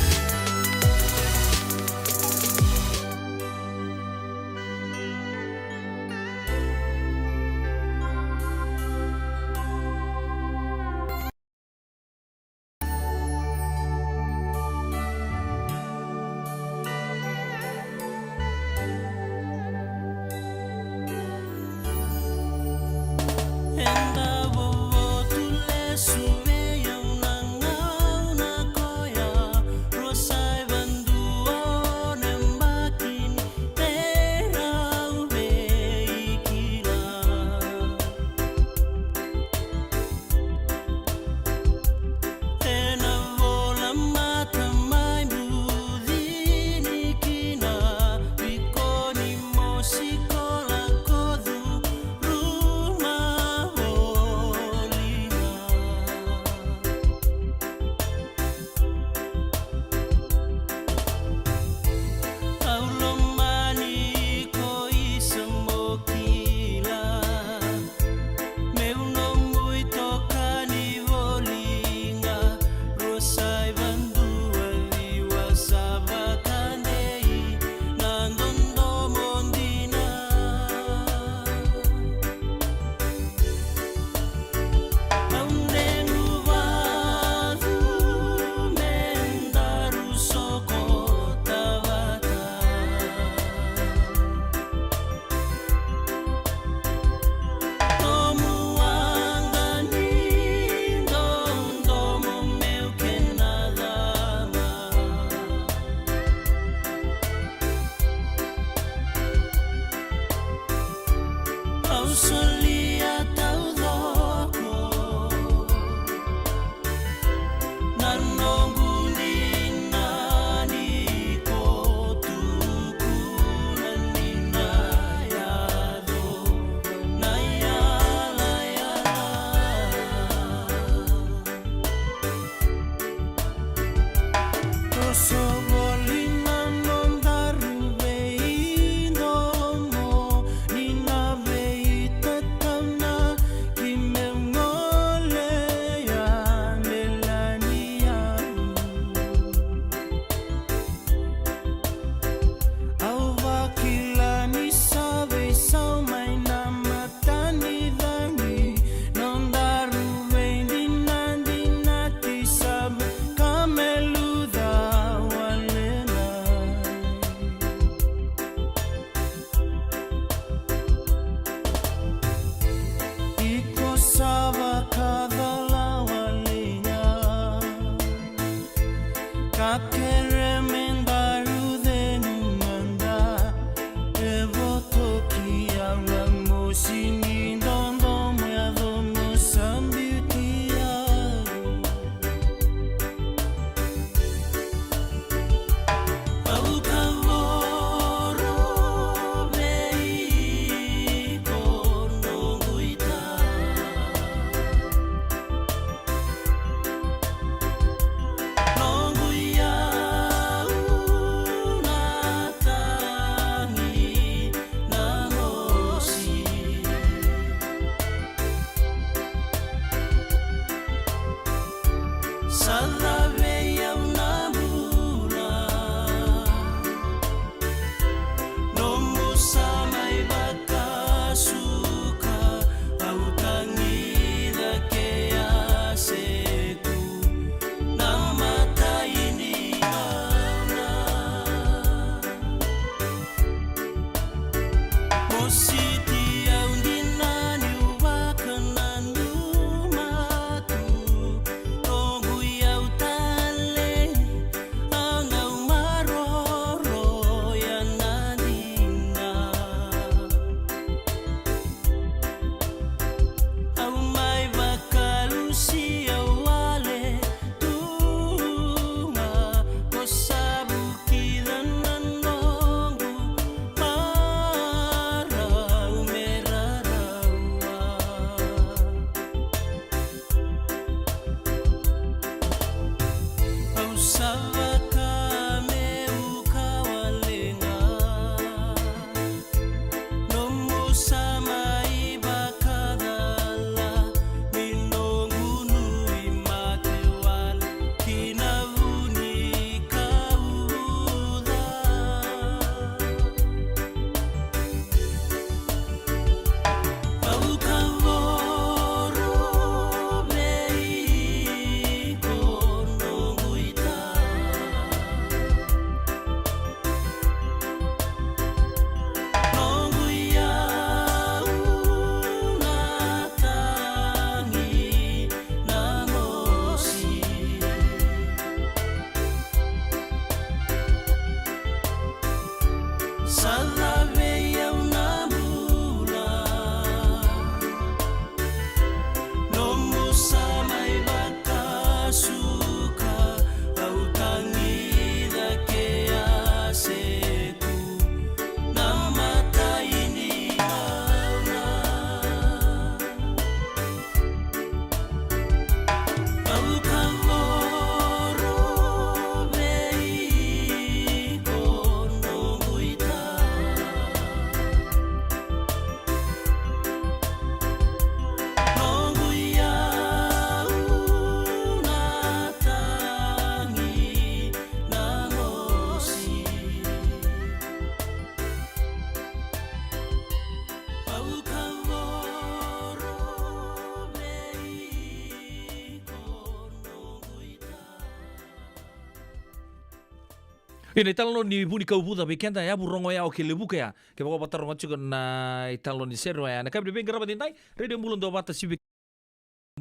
Ena italanoa ni vu ni kauvuca vei keda, yavu rogo ya o ke levuka ya. Kevaka o vakataroga tiko na italanoa ni sere oya ena yakavi ni veiqaravi edaidai, Radio Bula, dua vata sivi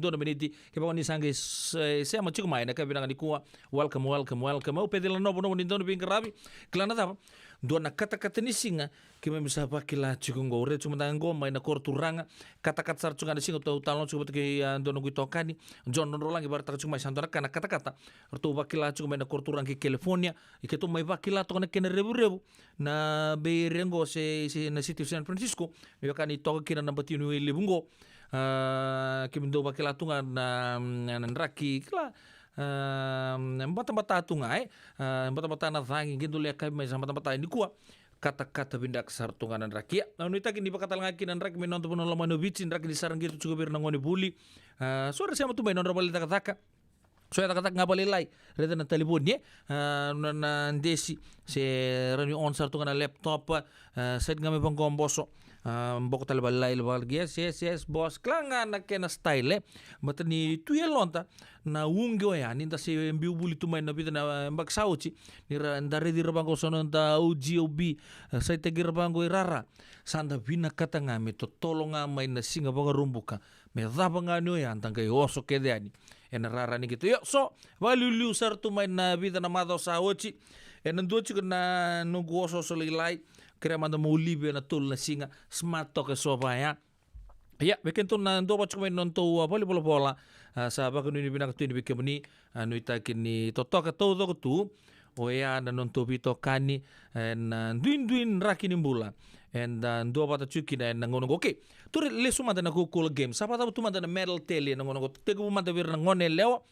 dua na miniti. Kevaka ni sa qai s-, e, sema tiko mai ena yakavi vinaka nikua, welcome, welcome, welcome. Au Peceli Novonovo ni dua na veiqaravi. Kila na cava? Dua na katakata ni siga keimami sa vakila tiko qo. Raica tiko mada qo mai na koro turaga. Katakata sara tiko ga na siga, tou talanoa tiko vata kei, a, dua noqu itokani, John Drodrolagi, vakaraitaka tiko mai sa dua na ka na katakata ratou vakila tiko mai na koro turaga kei California. Ia keitou mai vakila toka na kena revurevu na Bay Area qo, se, se na City of San Francisco, me vaka ni toka kina na bati ni wai levu qo. A, keimami dau vakila tu ga na, na, na draki, kila, a, batabata tu ga, e. A, batabata na cagi, qai dau lai yakavi mai sa batabata. Nikua, katakata vinaka sara tu ga na draki. Ia, au nuitaki ni vakatalega kina na draki mai na noda vanua lomani o Viti, draki ni sara qito tiko vei ira na gonevuli. A, so era sema tu mai na nodra vale ni cakacaka. So e cakacaka ga vakalailai, raica na talevoni, e? A, na, na desi, se rawa ni on sara tu ga na laptop, a, side ga me vaqo boso, a, boko tale vakalailai, vakalailai, yes, yes, yes, boss, kila ga na kena style, e? Baleta ni tu e yaloda na uqi oya, ni da se biu vuli tu mai na vica na, a, yabaki sa oti, ni ra, da raici ira vaqo so na noda O G, O B, a, saitaki ira vaqo i rara, sa da vinakata ga me totolo ga mai na siga Vakaraubuka, me cava ga ni oya da qai oso kece yani ena rara ni qito. Io, so, vakaliuliu sara tu mai na vica na macawa sa oti. Ena dua tiko na noqu osooso lailai, kerea mada mo live ena tolu na siga, smart talk e so vaya. Ia, vei kedatou na dua vata tiko mai na nodatou, a, valenivolavola, a, sa vakanuinui vinaka tu yani vei kemuni, a, nuitaki ni totoka taucoko tu oya na nodatou veitokani ena duidui draki ni bula eda dua vata tiko kina ena gauna qo. Okay, tou lesu mada na Coca-Cola Games. Sa vakacava tu mada na medal tally ena gauna qo? Tekivu mada vei ira na gone yalewa.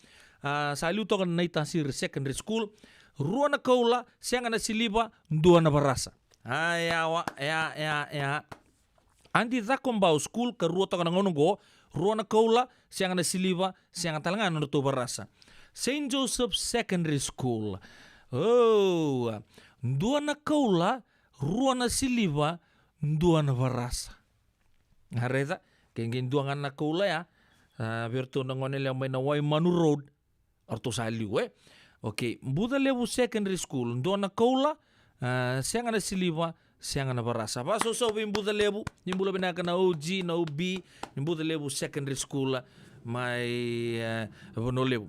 A, sa liu toka na Naitasiri Secondary School. Rua na koula, sega na siliva, dua na varasa. A, yawa, ya, ya, ya. Adi Cakobau School, ka rua toka na gauna qo, rua na koula, sega na siliva, sega tale ga na nodratou varasa. Saint Joseph Secondary School. O, dua na koula, rua na siliva, dua na varasa. A, raica, ke qai dua ga na koula ya, a, vei iratou na gone yalewa mai na Waimanu Road, o ratou sa liu, e? Okay, Bucalevu Secondary School, dua na koula, a, sega na siliva, sega na varasa. Vakasausau vei Bucalevu, ni bula vinaka na O G, na O B, ni Bucalevu Secondary School, mai, e, Vanua Levu.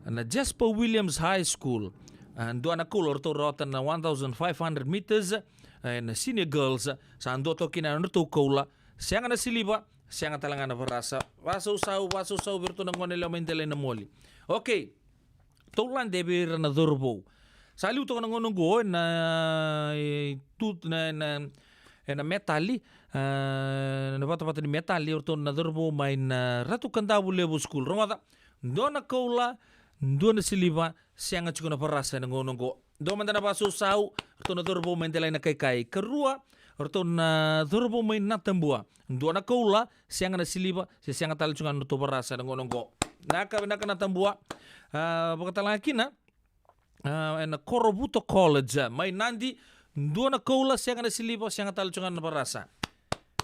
Na Jasper Williams High School, a, dua na koula, o ratou rawata na one thousand five hundred meters, e, na senior girls, sa dua toka kina na nodratou koula, sega na siliva, sega tale ga na varasa. Vakasausau, vakasausau vei iratou na gone yalewa mai Delainamoli. Okay. Tou lade vei ira na cauravou. Sa liu toka na gauna qo ena, e, tu, na, na, ena metali, e, na vatavata ni metali, o ratou na cauravou mai na Ratu Kadavulevu School. Rogoca, dua na koula, dua na siliva, sega tiko na varasa ena gauna qo. Dua mada na vakasausau, ratou na cauravou mai Delainakaikai. Karua, ratou na cauravou mai Natabua. Dua na koula, sega na siliva, se sega tale tiko ga na nodratou varasa ena gauna qo. Vinaka, vinaka Natabua. A, vakatalega kina, a, ena Korovuto College, a, mai Nadi, dua na koula, sega na siliva, sega tale tiko ga na varasa.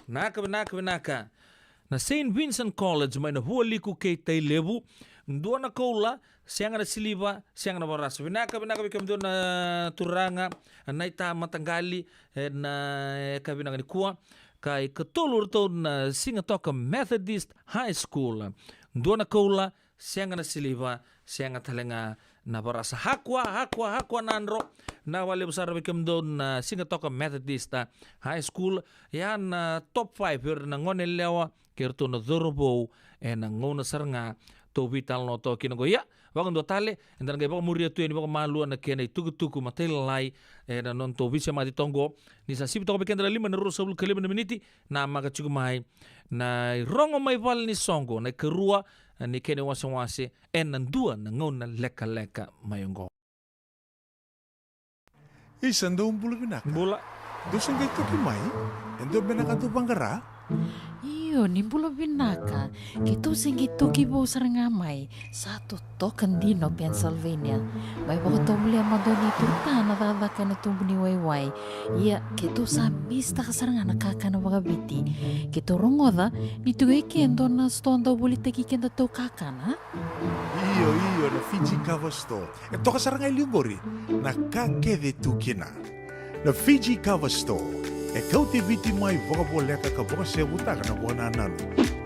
Vinaka, vinaka, vinaka. Na Saint Vincent College mai na Vualiku kei Tailevu, dua na koula, sega na siliva, sega na varasa. Vinaka, vinaka vei kemudou na turaga, na ita mataqali, ena yakavi vinaka nikua. Ka ikatolu o ratou na Sigatoka Methodist High School, dua na koula, sega na siliva, sega tale ga na varasa. Hakua, hakua, hakua Nadro. Vinaka vakalevu sara vei kemudou na Sigatoka Methodist, a, High School. Ia na top five vei ira na gone yalewa kei iratou na cauravou ena gauna sara ga tou veitalanoa toka kina qo. Ia, vakadua tale, eda na qai vakamuria tu yani vakamalua na kena itukutuku matailalai ena nodatou veisemati toka qo. Ni sa sivi toka vei keda na lima na ruasagavulu ka lima na miniti, namaka tiko mai na irogo mai vale ni soqo, na ikarua ni kena iwasewase ena dua na gauna lekaleka mai oqo. Isa, dou bula vinaka. Bula. Dou se qai toki mai? E dua beka na ka dou vaqara? Io, ni bula vinaka. Keitou se qai toki vou sara ga mai. Sa totoka dina o Pennsylvania. Mai vakatovolea mada o neitou ta na cakacaka ena tubu ni waiwai. Ia, keitou sa misitaka sara ga na kakana vakaviti. Keitou rogoca ni tiko eke e dua na sitoa dau volitaki kedatou kakana. Io, io, na Fiji Cover Store. E toka sara ga e liu qori na ka kece tu kina. Na Fiji Cover Store e kauti Viti mai vakavoleka ka vakasevutaka na vakanananu.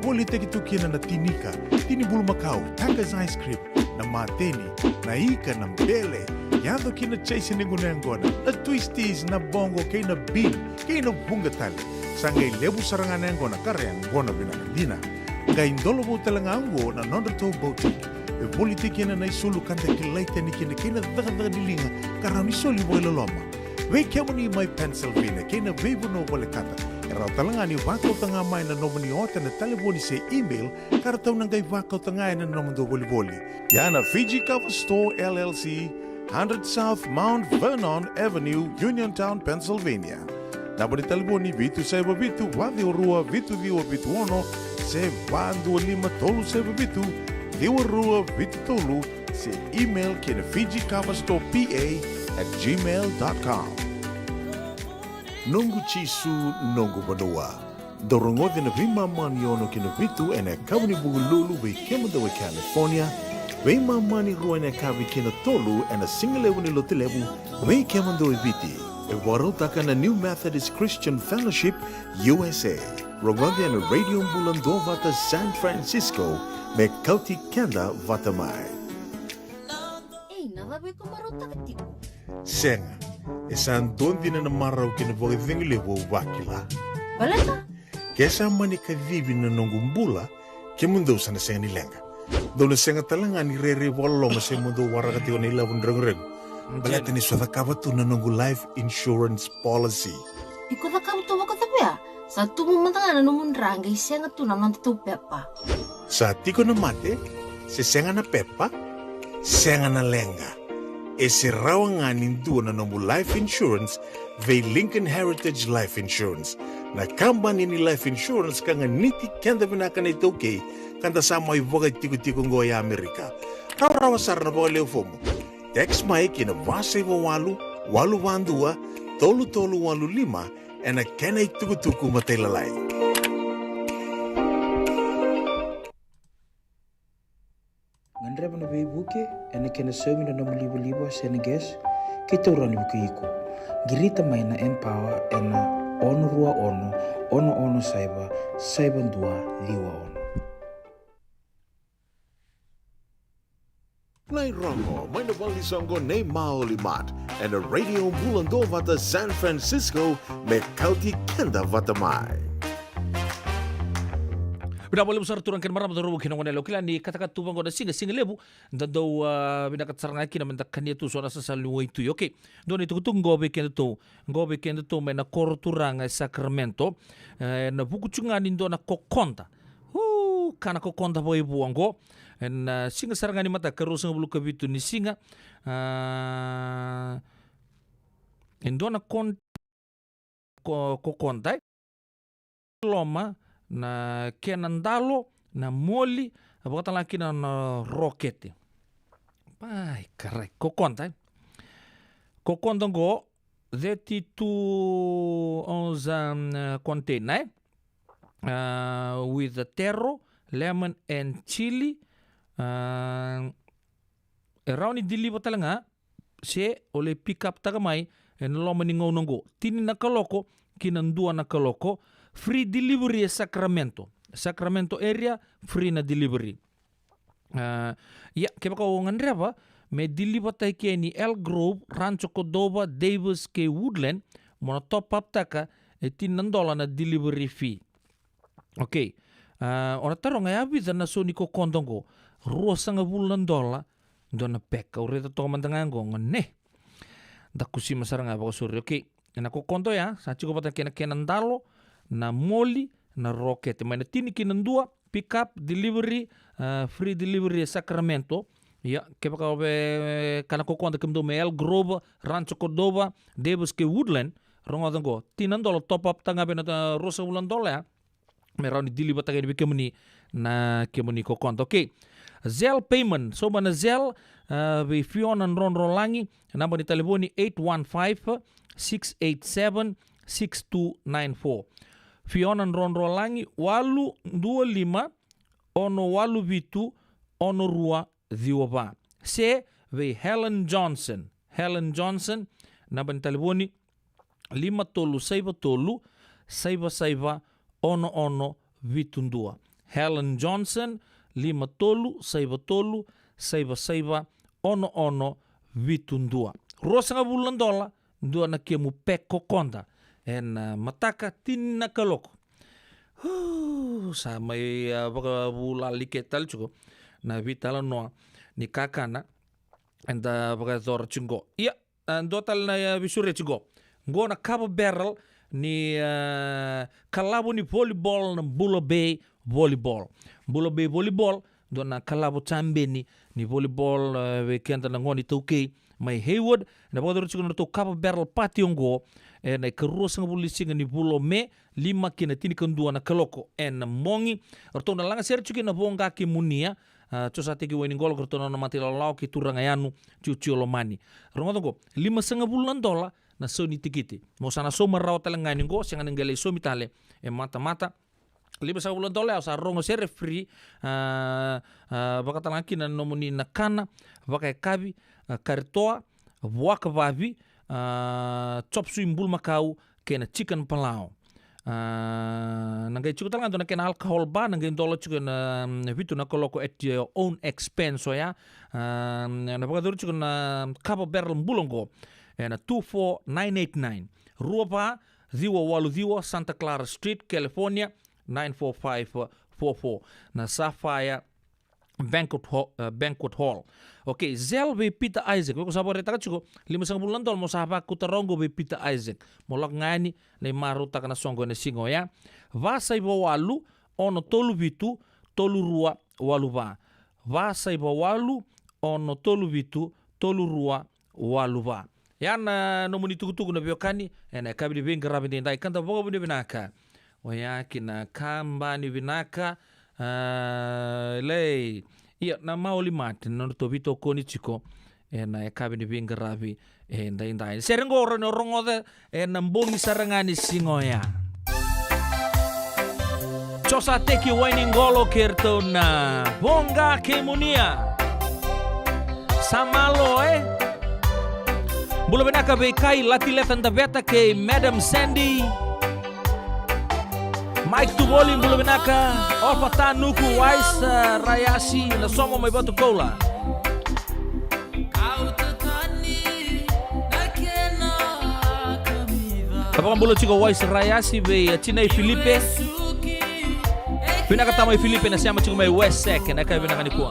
Volitaki tu kina na tinika, tini bulumakau, Tiger's ice cream, na mateni, na ika, na bele, yaco kina chase ni guna yaqona, na twisties, na bongo, kei na bean, kei na vuqa tale. Sa qai levu sara ga na yaqona ka ra yaqona vinaka dina. Qai dolovou tale ga oqo na nodratou boutique. E volitaki kina na isulu ka da kilai tani kina kei na cakacaka ni liga ka rawa ni soli vakailoloma. Vei kemuni mai Pennsylvania kei na veivanua volekata, e rawa tale ga ni vakauta ga mai na nomuni ota na talevoni se email ka ratou na qai vakauta ga ena nomudou volivoli. Ia na Fiji Cover Store L L C, hundred South Mount Vernon Avenue, Uniontown, Pennsylvania. Naba ni talevoni vitu saiva vitu, va ciwa rua, vitu ciwa vitu ono, se va dua lima tolu saiva vitu, ciwa rua vitu tolu, se email ki na Fiji Cover Store P A at gmail dot com. Noqu Jisu, noqu vanua. Dou rogoca na veimama ni ono ki na vitu ena yakavi ni Vukelulu vei kemudou e California, veimama ni rua ena yakavi ki na tolu ena sigalevu ni Lotulevu vei kemudou e Viti. E vakarautaka na New Methodist Christian Fellowship U S A. Rogoca ena Radio Bula Duavata San Francisco me kauti keda vata mai. Ei, na cava iko marautaka tiko? Sega, e sa dua dina na marau kei na vakacegu levu au vakila. Baleta? Ke sa mani kacivi na noqu bula, kemudou sa na sega ni leqa. Dou na sega tale ga ni rairai vakaloloma se mo dou waraka tiko na ilavo ni reguregu. Baleta ni sa cakava tu na noqu life insurance policy. Iko cakava tu vakacavia? Sa tubu mada ga na nomu dra qai sega tu na nodatou pepa. Sa tiko na mate, se sega na pepa, sega na leqa. E se rawa ga ni dua na nomu life insurance vei Lincoln Heritage Life Insurance. Na kabani ni life insurance ka ganiti keda vinaka na iTaukei ka da sa mai vakaitikotiko oqo e Amerika. Rawarawa sara na vakaleu fomu. Text mai ki na va saiva walu, walu va dua, tolu tolu walu lima, ena kena itukutuku matailalai. Gadreva na veivuke ena kena saumi na nomu livaliva se na gas, keitou rawa ni vukei iko. Qirita mai na Empower ena ono rua ono, ono ono saiva, saiva dua ciwa ono. Lai rogo mai na valenisoqo nei Maoli Mart ena Radio Bula Duavata San Francisco me kauti keda vata mai. Vinaka vakalevu sara turaga kei na marama, cauravou kei na goneyalewa. Kila ni katakata tu vaqo na siga, siga levu da dau, ah, vinakata sara ga kina me da kania tu so na sasalu ni waitui. Okay, dua na itukutuku qo vei kedatou, qo vei kedatou mai na koro turaga e Sacramento. Eh, na vuku tu ga ni dua na kokoda. Uu, ka na kokoda vakaivua oqo. Ena, ah, siga sara ga ni mataka, ka ruasagavulu ka vitu ni siga. Ah, e dua na kon-, ko-, kokoda, e. Loma, na kena dalo, na moli, vakatala kina na rokete. Pai, karai, kokoda, e. Kokoda oqo, thirty-two ounce, um, container, e? Uh, with the taro, lemon and chili. Uh, e rawa ni deliver tale ga, se o lai pick up taka mai ena loma ni gauna oqo. Tini na kaloko ki na dua na kaloko. Free delivery e Sacramento. Sacramento area, free na delivery. Ah, ia, kevaka o gadreva me deliver taki ena El Grove, Rancho Cordova, Davis kei Woodland, mo na top up taka e tini na dola na delivery fee. Okay. Ah, o na taroga e a vica na so ni kokoda oqo? Ruasagavulu na dola, dua na peka. Au raica toka mada ga oqo, gone. Da kusima sara ga vakasauri. Okay. Ena kokoda oya, sa tiko vata kei na kena dalo, na moli, na rokete. Mai na tini ki na dua, pick up, delivery, ah, free delivery e Sacramento. Ia, kevaka o via kana kokoda kemudou mai El Grove, Rancho Cordova, Davis kei Woodland, rogoca oqo. Tini na dola, top up taka ga vei na, ah, ruasagavulu na dola ya. Me rawa ni deliver taka yani vei kemuni na kemuni kokoda. Okay. Zelle payment. Sauma na Zelle, ah, vei Fiona Drodrolagi. Naba ni talevoni eight one five, six eight seven, six two nine four. Fiona Drodrolagi, walu dua lima, ono walu vitu, ono rua ciwa va. se vei Helen Johnson. Helen Johnson, naba ni talevoni, lima tolu saiva tolu, saiva saiva, ono ono vitu dua. Helen Johnson, lima tolu saiva tolu, saiva saiva, ono ono vitu dua. Ruasagavulu na dola, dua na kemu peko koda. Ena, ah, mataka tini na kaloko. Hu, sa mai, ah, vakavulali ke tale tiko na veitalanoa ni kakana eda vakayacora tiko qo. Ia, ah, dua tale na, ah, veisure tiko qo. Qo na cover barrel ni, ah, kalavo ni volleyball na Bula Bay Volleyball. Bula Bay Volleyball, dua na kalavo jabeni ni volleyball, ah, vei keda na gone iTaukei mai Hayward. Ena vakayacori tiko na nodratou cover barrel party oqo ena ikaruasagavulu ni siga ni vula o Me, lima ki na tinikadua na kaloko ena bogi. Ratou na lagasere tiko kina Voqa kei Munia, ah, Josa Tekiwai ni Qolo kei ratou na nona mata ilawalawa kei Turaga Yanu Jiujiu Lomani. Rogoca qo, limasagavulu na dola na sau ni tikiti. Mo sa na sauma rawa tale ga ni qo, sega ni qai lai saumi tale e matamata. Limasagavulu na dola, o sa rogo se referee, ah, ah, vakatalega kina na nomuni na kana vakayakavi, ah, karitoa, vuaka vavi, ah, chop suey bulumakau, kei na chicken palau. Ah, na qai tiko tale ga dua na kena alcohol bar, na qai dola tiko ena, mm, vitu na kaloko at your own expense oya. Ah, na vakayacori tiko na cover barrel bula oqo ena two four nine eight nine, rua va ciwa walu ciwa Santa Clara Street, California, nine four five four four. Na Sapphire Banquet Hall, eh, Banquet Hall. Okay, Zelle vei Peter Isaac. Vei ko sa vakaraitaka tiko, limasagavulu na dola mo sa vakauta rawa qo vei Peter Isaac. Mo lako ga yani, lai marautaka na soqo ena siga oya. Va saiva walu, ono tolu vitu, tolu rua walu va. Va saiva walu, ono tolu vitu, tolu rua walu va. Ya na nomuni tukutuku na veiwekani, ena yakavi ni veiqaravi edaidai, ka da vakavinavinaka. Oya ki na kaba ni vinaka, ah, lei. Ia, na Maoli Mart, na nodratou veitokoni tiko ena yakavi ni veiqaravi edaidai. Sere qo o rawa ni o rogoca ena bogi sara ga ni siga oya. Josa Tekiwai ni Qolo kei ratou na Voqa kei Munia. Sa malo, e? Bula vinaka vei Kai Latiletha Daveta kei Madam Sandy. Mike Tuvoli, bula vinaka. Ofa Tanuku, Wais, eh, Rayasi, na Somo mai Vatukoula. Ka vakabula tiko Wais Rayasi vei, eh, tinai Filipe. Vinaka tamai Filipe na sema tiko mai Wesek, na ka vinaka nikua.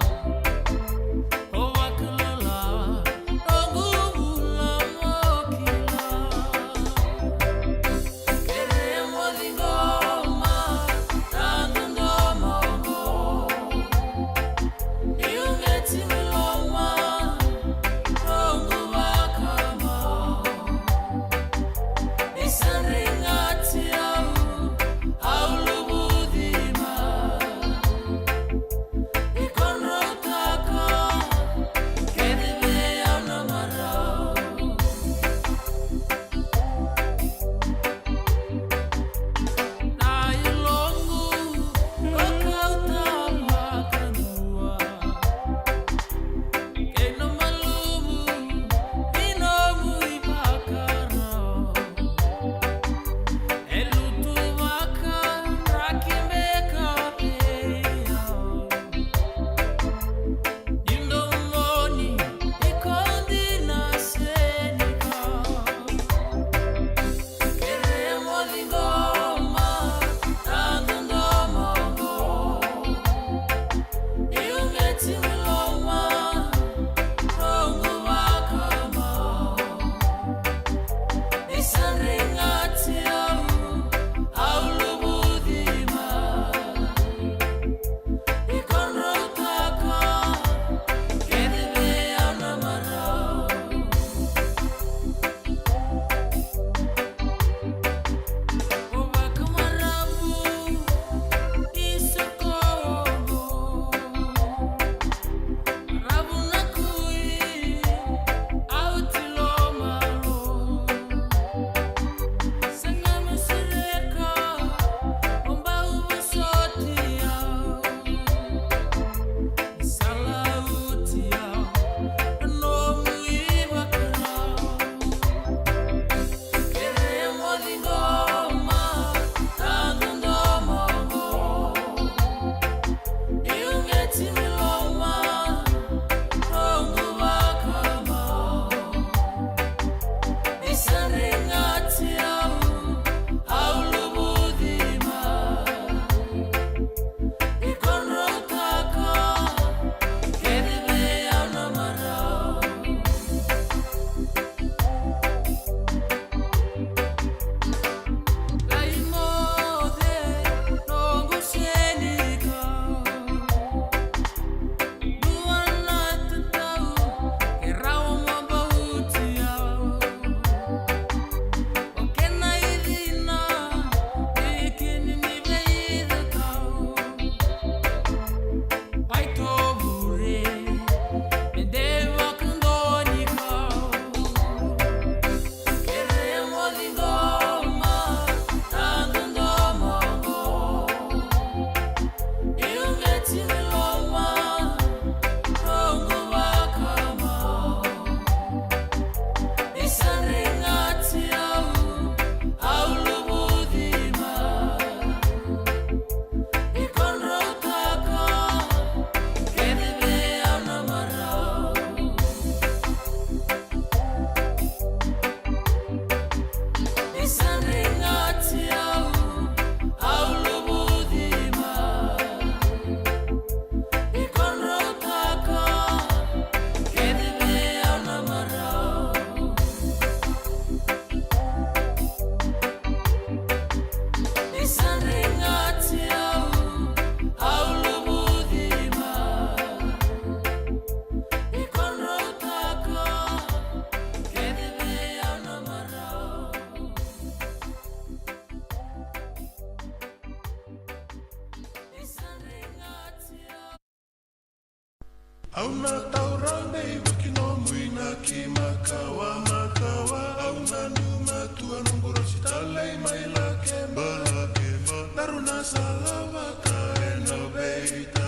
Au na taura dei vaki nomu inaki makawa makawa. Au na numa tua noqu rosi talei mai Lakeba. Lakeba. Daru na salavata ena veita.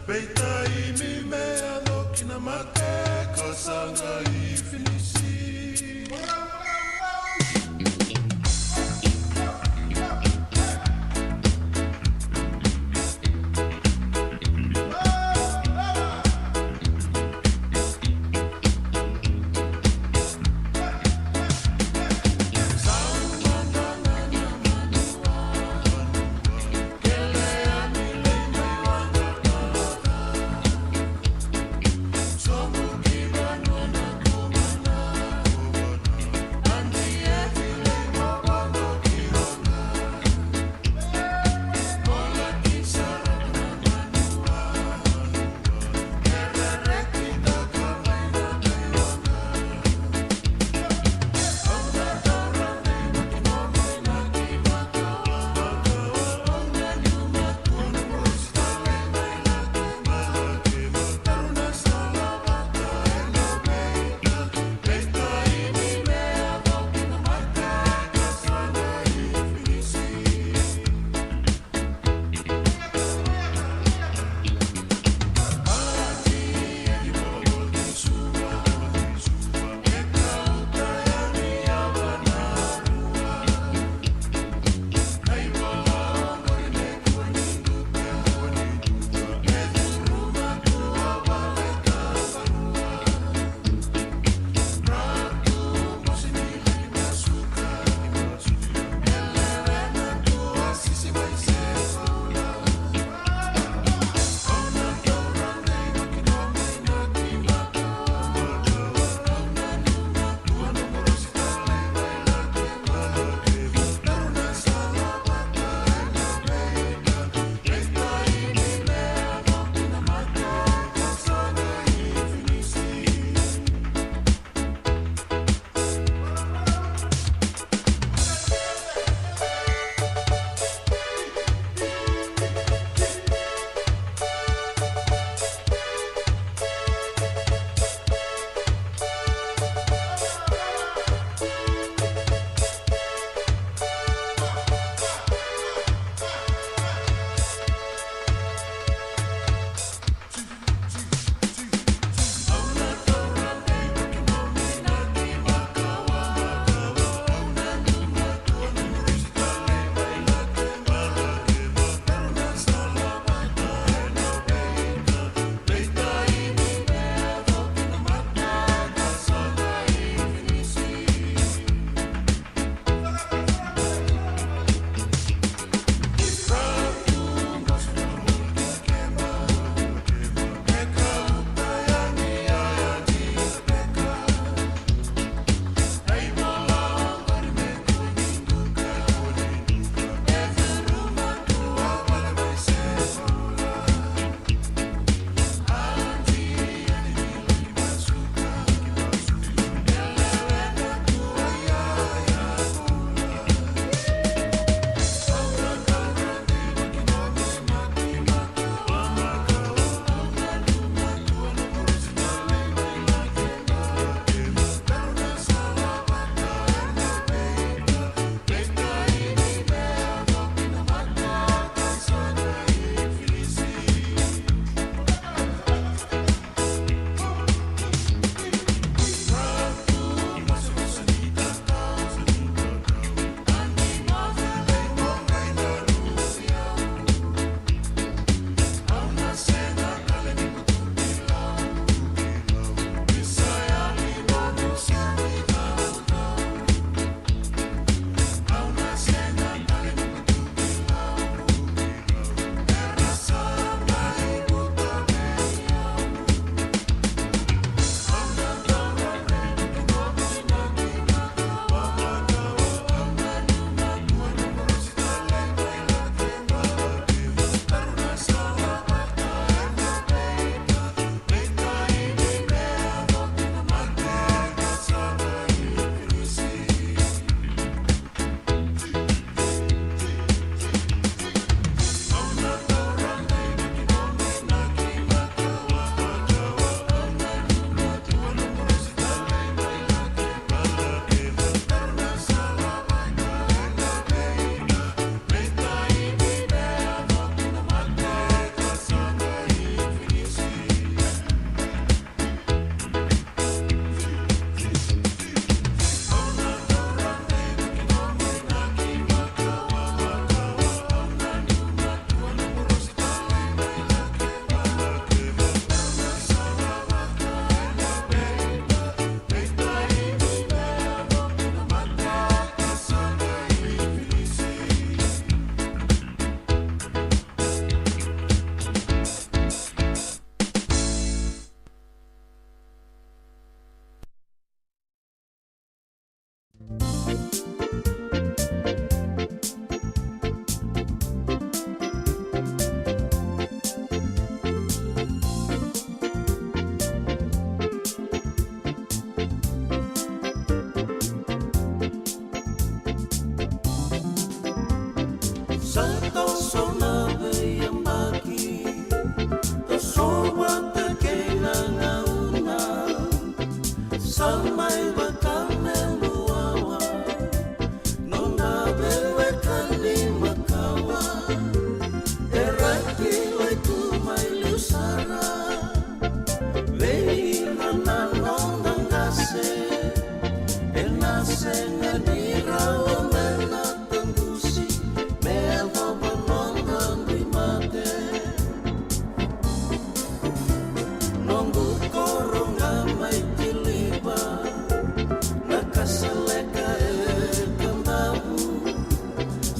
Veita imi me yaco ki na mate ka saga i finisi. Ena sega ni rawa me na tagusi me yacova noda dui mate. Noqu koro ga mai Tiliva, na Kasaleka e Kadavu,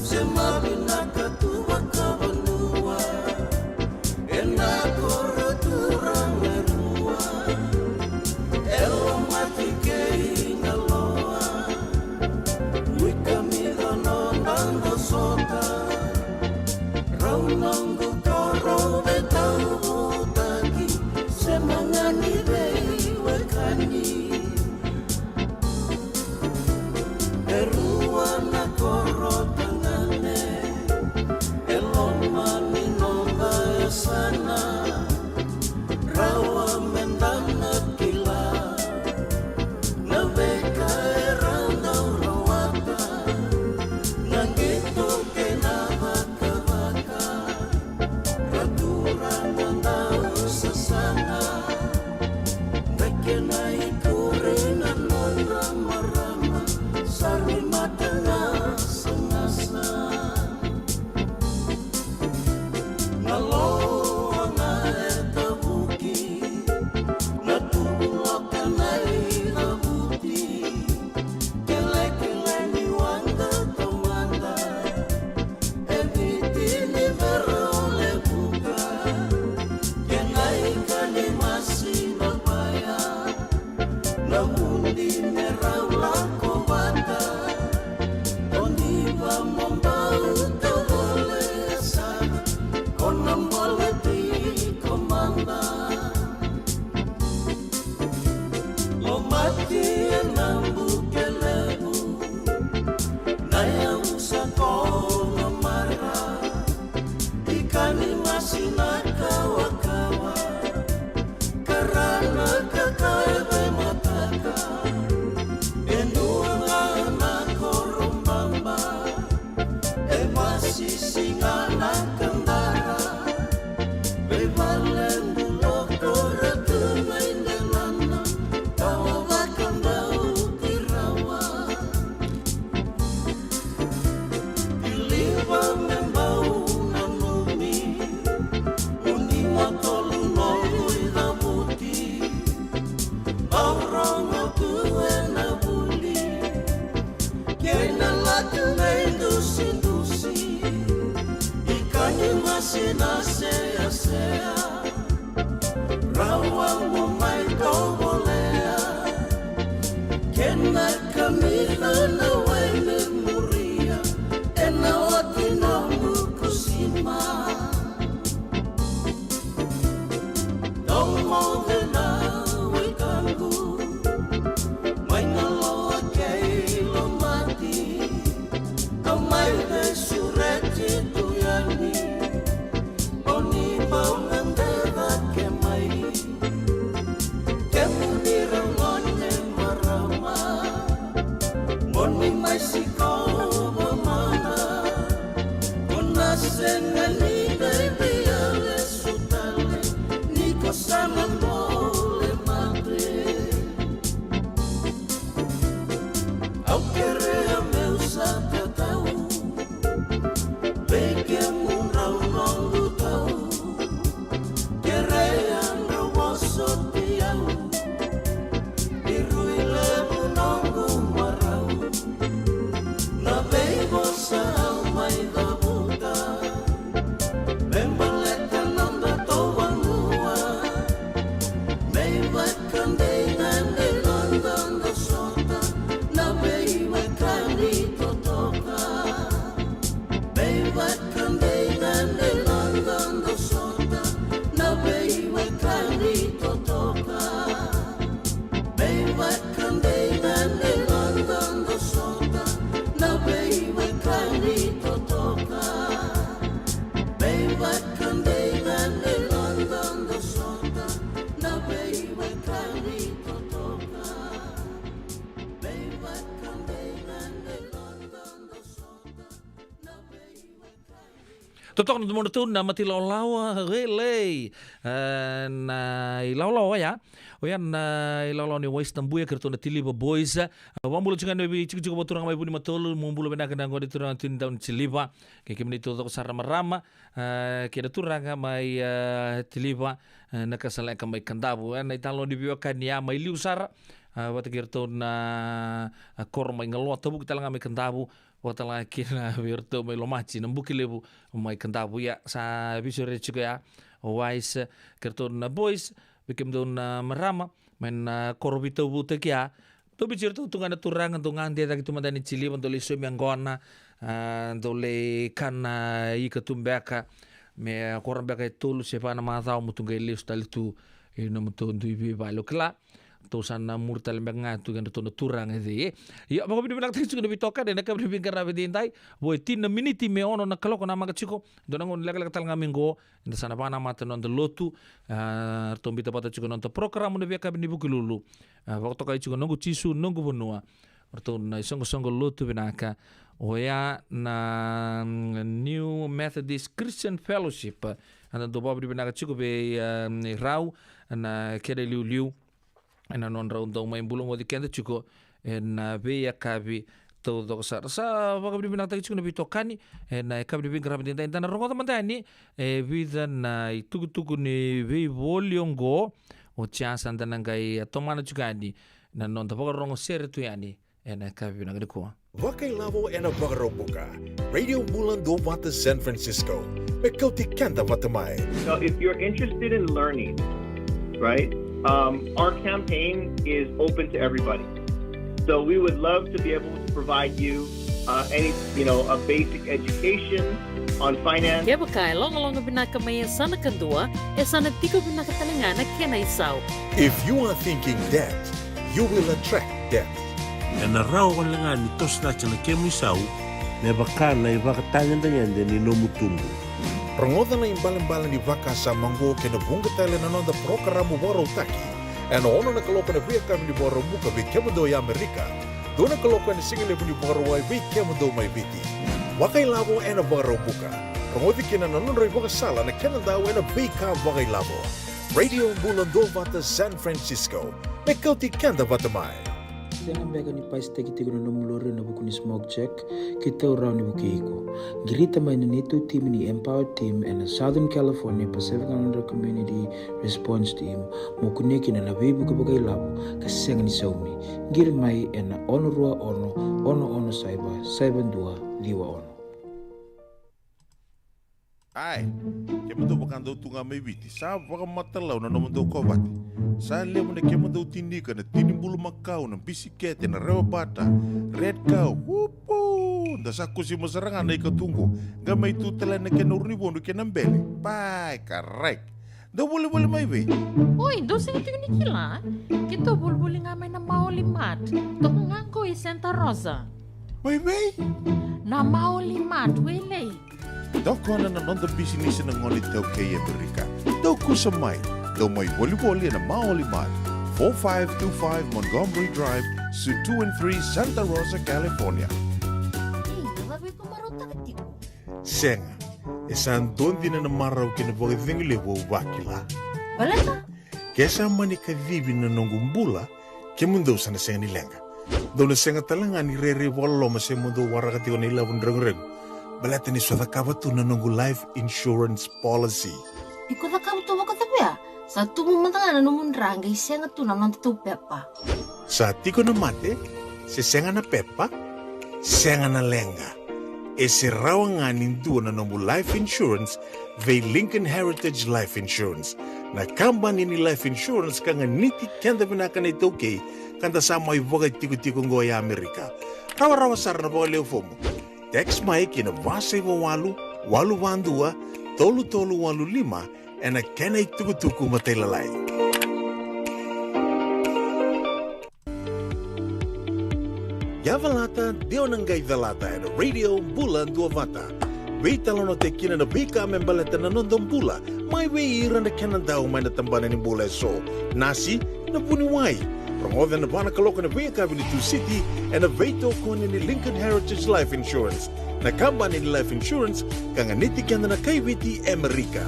se mavinaka tu vakavanua. Ena koro turaga e rua, e Lomati kei Naloa. Wika mi dua noda dosota, rau noqu koro veitauvutaki, sema ga ni veiwekani. E rua na koro tagane e loma ni noda yasana. Rawa me da na kila na veika era dau rawata, na qito kei na vakavaka. Ra turaga dau sasaga, da kena ikuri na nodra marama, sa ri mata na sagasa. Na loa ga e tavuki, na tuvuloka na icavuti, kelekele ni waqa taumada. E Viti ni Vera o Levuka, kena ika ni masi na vaya, na vudi me rau lako vata. O ni va mo bau tavole sara, ko na bole tiko mada. Lomati ena buke levu, na yavusa ko na mara, ika ni masi na kawakawa, karana ka ka e veimataka, e dua ga na koro baba, e vasisi ga na kadara. Veivale buloko ra tu mai delana, tawa vakadauti rawa. Tiliva me bau nanumi, uni matolu noqu icavuti, bau rogo tu ena vuli. Kei na latu veidusidusi, ika ni masi na seasea, rawa mo mai tovolea. Kena kamica na wai me muria, ena oti nomu kusima. Dou moce na wekaqu mai Naloa kei Lomati, au mai veisureti tu yani. O ni bau gade cake mai, kemuni rau gone marama, mo ni mai sikova mada. Ko na sega ni qai via lesu tale ni ko sa na bole mate. Au kerea meu sa tatau vei kemudrau noqu tau. Kerea drau vosoti au, ni rui levu noqu marau. Na veivosa au mai cavuta me baleta noda tovanua. Me ivakadei ga ni noda dosota, na veiwekani totoka. Me ivakadei ga ni noda dosota, na veiwekani totoka. Me ivakadei ga ni noda dosota, na veiwekani totoka. Me ivakadei ga ni noda dosota, na veiwekani totoka. Me ivakadei ga ni noda dosota, na veiwekani. Totoka na domodratou na Mata Ilawalawa, Relay. E, na ilawalawa oya Oya na ilawalawa ni Wais Nabuya kei ratou na Tiliva Boys. A, vakabula tiko ga na veitikotiko vakaturaga mai Vunimatolu, mo bula vinaka na gone turaga Tui Daunitiliva. Kei kemuni taucoko sara na marama, a, kei na turaga mai, a, Tiliva, a, Nakasaleka mai Kadavu. E, na italanoa ni veiwekani ya mai liu sara, a, vata kei ratou na, a, koro mai Galoa, tavuki tale ga mai Kadavu, vata tale ga kina vei ratou mai Lomati, na Buki Levu mai Kadavu. Ia, sa veisau tiko ya o Wais kei ratou na Boys, vei kemudou na marama mai na koro veitauvutaki ya. Dou biuti iratou tu ga na turaga, dou gade cake tu mada yani Tiliva, dou lai saumi yaqona, a, dou lai kana ika tu beka, me koro beka e tolu se va na macawa mo tu qai lesu tale tu i nomutou dui veivale. O kila, tou sa na muri tale beka ga tu kei ratou na turaga e cei, e? Ia, vakavinavinakataki tiko na veitokani ena yakavi ni veiqaravi edaidai. Vo e tini na miniti me ono na kaloko, namaka tiko. Dua na gauna lekaleka tale ga mai qo, eda sa na vakanamata na noda lotu. A, ratou biuta vata tiko na noda porokaramu na veiyakavi ni Vukelulu. A, vakatokai tiko Noqu Jisu, Noqu Vanua. Ratou na isoqosoqo lotu vinaka, oya na, mm, New Methodist Christian Fellowship. Eda dau vakavinavinaka tiko vei, a, rau na kena iliuliu ena nodrau dau mai bulagoci keda tiko ena veiyakavi taucoko sara. Sa vakavinavinakataki tiko na veitokani ena yakavi ni veiqaravi edaidai. Da na rogoca mada yani e vica na itukutuku ni veivoli oqo. Oti ya sa da na qai tomana tiko yani na noda vakarorogo sere tu yani ena yakavi vinaka nikua. Vakailavo ena Vakaraubuka. Radio Bula Duavata San Francisco. Me kauti keda vata mai. Now, if you're interested in learning, right, um, our campaign is open to everybody. So we would love to be able to provide you, uh, any, you know, a basic education on finance. Kevaka e logaloga vinaka mai yasana kadua, e sa na tiko vinaka tale ga na kena isau. If you are thinking debt, you will attract debt. Ena rawa wale ga ni toso cake na kemu isau me vaka na ivakatagedegede ni nomu tubu. Rogoca na ibalebale ni vakasama oqo kei na vuqa tale na noda porokaramu vakarautaki ena ono na kaloko ena veiyakavi ni Vakaraubuka vei kemudou e Amerika, dua na kaloko ena sigalevu ni Vakarauwai vei kemudou mai Viti. Vakailavo ena Vakaraubuka. Rogoci kina na nodra ivakasala na kena dau ena veika vakailavo. Radio Bula Duavata San Francisco. Me kauti keda vata mai. Sega beka ni pasitaki tiko na nomu lori ena vuku ni smoke check? Keitou rawa ni vukei iko. Qirita mai na neitou timi ni Empower Team ena Southern California Pacific Islander Community Response Team mo kunea kina na veivuke vakailavo ka sega ni saumi. Qiri mai ena ono rua ono, ono ono saiva, saiva dua, ciwa ono. Ai, kemudou vakadau tu ga mai Viti, sa vakamatalau na nomudou kovate. Sa levu na kemudou tinika, na tini bulumakau, na bisikete, na rewa bata, red cow, upu! Da sa kusima sara ga na ika tu qo, qai mai tu tale na kena urunivodu kei na bele. Pai, karai. Dou volivoli mai vei? Oi, dou sega tiko ni kila? Keitou volivoli ga mai na Maoli Mart. Toka ga qo i Santa Rosa. Mai vei? Na Maoli Mart, Wailei. Tokona na noda bisinisi na gone iTaukei e Amerika. Dou kusa mai. Dou mai volivoli ena Maoli Mart, four five two five Montgomery Drive, Suite two and three, Santa Rosa, California. Ei, na cava iko marautaka tiko? Sega. E sa dua dina na marau kei na vakacegu levu au vakila. Baleta? Ke sa mani kacivi na noqu bula, kemudou sa na sega ni leqa. Dou na sega tale ga ni rairai vakaloloma se mo dou waraka tiko na ilavo ni reguregu. Baleta ni sa cakava tu na noqu life insurance policy. Iko cakava tu vakacava ya? Sa tubu mada ga na nomu dra qai sega tu na nodatou pepa. Sa tiko na mate, se sega na pepa, sega na leqa. E se rawa ga ni dua na nomu life insurance vei Lincoln Heritage Life Insurance, na kabani ni life insurance ka ganiti keda vinaka na iTaukei, ka da sa mai vakatikotiko qo e Amerika. Rawarawa sara na vakaleu fomu. Text mai ki na va saiva walu, walu va dua, tolu tolu walu lima, ena kena itukutuku matailalai. Yavalata, de o na qai calata ena Radio Bula Duavata. Veitalanoataki kina na veika me baleta na noda bula, mai vei ira na kena dau mai na tabana ni bula eso. Nasi, na vuniwai. Rogoca ena va na kaloko ena veiyakavi ni Tusiti, ena veitokoni ni Lincoln Heritage Life Insurance, na kabani ni life insurance ka ganiti keda na kai Viti e Amerika.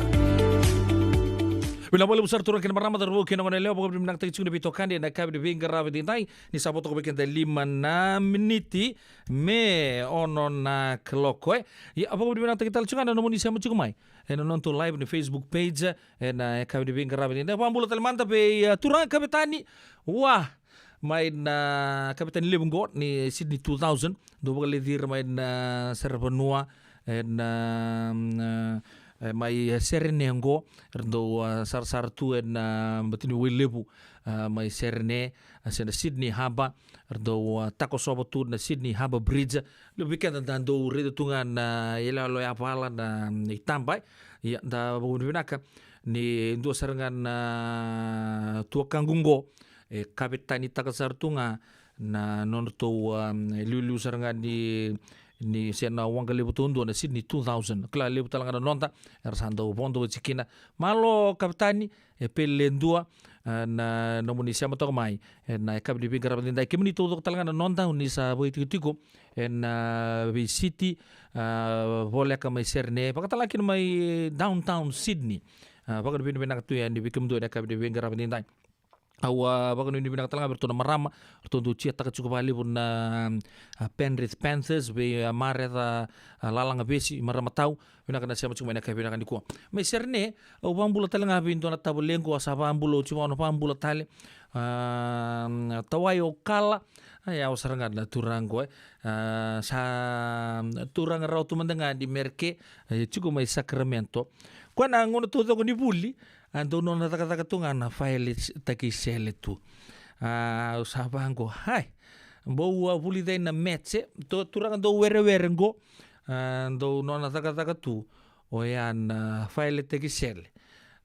Vinaka vakalevu sara turaga kei na marama, cauravou kei na goneyalewa, vakavinavinakataki tiko na veitokani ena yakavi ni veiqaravi edaidai. Ni sa vo toka vei keda e lima na miniti me ono na kaloko, e. Ia, vakavinavinakataki tale tiko ga na nomuni sema tiko mai ena nodatou live ni Facebook page ena yakavi ni veiqaravi edaidai. Vakabula tale mada vei, a, turaga kavetani. Wa, mai na kavetani levu qo ni Sydney two thousand, dau vakaleci ira mai na saravanua ena, mm, e, mai Serene qo, era dau, a, sarasara tu ena, a, bati ni wai levu, a, mai Serene, a, se na Sydney Harbour, era dau, a, takosova tu na Sydney Harbour Bridge. Levu vei keda da dau raica tu ga na iyaloyalo yavala na, mm, itaba, e. Ia, da vakavinavinaka ni dua sara ga na tuakaqu qo e kavetanitaka sara tu ga na nodratou, um, liuliu sara ga ni, ni se na waqa levu taudua na Sydney two thousand. Kila levu tale ga na noda era sa dau vodo oti kina. Malo kavetani, e pele dua, a, na nomuni sema toka mai ena yakavi ni veiqaravi edaidai. Kemuni taucoko tale ga na noda ni sa vakaitikotiko ena, a, veisiti, a, voleka mai Serene, vakatale ga kina mai downtown Sydney. A, vakavinavinaka tu yani vei kemudou ena yakavi ni veiqaravi edaidai. Au, a, vakanuinui vinaka tale ga vei iratou na marama, ratou dau tiataka tiko vakalevu na, a, Penrith Panthers, vei, a, Mareca, a, Lalagavesi, marama tau, vinaka na sema tiko mai ena yakavi vinaka nikua. Mai Serene, au vakabula tale ga vei dua na tavalequ, a sa vakabula oti vua, na vakabula tale, a, Tawai Okala, a, yawa sara ga na turaga qo, e. A, sa turaga rawa tu mada ga ni Mereke, e, tiko mai Sacramento. Koya na gauna taucoko ni vuli, a dau nona cakacaka tu ga na failetaki sele tu. A, au sa vaqo, hai, bau a vulica na metse, tu, turaga dau werewere qo, a, dau nona cakacaka tu oya na failetaki sele.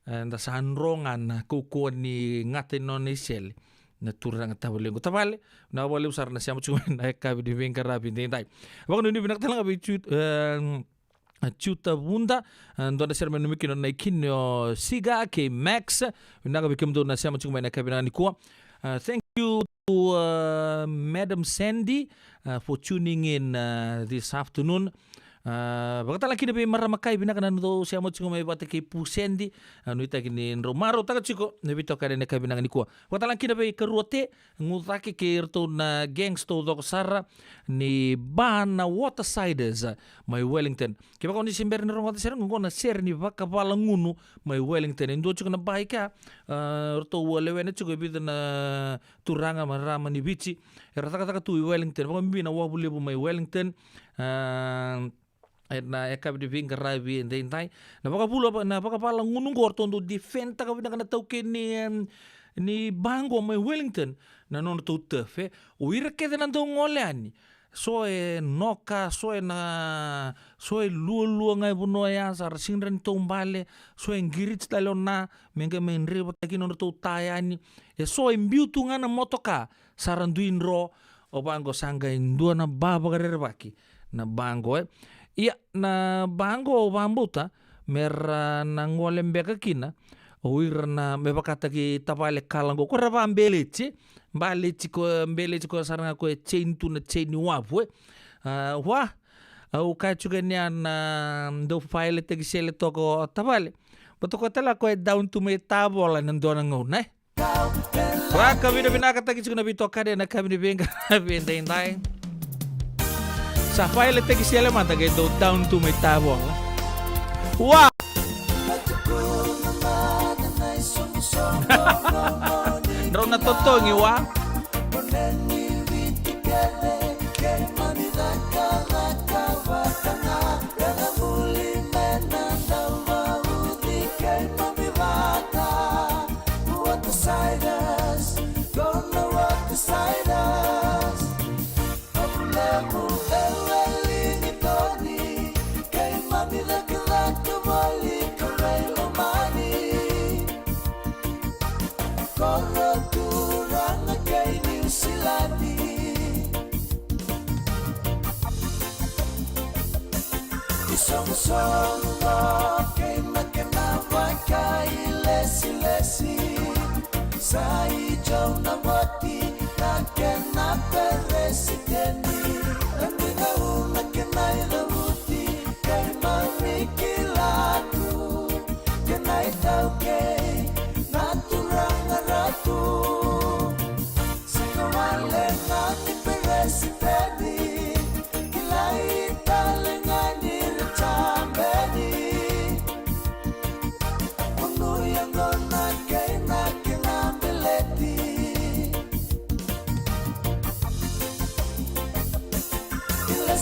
A, da sa dro ga na kaukauwa ni gata ni nona isele na turaga tavalequ. Tavale, vinaka vakalevu sara na sema tiko mai ena yakavi ni veiqaravi edaidai. Vakanuinui vinaka tale ga vei Ju-, e, a, Juta Vuda, a, dua na sere me nanumi kina na ikini o Siga kei Max. Vinaka vei kemudou na sema tiko mai ena yakavi vinaka nikua. A, thank you to, a, Madam Sandy, a, for tuning in, a, this afternoon. A, vakatale ga kina vei marama kai, vinaka na nodatou sema tiko mai vata kei Pu Sandy. A, nuitaki ni drau marautaka tiko na veitokani ena yakavi vinaka nikua. Vakatale ga kina vei Karua Te Gucake kei iratou na gangs taucoko sara ni ba na Watersiders, a, mai Wellington. Kevaka o ni se bera ni rogoca sere qo, na sere ni vakavalagunu mai Wellington. E dua tiko na ba i kea, a, ratou a lewena tiko e vica na turaga, marama ni Viti era cakacaka tu i Wellington, vakabibi na wavu levu mai Wellington. A, ena yakavi ni veiqaravi edaidai. Na vakavula, na vakavalagunu qo ratou dau defend-taka vinaka na taukei ni, em, ni ba qo mai Wellington na nodratou turf, e. O ira kece na dau gole yani, so e noka, so e na, so e lualua ga e vanua ya, sa ra sega ni taubale, so e qiriti tale o na, me qai mai draivataki nodratou ta yani. E so e biu tu ga na motoka, sa ra dui dro. O vaqo sa qai dua na ba vakarerevaki na ba qo, e. Ia, na ba qo au vakabauta me ra na gole beka kina o ira na, me vakataki tavale kala qo, ko ira vabeleti, e. Baleti ko, beleti ko sara ga ko e chain tu na chain ni wavu, e. A, wa, au kaya tiko yani ya na dau failetaki sele toka o tavale, baleta ko tale ga ko e down tu mai tavola ena dua na gauna, e. Vakavinavinakataki tiko na veitokani ena yakavi ni veiqaravi edaidai. Sa failetaki sele mada qai dau down tu mai tavola. Wa! Drau na totogi wa. Watersiders, gonna Watersiders. Problemu e weli ni toni, keimami cakacaka voli ka rei lomani. Koro turaga kei Niusiladi. Isoqosoqo kei na kena vakailesilesi. Sa i Jau na Voti na kena peresitedi. Na Minau na kena icavuti. Keimami kila tu kei na itaukei.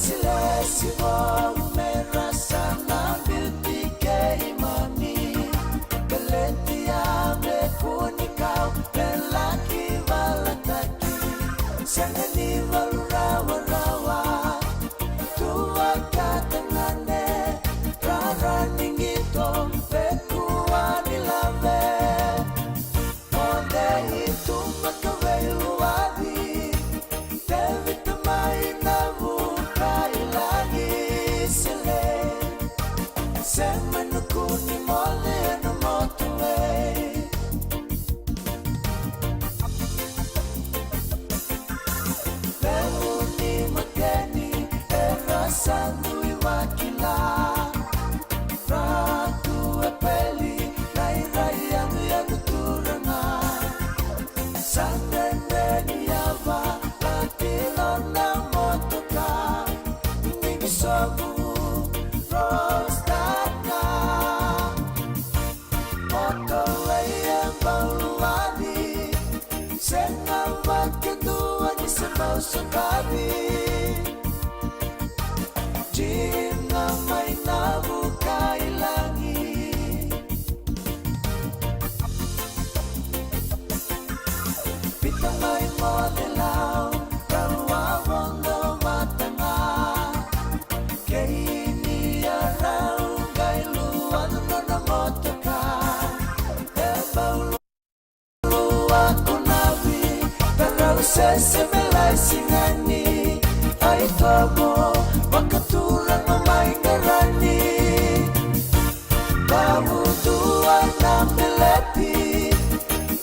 Silesi vou me rasa na biuti keimami. Beleti ya me kua ni kau me laki valataki. Sega ni valu rawarawa. Tua ka tagane rara ni qito me kua ni lave. Moce i tu maka veiluaci. Tevita mai na vuka i lagi sele. Sema na kuni moce na motu ei. Levu ni mateni era sa dui vakila. Ratu e peli na ira i yanuyanu turaga. Sa dredre ni yava lati nona motoka. Ni bisovu rostaka. Moto e baluaci. Sega vakadua ni se mau sotavi. Dina mai na vuka i lagi. Pita mai moce lau, rau a vodo vata ga. Kei ni a rau qai lua na nona motoka. E bau lua kunavi, ka rau sese me lai sinani. Ai tomo, vakaturaga mai qarani. Vavudua na beleti,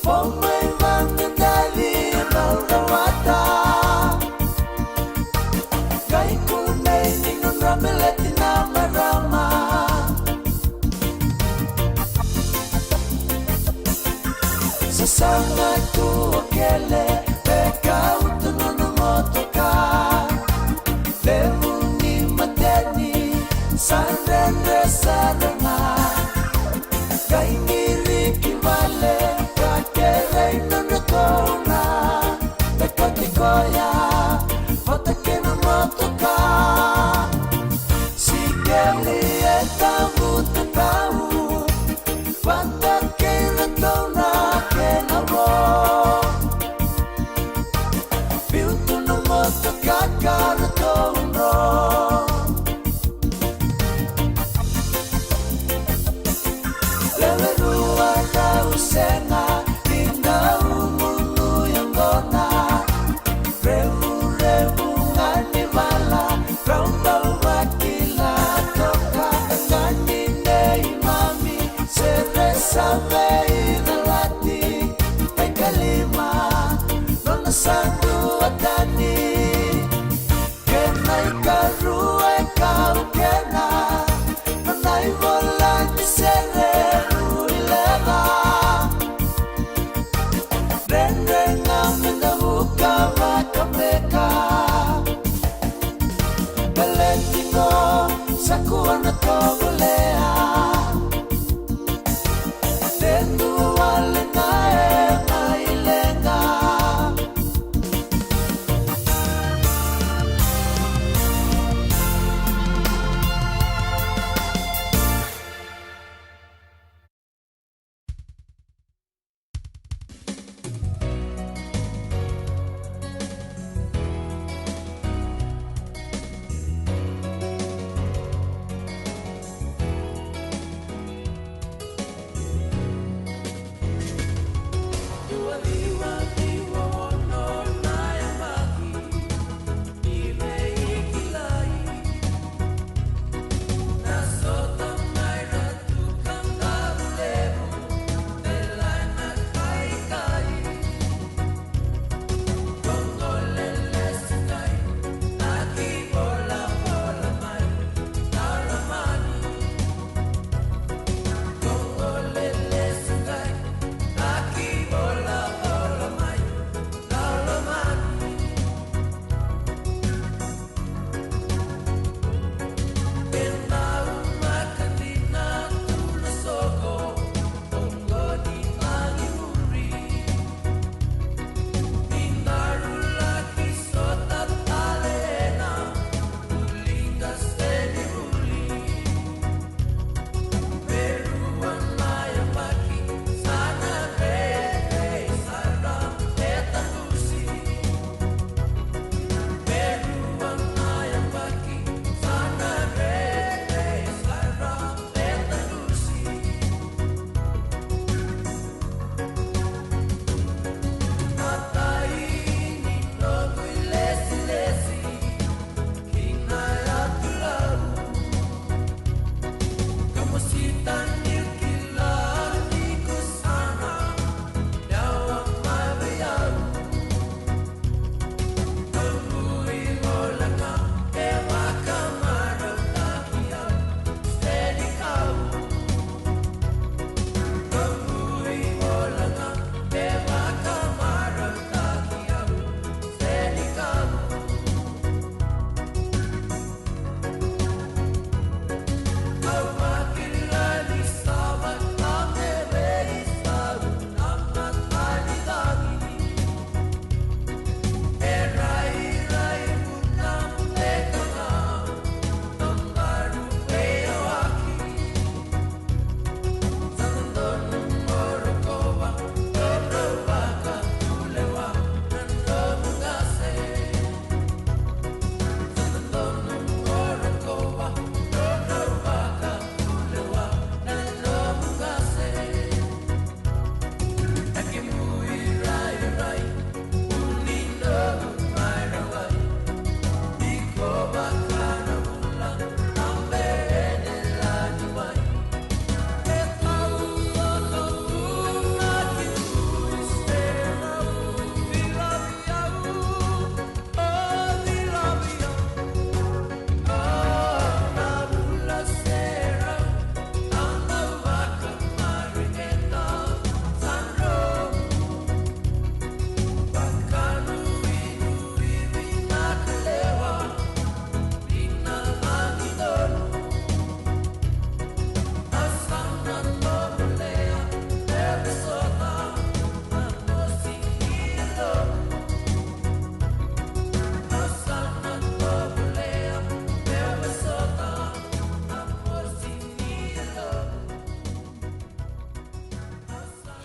po mai vaqaqali na rawata. Qai kunei ni nodra beleti na marama. Sasaga tu o kele, veka utu nona motoka. Levu ni mateni, sa dredre sara ga. Qai qiri ki vale, ka kerei nona tona. Veka tiko ya, vata kei na motoka. Sikeli e tavuta tau. Vata kei ratou na kena vo. Biu tu na motoka ka ratou dro. Lewe rua rau sega ni dau gunu yaqona. Revurevu ga ni vala rau dau vakila toka. Ga ni neimami sere sa veicalati. Veika lima nona sa duatani. Kena ikarua e kau kena nona ivola ni sere ru i leqa. Dredre ga me da vuka vaka beka. Baleti qo sa kua na tovolea. Te dua wale ga e mai leqa.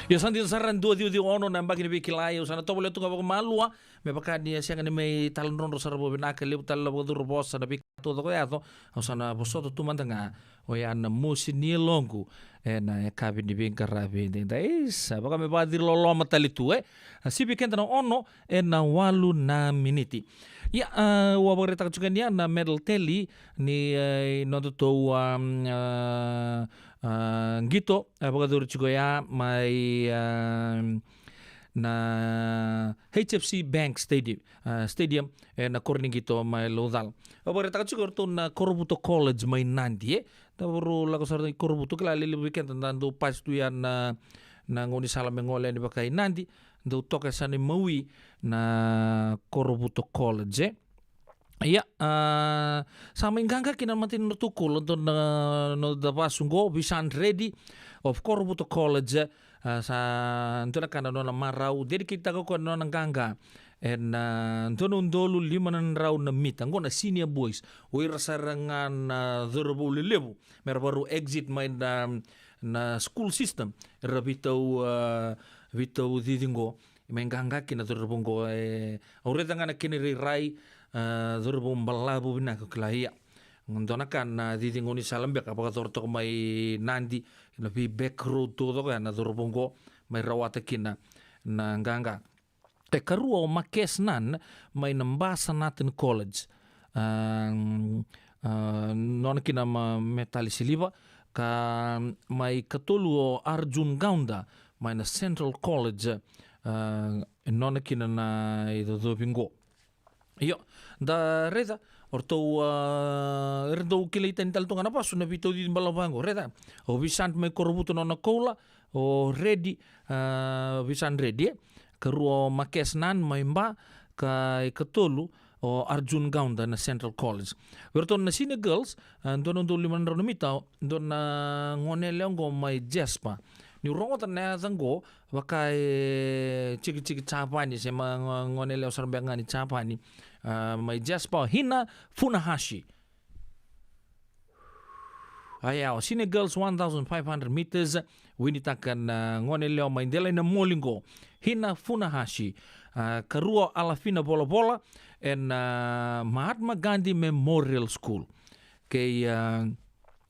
Io, sa dina sara, dua ciwa ciwa ono na yabaki ni veikilai. Au sa na tovolea tu ga vakamalua, me vaka ni a sega ni mai taladrodro sara vakavinaka, levu tale na vakacuru vosa na veika taucoko yaco. Au sa na vosota tu mada ga oya na mosi ni yaloqu ena yakavi ni veiqaravi edaidai. Sa vaka me vakaciri loloma tale tu, e. A sivi keda na ono ena walu na miniti. Ia, a, au a vakaraitaka tiko yani ya na medal tally ni, e, nodatou, a, a, a, qito, a vakayacori tiko ya mai, a, na H F C Bank Stadium, a, Stadium, e, na koro ni qito mai Laucala. Au vakaraitaka tiko o ratou na Korovuto College mai Nadi, e. Da vakarau lako sara i Korovuto, kila lelevu vei keda da dau pasi tu ya na, na gaunisala me gole yani vaka i Nadi, dau toka e sa na imawi na Korovuto College, e. Ia, a, sa mai qaqa kina na matai ni nodratou koula, dua na, noda vasu qo, Visant Reddy of Korovuto College, a, sa dua na ka na nona marau, dedicate-taka o koya na nona qaqa ena, a, dua na udolu lima na drau na mita, qo na senior boys, o ira sara ga na cauravou lelevu, me ra vakarau exit mai na, na school system, era veitau, a, veitau cici qo, mai qaqa kina na cauravou qo, e, au raica ga na kena irairai, a, cauravou balavu vinaka, kila, ia. Dua na ka na cici gaunisala beka vakayacora toka mai Nadi, na vei back road taucoko ya na cauravou qo, mai rawata kina na qaqa. E karua o Marques Nan mai na Ba Sanatan College. A, a, nona kina na metali siliva, ka mai katolu o Arjun Gaunda mai na Central College, a, nona kina na icocovi qo. Io, da raica, o ratou, a, era dau kilai tani tale tu ga na vasu na veitau cici balavu qo. Raica, o Visant mai Korovuto nona koula, o Reddy, a, Visant Reddy, e. Karua o Marques Nan mai Ba, ka ikatolu o Arjun Gaunda na Central College. Vei ratou na Senior Girls, a, dua na udolu lima na drau na mita, dua na gone yalewa qo mai Jasper. Niu rogoca na yaca qo, vaka e tikitiki Japani, se ma go-, gone yalewa sara beka ga ni Japani. A, mai Jasper, Hina Funahashi. Aya, o Senior Girls one thousand five hundred meters, winitaka na gone yalewa mai Delai na Moli qo, Hina Funahashi. A, karua o Alafina Volavola ena, a, Mahatma Gandhi Memorial School. Kei, a,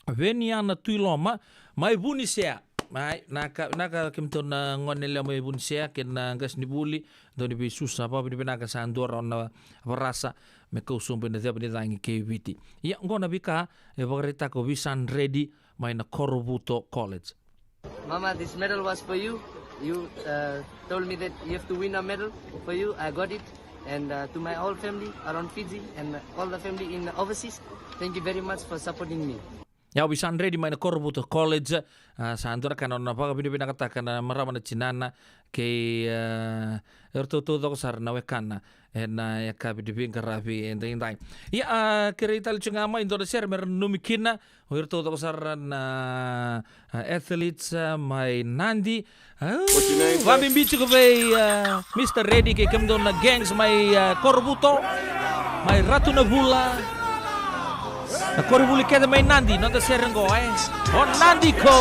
Veniana Tuiloma mai Vunisea. Mai, naka, naka kemudou na gone yalewa mai Vunisea, kei na qasenivuli, dou ni veisusu, sa vakavinavinaka, sa dua rawa na varasa me kau sobu ena ceva ni cagi kei Viti. Ia, qo na veika e vakaraitaka o Visant Reddy mai na Korovuto College. Mama, this medal was for you. You, uh, told me that you have to win a medal for you. I got it. And, uh, to my whole family around Fiji and all the family in overseas, thank you very much for supporting me. Ia, o Visant Reddy mai na Korovuto College, a, sa dua na ka na nona vakavinavinakataka na marama na tinana kei, a, eratou taucoko sara na wekana ena yakavi ni veiqaravi edaidai. Ia, a, kerei tale tiko ga mai e dua na sere me ra nanumi kina o iratou taucoko sara na, a, athletes, a, mai Nadi. Au, vakabibi tiko vei, a, Mister Reddy kei kemudou na gangs mai, a, Korovuto, mai Ratu na Vula. Na koronivuli kece mai Nadi, noda sere qo, e. O Nadi ko.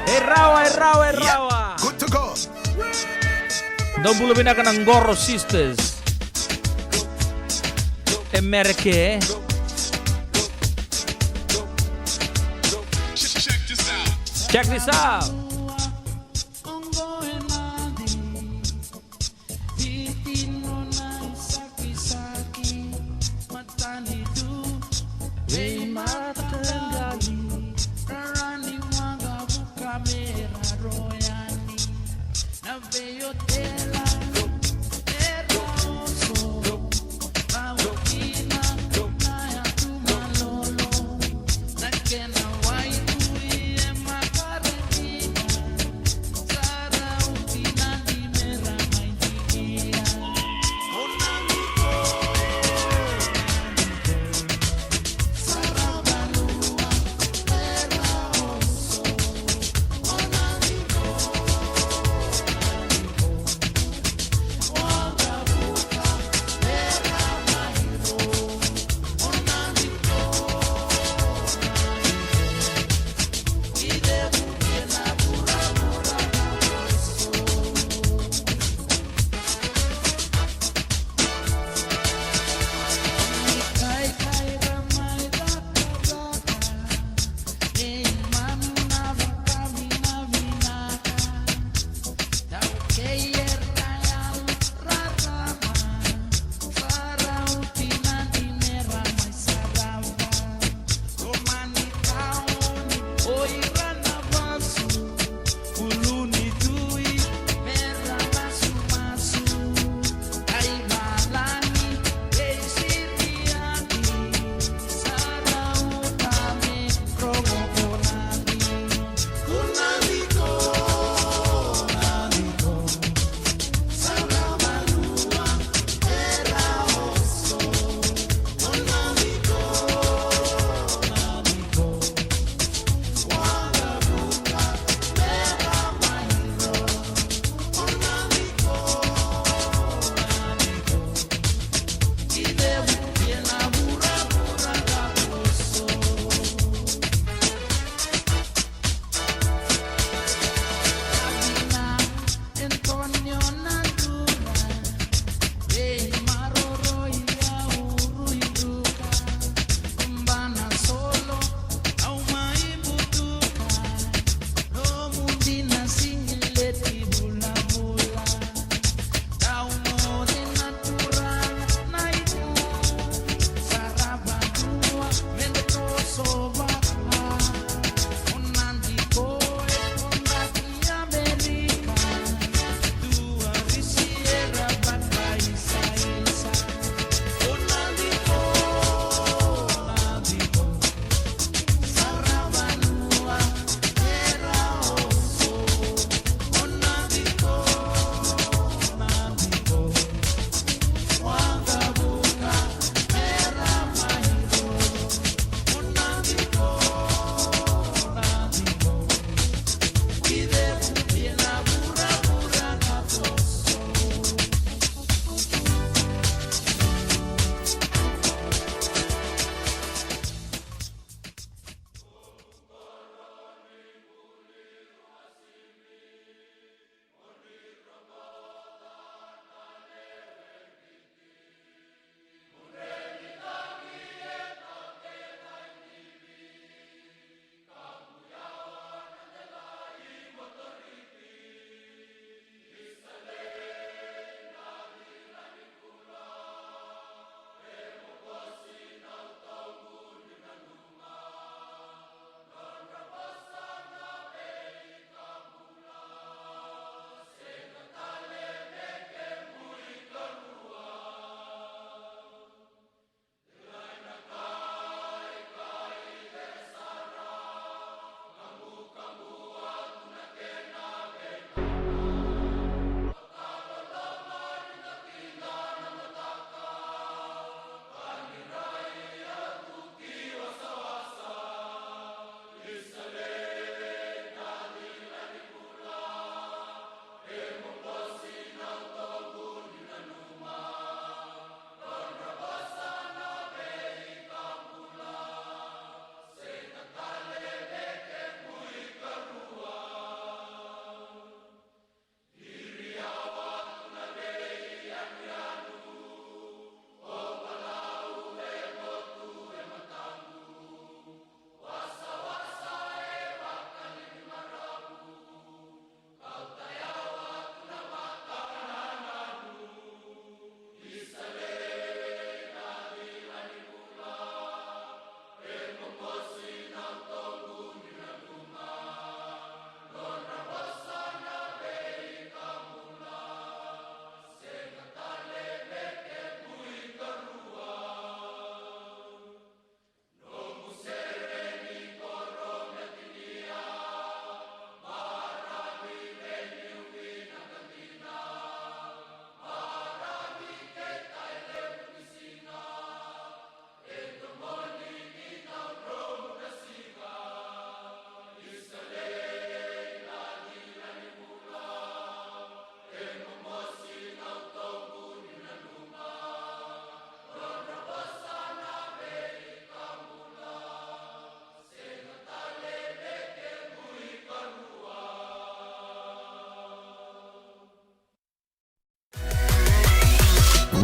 E rawa, e rawa, e rawa. Good to go. Dou bula vinaka na Qoro Sisters. E Mereke. Check this out.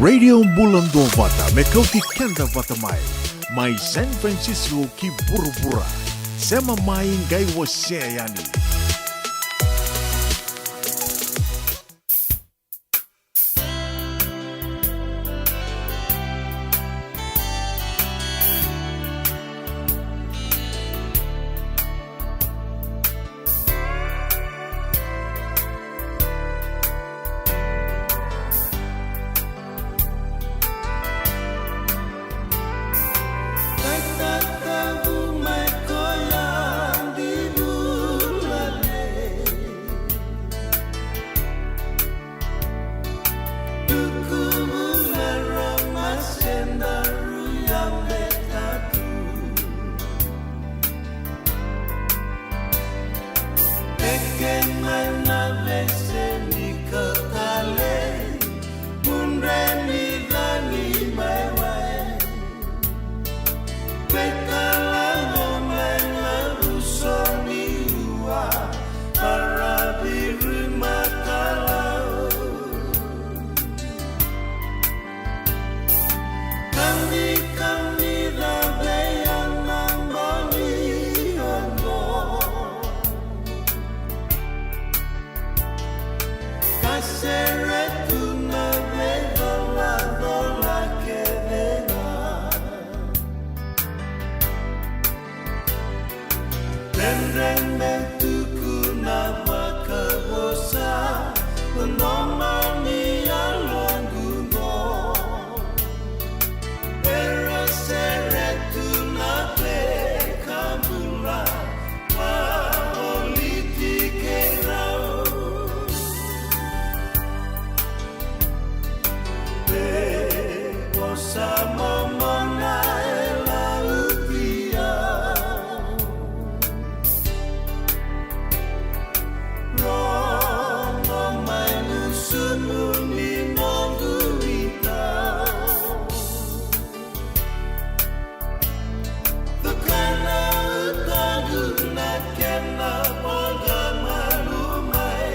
Radio Bula Duavata, me kauti keda vata mai. Mai San Francisco ki vuravura. Sema mai qai wasea yani. Dredre me tukuna vakavosa na nomuni yaloqu qo. Era sere tu na veiwekani bula, vakavoliti keirau. Veivosaki momona e lautia. Rogo mai na sumu ni noqu ita. Tukana utogu na kena voqa malu mai.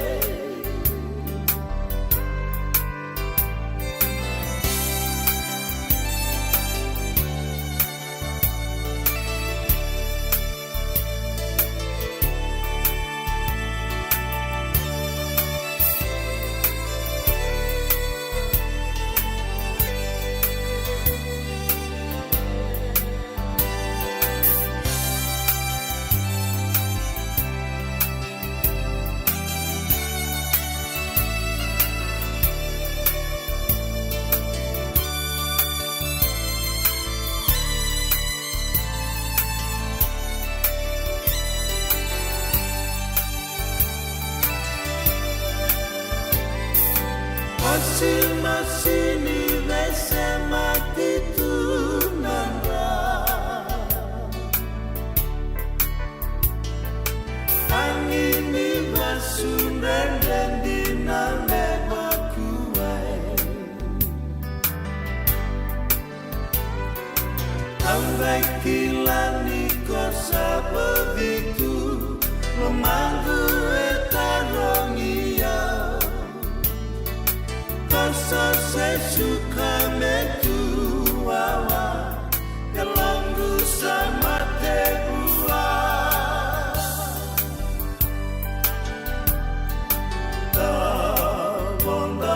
Masimasini veisemati tu na dra. Tagi ni vasu dredre dina me vakuwai. Au qai kila ni ko sa bogi tu, lomaqu e tarogi au. Ko sa se suka me tu wawa, yaloqu sa mate vua. Tavoda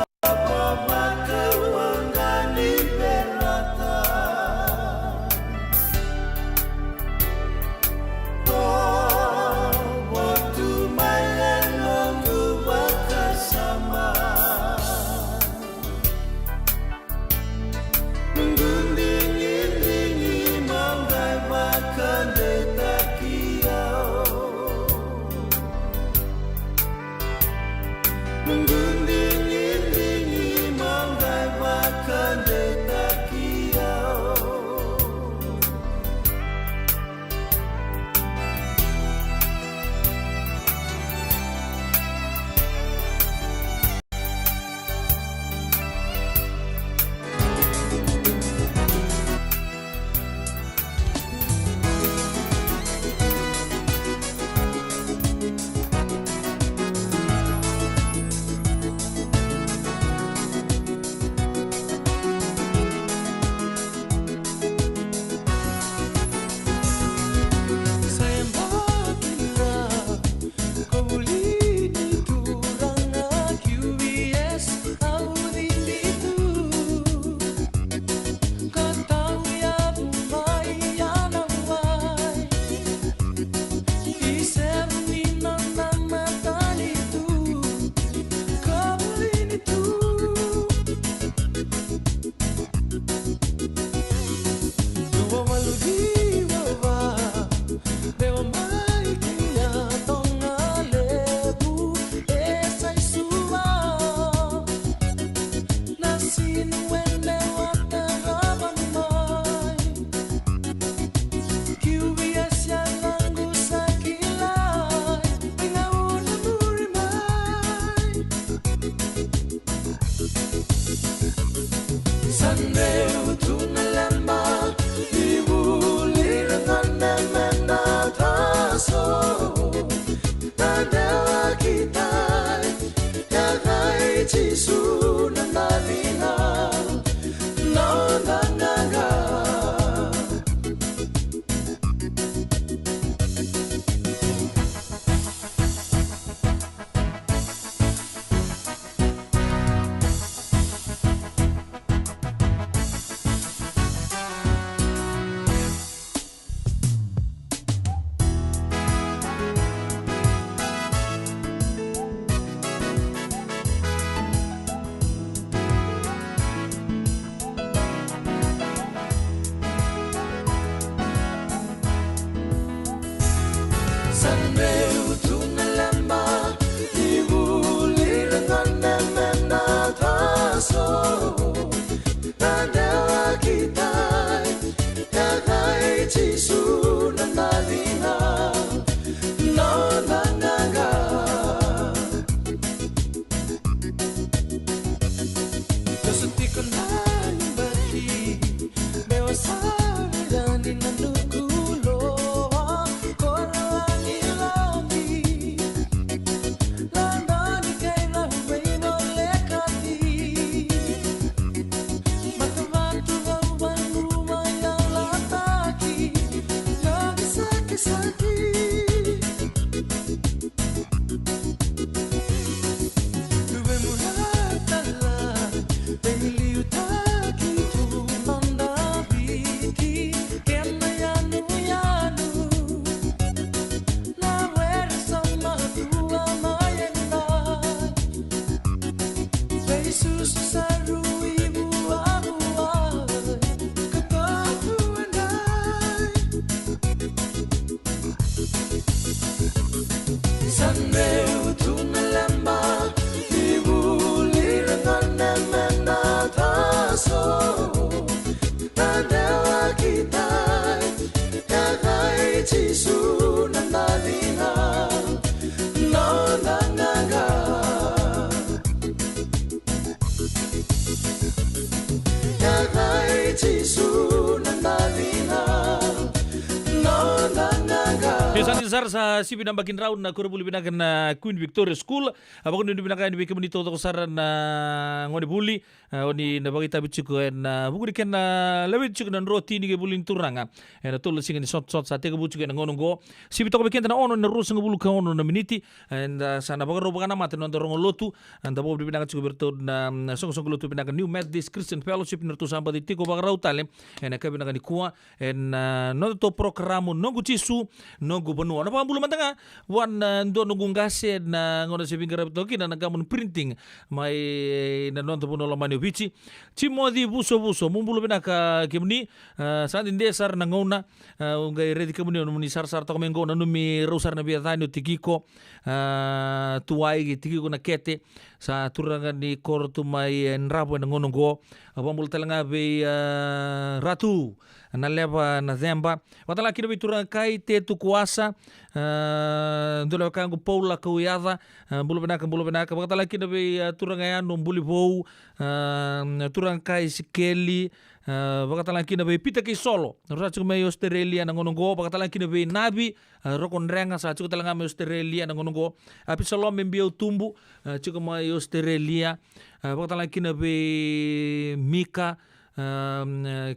Ni sa ni sara sa sivi na baki drau na koronivuli vinaka na Queen Victoria School. A vakanuinui vinaka yani vei kemuni taucoko sara na gonevuli. A, oni na vakaitavi tiko ena vuku ni kena laveti tiko na drotini kei vuli ni turaga. Ena tolu na siga ni sotsot sa tekivu tiko ena gauna oqo. Sivi toka vei keda na ono ena ruasagavulu ka ono na miniti. Eda sa na vakarau vakanamata na noda rogo lotu. Eda vakavinavinaka tiko vei iratou na, na soqosoqo lotu vinaka New Methodist Christian Fellowship ni ratou sa baci tiko vakarau tale ena yakavi vinaka nikua. Ena nodatou porokaramu Noqu Jisu, Noqu Vanua. Na vakabula mada ga vua na dua noqu qase na gauna se veiqaravi toka kina na Gammon Printing mai na noda vanua lomani o Viti. Timoci Vusovuso, mo bula vinaka kemuni. A, sa dede sara na gauna. A, au qai raici kemuni, o nomuni sarasara toka mai qo, nanumi rau sara na veiyacani, o Tikiko, a, Tuwai, Tikiko Nakete. Sa turaga ni koro tu mai e Dravo ena gauna oqo. A, vakabula tale ga vei, a, Ratu na Leva na Ceba. Vakatale ga kina vei turaga kai Tetu Kuasa, a, dua na wekaqu Paula Kauyaca, a, bula vinaka, bula vinaka. Vakatale ga kina vei, a, turaga Yanu Bulivou, a, turaga kai Sikeli, a, vakatale ga kina vei Pita kei Solo, rau sa tiko mai Australia na gauna oqo. Vakatale ga kina vei Navi, a, Rokodrega, sa tiko tale ga mai Australia na gauna oqo. Apisalome Biautubu, a, tiko mai Australia. A, vakatale ga kina vei Mika, a,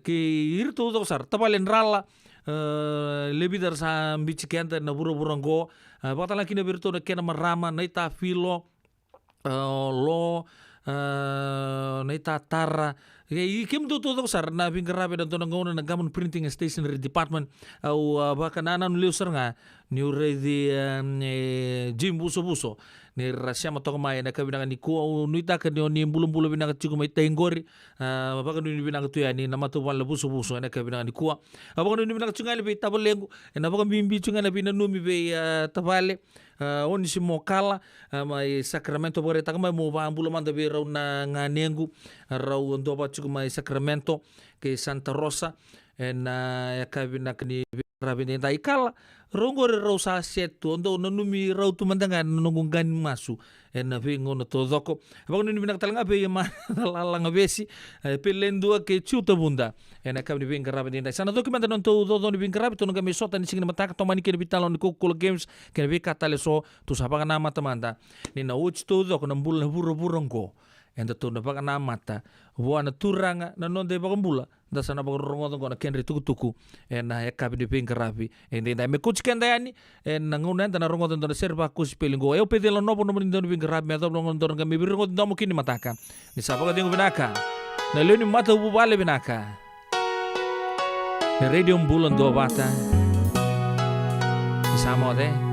kei iratou taucoko sara, tavale Drala, a, levu era sa biuti keda na vuravura oqo. A, vakatale ga kina vei iratou na kena marama, na itafilo, a, Lo, a, na itatara. Kei kemudou taucoko sara na veiqaravi ena dua na gauna na Gammon Printing and Stationery Department. Au, a, vakanananu levu sara ga niu raici, e, e, Jim Vusovuso ni ra sema toka mai ena yakavi vinaka nikua. Au nuitaka ni o ni bulabula vinaka tiko mai tai qori. A, vakanuinui vinaka tu yani na matavuvale na Vusovuso ena yakavi vinaka nikua. A, vakanuinui vinaka tiko ga yani vei tavalequ, ena vakabibi tiko ga na veinanumi vei, a, tavale, a, Onisimo Kala, a, mai Sacramento. Vakaraitaka mai mo vakabula mada vei rau na ganequ, a, rau duavata tiko mai Sacramento kei Santa Rosa. Ena, a, yakavi vinaka ni veiqaravi edaidai, Kala. Rau qori rau sa set tu, au dau nanumi rau tu mada ga ena noqu qa ni masu ena veigauna taucoko. Vakanuinui vinaka tale ga vei Yamana Lalaga Vesi, e, Pele Dua kei Jiu Tavuda. Ena yakavi ni veiqaravi edaidai, sa na coki mada na nodatou caucau ni veiqaravi, tou na qai mai sota ena siga ni mataka, tomani kei na veitalanoa ni Coca-Cola Games kei na veika tale eso. Tou sa vakanamata mada ni na oti taucoko na bula na vuravura oqo, edatou na vakanamata vua na Turaga na noda iVakabula. Da sa na vakarogoca oqo na kedra itukutuku ena yakavi ni veiqaravi edaidai. Me kauti keda yani ena gauna eda na rogoca e dua na sere vakosipeli oqo. O yau o Peceli Novo, nomuni dauniveiqaravi me yacova na gauna, daru na qai mai veirogoci domo kina ni mataka. Ni sa vakacegu vinaka na lewe ni matavuvale vinaka ni Radio Bula Duavata. Ni sa moce.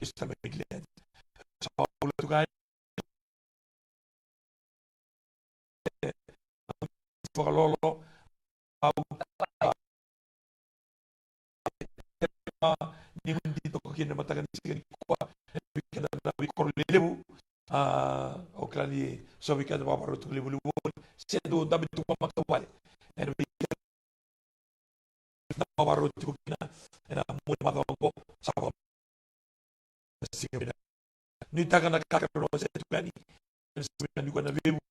Islamic land. Sa vula tu ga vakalolo au ni mudi toka kina mataka ni siga ni kua e vei keda na veikoro lelevu. A, o kila ni so vei keda vavarau tu levulevu se dou dabe tu ma matavale e na vei keda vavarau tiko kina. ena mua ni macawa oqo, sa vaka siga vinaka. Nuitaka na ka keirau na wasea tiko yani ena siga vinaka nikua na veivuke.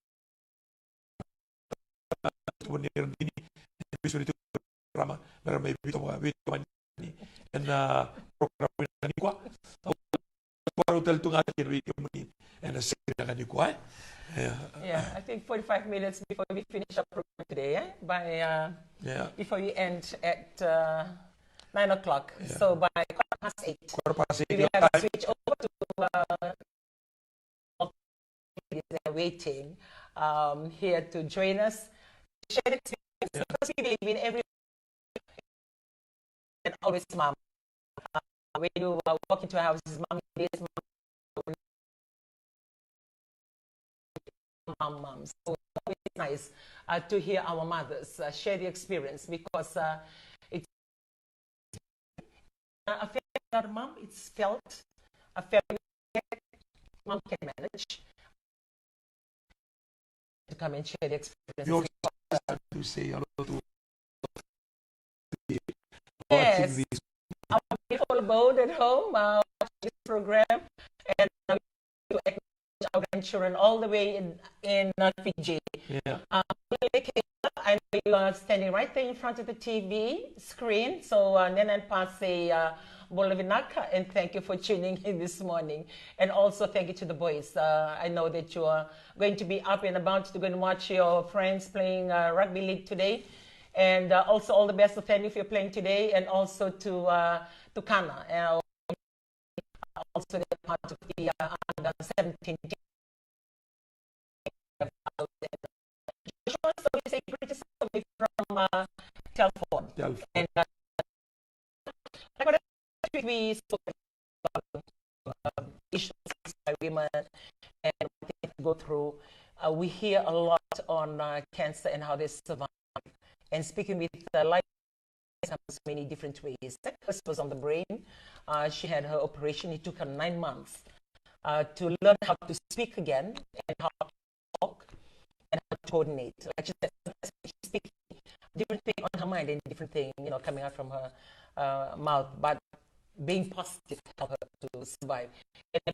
Tiko ni radini, e veisureti tiko rama, me ra mai veitomani, veitomani ena program vinaka nikua. Au varau tale tu ga kina vei kemuni ena siga vinaka nikua, e? Yeah. Yeah, I think forty-five minutes before we finish our program today, eh? By, uh, yeah, before we end at, uh, nine o'clock. Yeah. So by quarter past eight, quarter past eight, we will have to switch over to, uh, they're waiting, um, here to join us. Share experience, yeah, because we believe in every and always mom. Uh, when you, uh, walk into a house, it's mommy this, mom, mom. So it's always nice, uh, to hear our mothers, uh, share the experience because, uh, it's a family without a mom, it's felt. A family mom can manage to come and share the experience. We also have to say hello to the people watching, yes, this. Our beautiful abode at home, uh, watching this program, and, um, to acknowledge our grandchildren all the way in, in, uh, Fiji. Yeah. Uh, Lele Kayla, I know you are standing right there in front of the T V screen. So, uh, Nene and Pa say, uh, bula vinaka, and thank you for tuning in this morning. And also thank you to the boys. Uh, I know that you are going to be up and about to go and watch your friends playing, uh, rugby league today. And, uh, also all the best to Fanny if you're playing today, and also to, uh, to Kana, uh, also they're part of the, uh, under seventeen team. Joshua, so you say greetings to me from, uh, Telford. Telford. And, uh, like what we spoke about, uh, issues by women and what they go through. Uh, we hear a lot on, uh, cancer and how they survive. And speaking with, uh, life comes many different ways. That first was on the brain. Uh, she had her operation. It took her nine months, uh, to learn how to speak again and how to talk and how to coordinate. Like she said, sometimes she's speaking different thing on her mind and different thing, you know, coming out from her, uh, mouth. But being positive helped her to survive. And I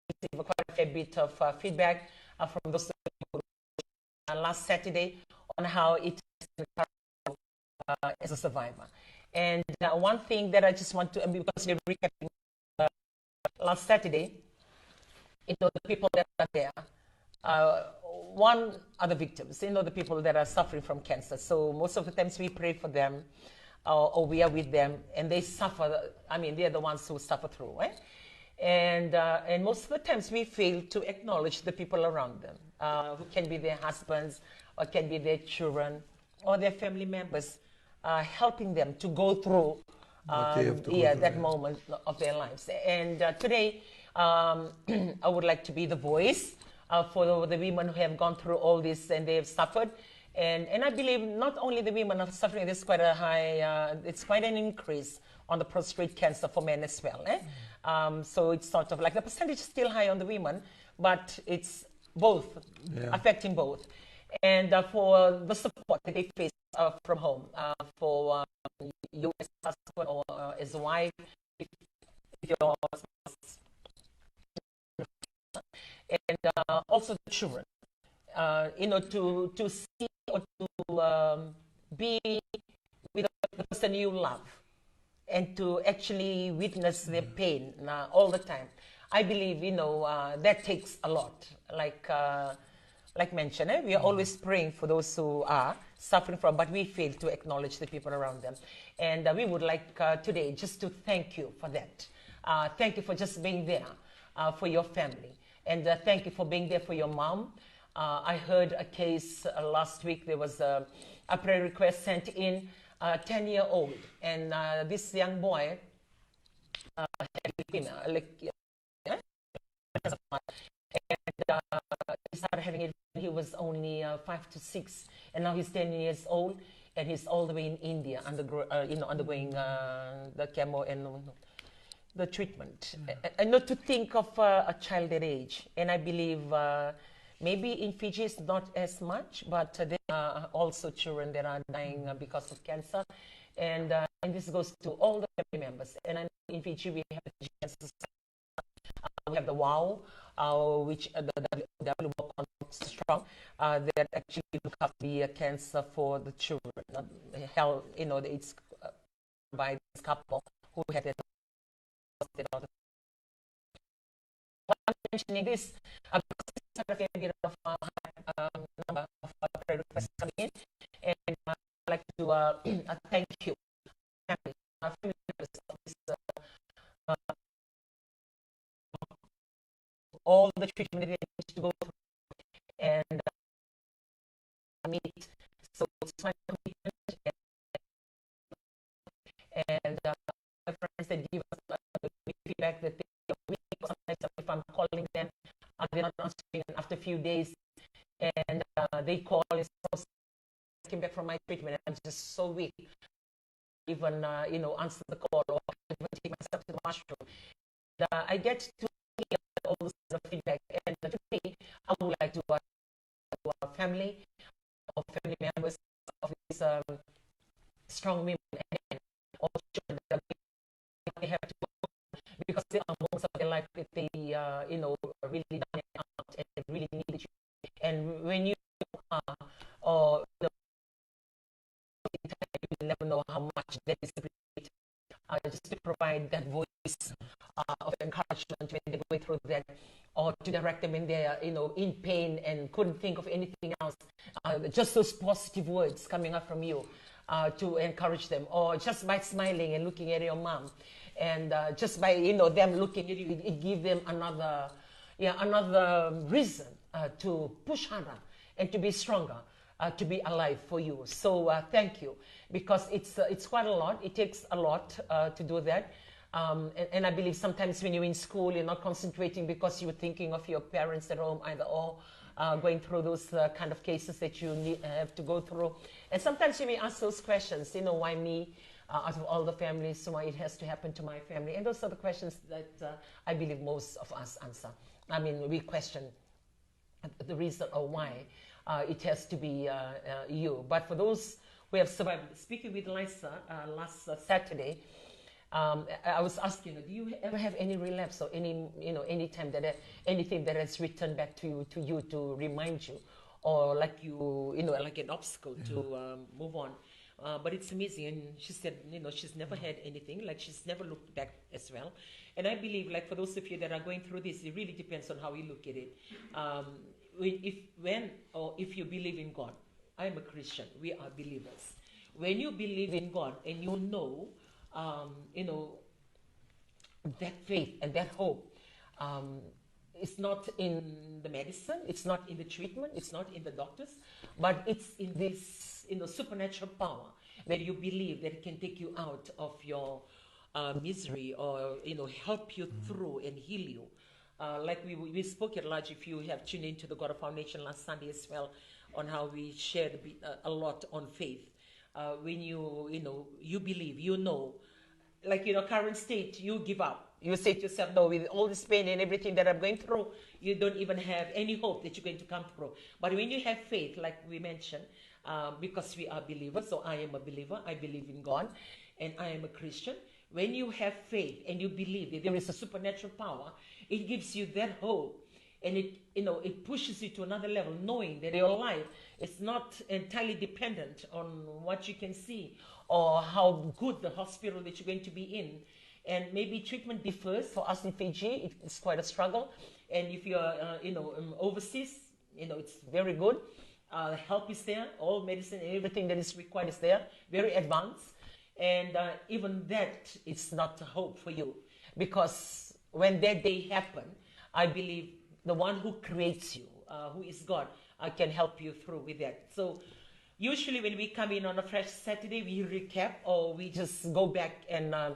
received quite a fair bit of, uh, feedback, uh, from those, uh, last Saturday on how it has been, uh, as a survivor. And, uh, one thing that I just want to, um, because we're recapping, uh, last Saturday, you know, the people that are there, uh, one are the victims, you know, the people that are suffering from cancer. So most of the times we pray for them, uh, or we are with them, and they suffer. I mean, they're the ones who suffer through, eh? And, uh, and most of the times we fail to acknowledge the people around them, uh, who can be their husbands or can be their children or their family members, uh, helping them to go through, um, yeah, that moment of their lives. And, uh, today, um, I would like to be the voice, uh, for the, the women who have gone through all this and they have suffered. And, and I believe not only the women are suffering, there's quite a high, uh, it's quite an increase on the prostate cancer for men as well, eh? Um, so it's sort of like the percentage is still high on the women, but it's both, yeah, affecting both. And, uh, for the support that they face, uh, from home, uh, for, um, you as a husband or, uh, as a wife, if, if your spouse, and, uh, also the children, uh, you know, to, to see or to, um, be with the person you love and to actually witness their pain, uh, all the time. I believe, you know, uh, that takes a lot. Like, uh, like mentioned, eh, we are always praying for those who are suffering from, but we fail to acknowledge the people around them. And, uh, we would like, uh, today just to thank you for that. Uh, thank you for just being there, uh, for your family. And, uh, thank you for being there for your mom. Uh, I heard a case, uh, last week. There was a, a prayer request sent in, uh, ten year old. And, uh, this young boy, uh, had leukemia, like, yeah, and, uh, he started having it when he was only, uh, five to six. And now he's ten years old. And he's all the way in India, undergo, uh, you know, undergoing, uh, the chemo and the treatment. A-, and not to think of, uh, a child that age. And I believe, uh, Maybe in Fiji it's not as much, but uh, there are also children that are dying uh, because of cancer. And, uh, and this goes to all the family members. And I know in Fiji we have the Fiji Cancer Society, uh, we have the wow, uh, which uh, the W W O Strong, uh, that actually look after the uh, cancer for the children, uh, health, you know, it's uh, by this couple who had a mentioning this uh, because it's sort of a bit of a high um, number of uh, prayer requests coming in, and uh, I'd like to uh, uh, thank you, family, uh, family members of this, uh, uh, all the treatment that they need to go through, and uh, meet. So it's my commitment and uh, the friends that give us uh, feedback that they we sometimes if I'm calling them, uh, they're not answering. And after a few days, and uh, they call and say, "Oh, I came back from my treatment and I'm just so weak. Even uh, you know answer the call or even take myself to the washroom." And, uh, I get to hear all this kind of feedback, and uh, to me, I would like to uh, our family, our family members of these um, strong women and all children that they have to go because there are moments of their life that they, uh, you know, really down and out and really need you. And when you are, or you know, you never know how much that is uh, just to provide that voice uh, of encouragement when they're going through that, or to direct them when they're, you know, in pain and couldn't think of anything else. Uh, just those positive words coming up from you uh, to encourage them, or just by smiling and looking at your mom, and uh, just by, you know, them looking at you, it, it gives them another, yeah, another reason uh, to push harder and to be stronger uh, to be alive for you. So uh, thank you, because it's uh, it's quite a lot. It takes a lot uh, to do that. Um, and, and I believe sometimes when you're in school, you're not concentrating because you're thinking of your parents at home either or uh, going through those uh, kind of cases that you need, have to go through. And sometimes you may ask those questions, you know, why me? Uh, out of all the families, why it has to happen to my family? And those are the questions that uh, I believe most of us answer. I mean, we question the reason or why uh, it has to be uh, uh, you. But for those who have survived, speaking with Lisa uh, last uh, Saturday, um, I was asking her, "Do you ever have any relapse or any, you know, any time that uh, anything that has returned back to you, to you to remind you, or like you, you know, like an obstacle to um, move on?" Uh, but it's amazing. And she said, you know, she's never had anything, like she's never looked back as well. And I believe, like, for those of you that are going through this, it really depends on how you look at it. Um, if, when, or if you believe in God, I'm a Christian. We are believers. When you believe in God and you know, um, you know, that faith and that hope, um, it's not in the medicine, it's not in the treatment, it's not in the doctors, but it's in this, in the supernatural power that you believe that it can take you out of your uh, misery, or, you know, help you through and heal you. Uh, like we, we spoke at large, if you have tuned into the God of Our Nation last Sunday as well, on how we shared a, bit, uh, a lot on faith. Uh, when you, you know, you believe, you know, like, you know, current state, you give up. You say to yourself, "No, with all this pain and everything that I'm going through, you don't even have any hope that you're going to come through." But when you have faith, like we mentioned, um, because we are believers, so I am a believer, I believe in God, and I am a Christian. When you have faith and you believe that there is a supernatural power, it gives you that hope, and it, you know, it pushes you to another level, knowing that your life is not entirely dependent on what you can see or how good the hospital that you're going to be in. And maybe treatment differs. For us in Fiji, it's quite a struggle. And if you're, uh, you know, um, overseas, you know, it's very good. Uh, help is there, all medicine and everything that is required is there, very advanced. And uh, even that, it's not a hope for you, because when that day happen, I believe the one who creates you, uh, who is God, uh, can help you through with that. So usually when we come in on a fresh Saturday, we recap, or we just go back and uh,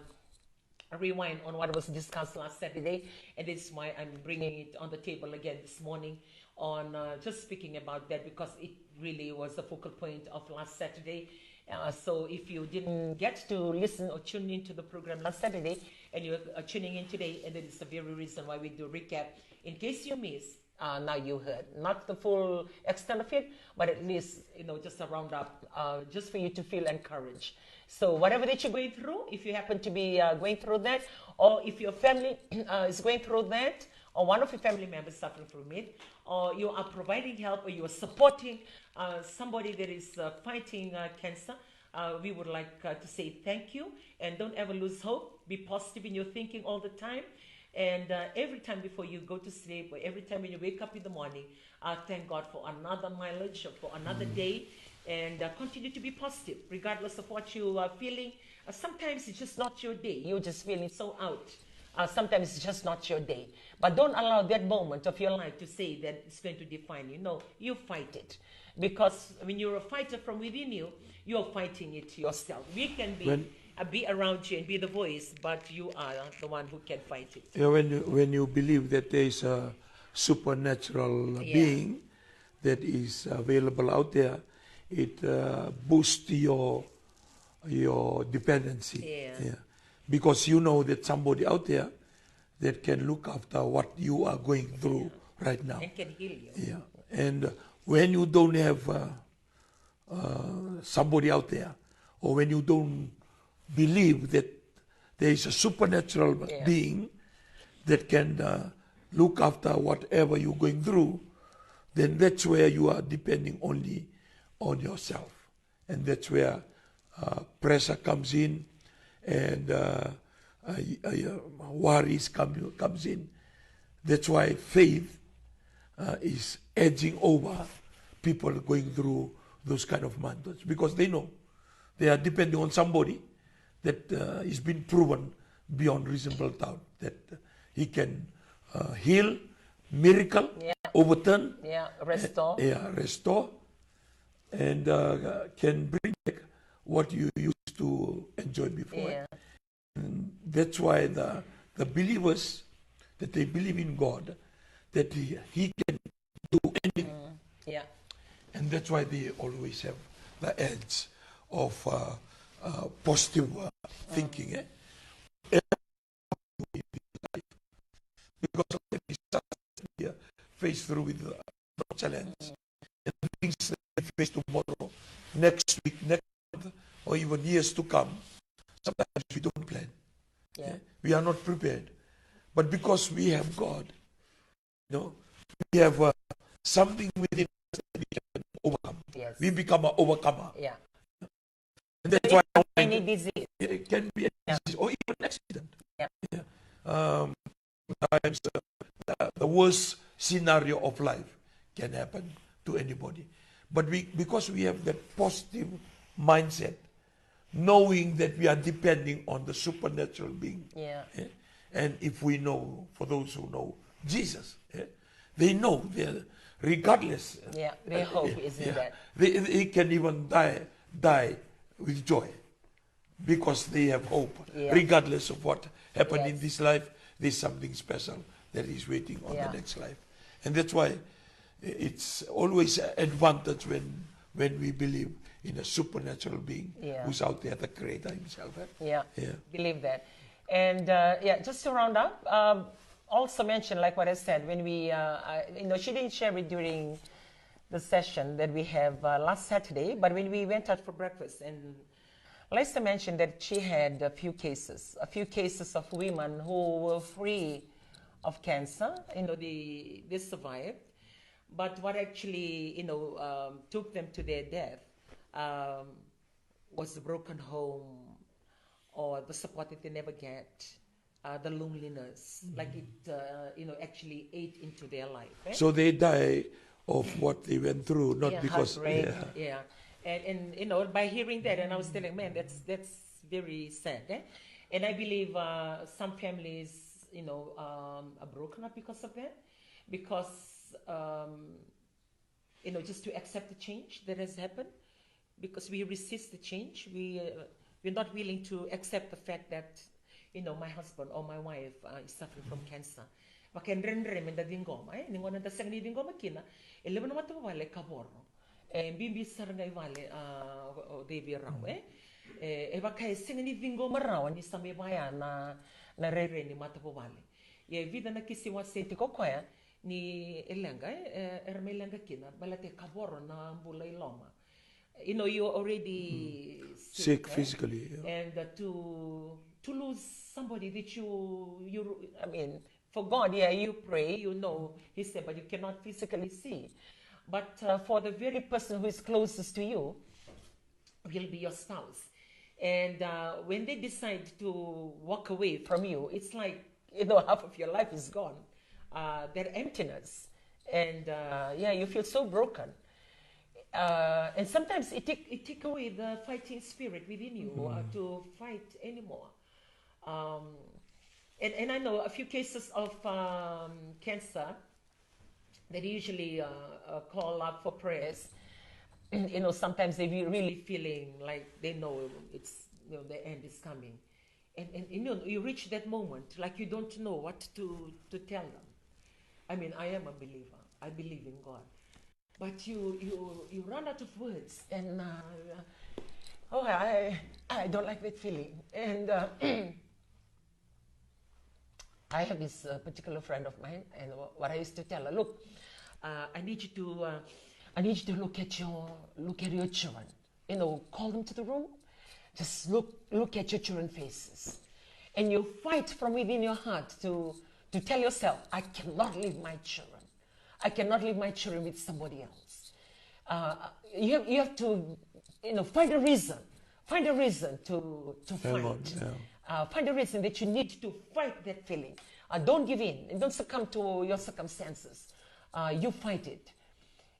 rewind on what was discussed last Saturday, and this is why I'm bringing it on the table again this morning on uh, just speaking about that, because it really was the focal point of last Saturday. Uh, so if you didn't get to listen or tune into the program last Saturday, and you're uh, tuning in today, and that is the very reason why we do recap, in case you miss, Uh, now you heard, not the full extent of it, but at least, you know, just a roundup, uh, just for you to feel encouraged. So whatever that you're going through, if you happen to be, uh, going through that, or if your family uh, is going through that, or one of your family members suffering from it, or you are providing help, or you are supporting uh, somebody that is uh, fighting uh, cancer, uh, we would like uh, to say thank you, and don't ever lose hope. Be positive in your thinking all the time. And uh, every time before you go to sleep, or every time when you wake up in the morning, uh, thank God for another mileage, for another day, and uh, continue to be positive, regardless of what you are feeling. Uh, sometimes it's just not your day. You're just feeling so out. Uh, sometimes it's just not your day. But don't allow that moment of your life to say that it's going to define you. No, you fight it. Because when you're a fighter from within you, you're fighting it yourself. We can be, When uh, be around you and be the voice, but you are the one who can fight it. Yeah, when you, when you believe that there is a supernatural Yeah. being that is available out there, it uh, boosts your your dependency. Yeah. Yeah. Because you know that somebody out there that can look after what you are going through right now. And can heal you. Yeah. And when you don't have uh, uh, somebody out there, or when you don't believe that there is a supernatural Yeah. being that can uh, look after whatever you're going through, then that's where you are depending only on yourself. And that's where uh, pressure comes in, and uh, uh, uh, worries come, comes in. That's why faith uh, is edging over people going through those kind of mountains, because they know they are depending on somebody that uh, is been proven beyond reasonable doubt that he can uh, heal, miracle, Yeah. overturn, Yeah, restore. yeah, restore, and uh, can bring back what you used to enjoy before. Yeah. And that's why the, the believers, that they believe in God, that he, he can do anything. Mm, yeah. And that's why they always have the edge of uh, uh, positive uh, thinking. Eh? Because of the disaster we are faced through with uh, challenge. And things that we face tomorrow, next week, next month, or even years to come, sometimes we don't plan. Yeah. Yeah? We are not prepared. But because we have God, you know, we have uh, something within us that we can overcome. Yes. We become an overcomer. Yeah. And that's why Any disease. it can be a Yeah. disease or even accident. Yeah. Yeah. Um, sometimes uh, the, the worst scenario of life can happen to anybody. But we, because we have that positive mindset, knowing that we are depending on the supernatural being. Yeah. Eh? And if we know, for those who know Jesus, eh, they know that regardless, Yeah, their uh, hope yeah, is in yeah, that. they, they can even die, die with joy because they have hope. Yeah. Regardless of what happened in Yes. this life, there's something special that is waiting on Yeah. the next life. And that's why it's always an advantage when when we believe in a supernatural being Yeah. who's out there, the creator himself. Eh? Yeah. Yeah. Believe that. And uh, yeah, just to round up, um, also mention, like what I said, when we, uh, I, you know, she didn't share it during the session that we have uh, last Saturday, but when we went out for breakfast, and Lisa mentioned that she had a few cases, a few cases of women who were free of cancer. You know, they, they survived. But what actually, you know, um, took them to their death um, was the broken home or the support that they never get, uh, the loneliness. Like it, uh, you know, actually ate into their life. Eh? So they die of what they went through, not Yeah, because heartbreak, yeah. yeah. And, and you know, by hearing that, and I was telling, man, that's that's very sad. Eh? And I believe uh, some families, you know, um, are broken up because of that, because um, you know, just to accept the change that has happened, because we resist the change. We uh, we're not willing to accept the fact that, you know, my husband or my wife uh, is suffering from cancer. Vakadredre me da ciqoma, eh? Ni gauna da sega ni ciqoma kina, e levu na matavuvale e kavoro. E bibi sara ga i vale uh, o Devi Rau, eh? E, e vaka e sega ni ciqoma rawa ni sa mai vaya na, na rairai ni matavuvale. Ia e vica na kisi wase tiko koya, ni e leqa, e, era mai leqa kina, baleta e kavoro na bula i loma. You know, you're already sick, sick, eh? Physically, yeah. And, uh, to to lose somebody that you, you, I mean, for God, yeah, you pray, you know, he said, but you cannot physically see. But, uh, for the very person who is closest to you, will be your spouse. And, uh, when they decide to walk away from you, it's like, you know, half of your life is gone. Uh, that emptiness. And, uh, yeah, you feel so broken. Uh, and sometimes it take, it take away the fighting spirit within you, uh, to fight anymore. Um, and, and I know a few cases of, um, cancer that usually, uh, uh, call up for prayers. You know, sometimes they be really feeling like they know it's, you know, the end is coming. And, and, you know, you reach that moment, like, you don't know what to, to tell them. I mean, I am a believer. I believe in God. But you, you, you run out of words. And, uh, oh, I, I don't like that feeling. And, uh, I have this, uh, particular friend of mine, and wh-, what I used to tell her, look, uh, I need you to, uh, I need you to look at your, look at your children. You know, call them to the room. Just look, look at your children's faces, and you fight from within your heart to, to tell yourself, I cannot leave my children. I cannot leave my children with somebody else. Uh, you have, you have to, you know, find a reason. Find a reason to, to fight. Uh, find a reason that you need to fight that feeling. Uh, don't give in. Don't succumb to your circumstances. Uh, you fight it.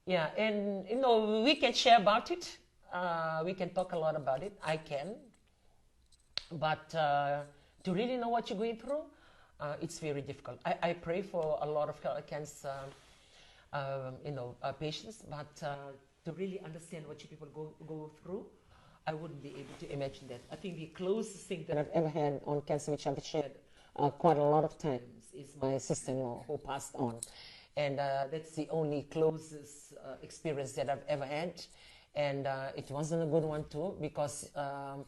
Yeah, and, you know, we can share about it. Uh, we can talk a lot about it. I can. But, uh, to really know what you're going through, uh, it's very difficult. I, I pray for a lot of ca-, cancer, um, you know, uh, patients, but, uh, to really understand what you people go, go through, I wouldn't be able to imagine that. I think the closest thing that I've ever had on cancer, which I've shared, uh, quite a lot of times, is my sister-in-law who passed on. And, uh, that's the only closest, uh, experience that I've ever had. And, uh, it wasn't a good one too, because, um,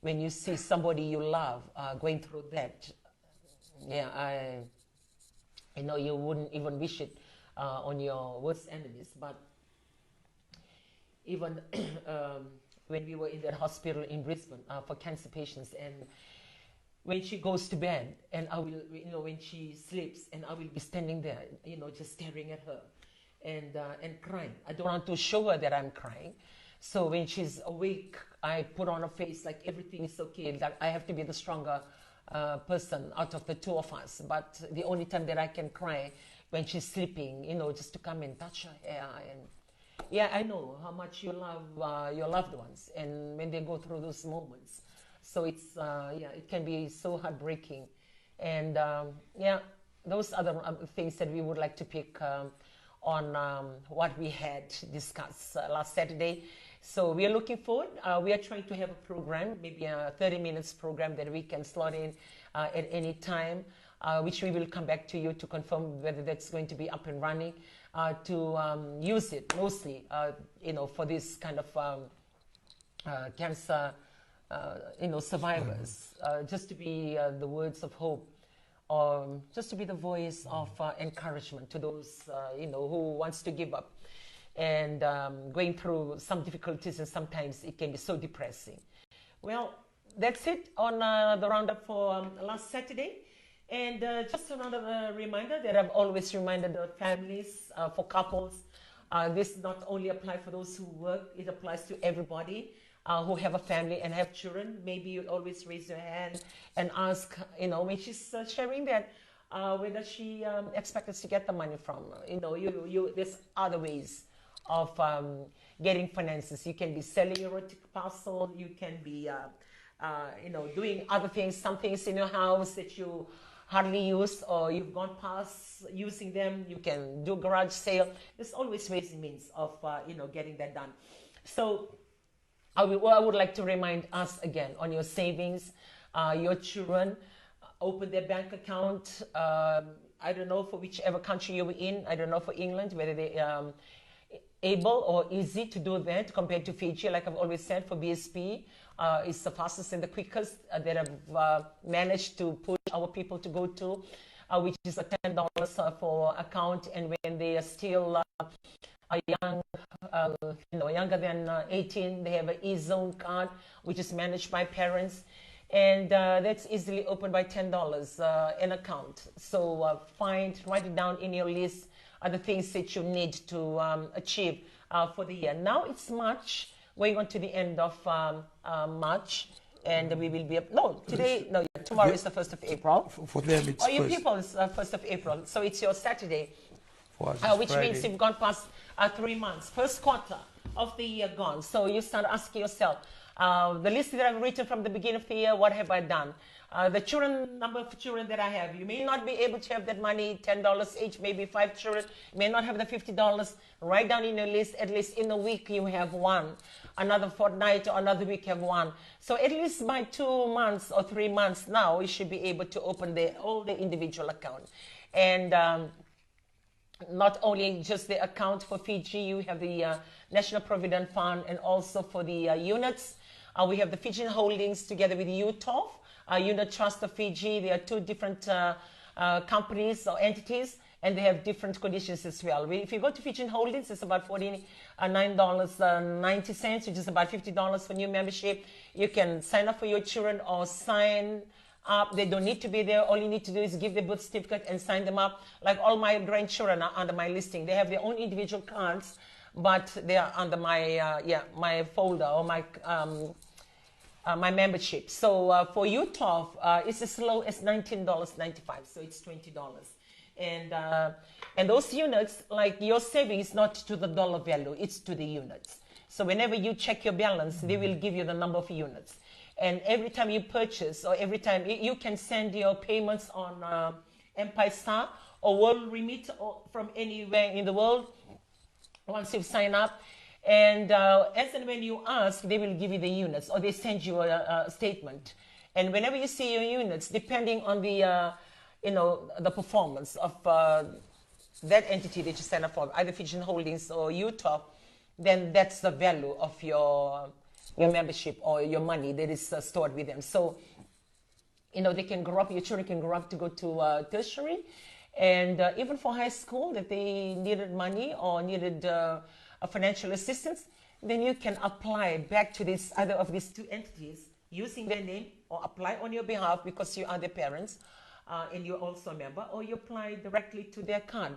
when you see somebody you love, uh, going through that, yeah, I, you know, you wouldn't even wish it, uh, on your worst enemies. But even, um, when we were in that hospital in Brisbane, uh, for cancer patients, and when she goes to bed, and I will, you know, when she sleeps, and I will be standing there, you know, just staring at her and, uh, and crying. I don't want to show her that I'm crying. So when she's awake, I put on a face like everything is okay, that I have to be the stronger, uh, person out of the two of us. But the only time that I can cry when she's sleeping, you know, just to come and touch her hair. And yeah, I know how much you love, uh, your loved ones, and when they go through those moments. So it's, uh, yeah, it can be so heartbreaking. And, um, yeah, those are the, um, things that we would like to pick, um, on, um, what we had discussed, uh, last Saturday. So we are looking forward. Uh, we are trying to have a program, maybe a thirty minutes program that we can slot in, uh, at any time, uh, which we will come back to you to confirm whether that's going to be up and running, uh, to, um, use it mostly, uh, you know, for this kind of, um, uh, cancer, uh, you know, survivors, uh, just to be, uh, the words of hope, or just to be the voice of, uh, encouragement to those, uh, you know, who wants to give up and, um, going through some difficulties, and sometimes it can be so depressing. Well, that's it on, uh, the roundup for, um, last Saturday. And, uh, just another, uh, reminder that I've always reminded the families, uh, for couples, uh, this not only apply for those who work, it applies to everybody, uh, who have a family and have children. Maybe you always raise your hand and ask, you know, when she's, uh, sharing that, uh, whether she, um, expected to get the money from. You know, you, you, there's other ways of, um, getting finances. You can be selling erotic parcel. You can be, uh, uh, you know, doing other things, some things in your house that you hardly use or you've gone past using them. You can do garage sale. There's always ways and means of, uh, you know, getting that done. So I would, I would like to remind us again on your savings, uh, your children, uh, open their bank account. Um, I don't know for whichever country you're in. I don't know for England, whether they, um, able or easy to do that compared to Fiji. Like I've always said, for B S P, uh, it's the fastest and the quickest, uh, that I've, uh, managed to push our people to go to. uh, which is a ten dollars uh, for account. And when they are still uh, are young, uh, you know, younger than uh, eighteen, they have an e-zone card, which is managed by parents. And uh, that's easily opened by ten dollars uh, an account. So uh, find, write it down in your list, are the things that you need to um, achieve uh, for the year. Now it's March, going on to the end of um, uh, March, and we will be up. No, today, no, yeah, tomorrow is the first of April. For, for them, it's. Oh, you first. People, it's uh, first of April, so it's your Saturday, for us, uh, it's which Friday. Means you've gone past uh, three months, first quarter of the year gone. So you start asking yourself, uh, the list that I've written from the beginning of the year, what have I done? Uh, the children, number of children that I have, you may not be able to have that money, ten dollars each, maybe five children, you may not have the fifty dollars. Write down in your list, at least in a week you have one. Another fortnight or another week have one. So at least by two months or three months now, you should be able to open the, all the individual account. And um, not only just the account for Fiji, you have the uh, National Provident Fund and also for the uh, units. Uh, we have the Fijian Holdings together with UTOF, uh, Unit Trust of Fiji. They are two different uh, uh, companies or entities, and they have different conditions as well. We, if you go to Fijian Holdings, it's about forty-nine dollars and ninety cents, which is about fifty dollars for new membership. You can sign up for your children or sign up. They don't need to be there. All you need to do is give the birth certificate and sign them up. Like, all my grandchildren are under my listing. They have their own individual cards, but they are under my uh, yeah, my folder or my um, uh, my membership. So uh, for UTOF, uh, it's as low as nineteen dollars ninety-five, so it's twenty dollars. And uh, and those units, like, your saving is not to the dollar value, it's to the units. So whenever you check your balance, they will give you the number of units. And every time you purchase, or every time you, you can send your payments on uh, M-PAiSA or World Remit or from anywhere in the world once you've signed up. And uh, as and when you ask, they will give you the units or they send you a, a statement. And whenever you see your units, depending on the, uh, you know, the performance of uh, that entity that you sign up for, either Fijian Holdings or UTOF, then that's the value of your your membership or your money that is uh, stored with them. So you know, they can grow up, your children can grow up to go to uh, tertiary. And uh, even for high school, that they needed money or needed uh, a financial assistance, then you can apply back to this other of these two entities using their name or apply on your behalf because you are their parents uh, and you're also a member, or you apply directly to their card.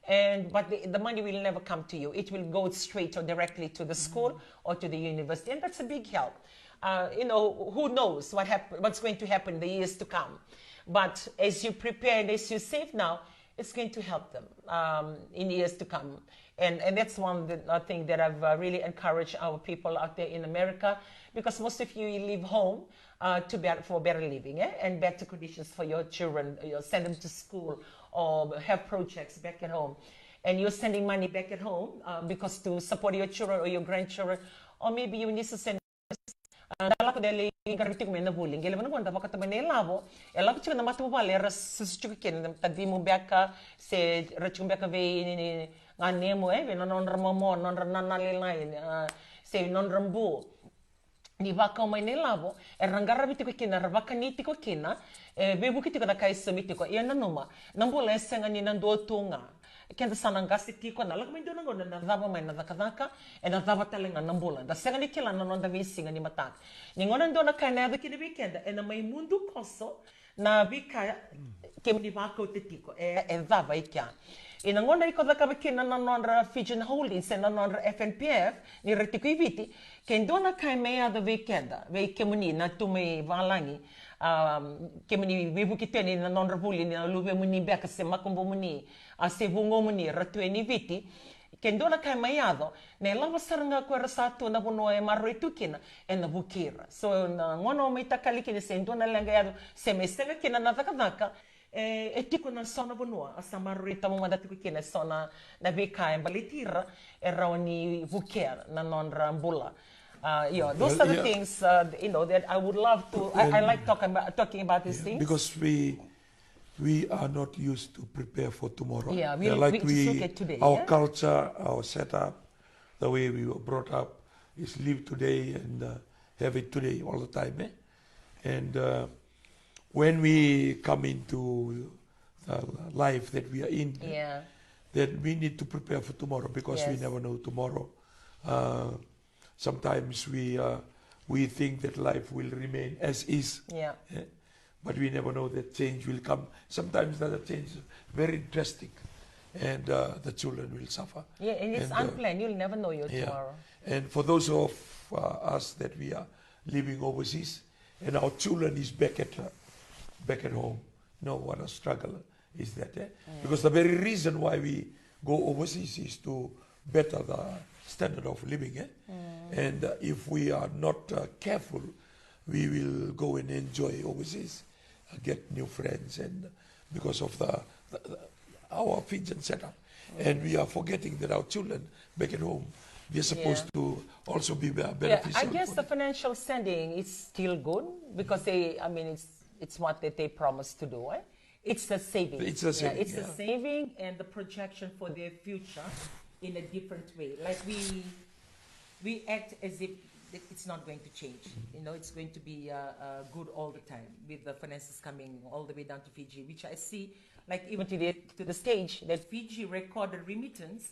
And but the, the money will never come to you. It will go straight or directly to the school or to the university, and that's a big help. Uh, you know, who knows what hap- what's going to happen in the years to come? But as you prepare and as you save now, it's going to help them um, in years to come. And and that's one the, uh, thing that I've uh, really encouraged our people out there in America, because most of you, you leave home uh, to better, for better living eh? And better conditions for your children. You send them to school or have projects back at home, and you're sending money back at home uh, because to support your children or your grandchildren, or maybe you need to send. Uh, da lako dela i qaravi tiko mai na vuli, qai levu na gauna da vakatau mai na ilavo, e lako tiko na matavuvale era susu tiko kina na tacimu beka, se ra tiko beka vei ni, ni, ganemu, e, vei na nodra momo, nodra nana lailai, uh, se nodra bu. Ni vakau mai na ilavo era qaravi tiko kina, era vakani tiko kina, e veivuke tiko na ka e saumi tiko. Ia nanuma, na bula e sega ni na dua tu ga. Keda sa na qase tiko, na lako mai dua na gauna na cava mai na cakacaka, ena cava tale ga na bula. Da sega ni kila na noda veisiga ni mataka. Ni gauna dua na ka ena yaco kina vei keda, ena mai mudu koso na veika kemuni vakauta tiko e, e cava i kea. Ina gauna iko cakava kina na nodra Fijian Holdings se na nodra F N P F, ni ra tiko i Viti, ke dua na ka e mai yaco vei keda, vei kemuni na tu mai valagi, um, kemuni veivuke tu yani na nodra vuli na luvemuni beka se makubumuni, a se vugomuni ra tu yani Viti, ke dua na ka e mai yaco, na ilavo sara ga ko era sa tu na vanua e maroroi tu kina, ena vukei ira. So na gauna o mai takali kina se dua na leqa e yaco, se mai sega kina na cakacaka, e, e tiko na so na vanua a sa maroroi tauvimate tiko kina e so na, na veika e baleti ira, e rawa ni vukea na nodra bula. Uh, yeah, those are the things uh, you know that I would love to. I, I like talking about, talking about these things because we we are not used to prepare for tomorrow. Yeah, we, like we, we just look at today, our culture, our setup, the way we were brought up is live today and uh, have it today all the time. Eh? And uh, when we come into uh, life that we are in, Yeah. then we need to prepare for tomorrow because we Yes. never know tomorrow. Uh, sometimes we uh, we think that life will remain as is, Yeah. eh, but we never know that change will come. Sometimes that change is very drastic, and uh, the children will suffer. Yeah, and it's And, uh, unplanned. You'll never know your Yeah. Tomorrow. And for those of uh, us that we are living overseas, and our children is back at uh, back at home, you know what a struggle is that, eh? Because the very reason why we go overseas is to better the standard of living, eh? And uh, if we are not uh, careful, we will go and enjoy overseas, uh, get new friends, and because of the, the, the our Fijian setup, and we are forgetting that our children back at home, they're supposed Yeah. to also be be- Yeah, beneficial. I guess for the financial standing is still good because they, I mean, it's it's what that they promised to do. Eh? It's a saving. It's a saving, Yeah, it's a yeah. saving and the projection for their future in a different way. Like we we act as if that it's not going to change. You know, it's going to be uh, uh, good all the time with the finances coming all the way down to Fiji, which I see, like even to the to the stage that Fiji recorded remittance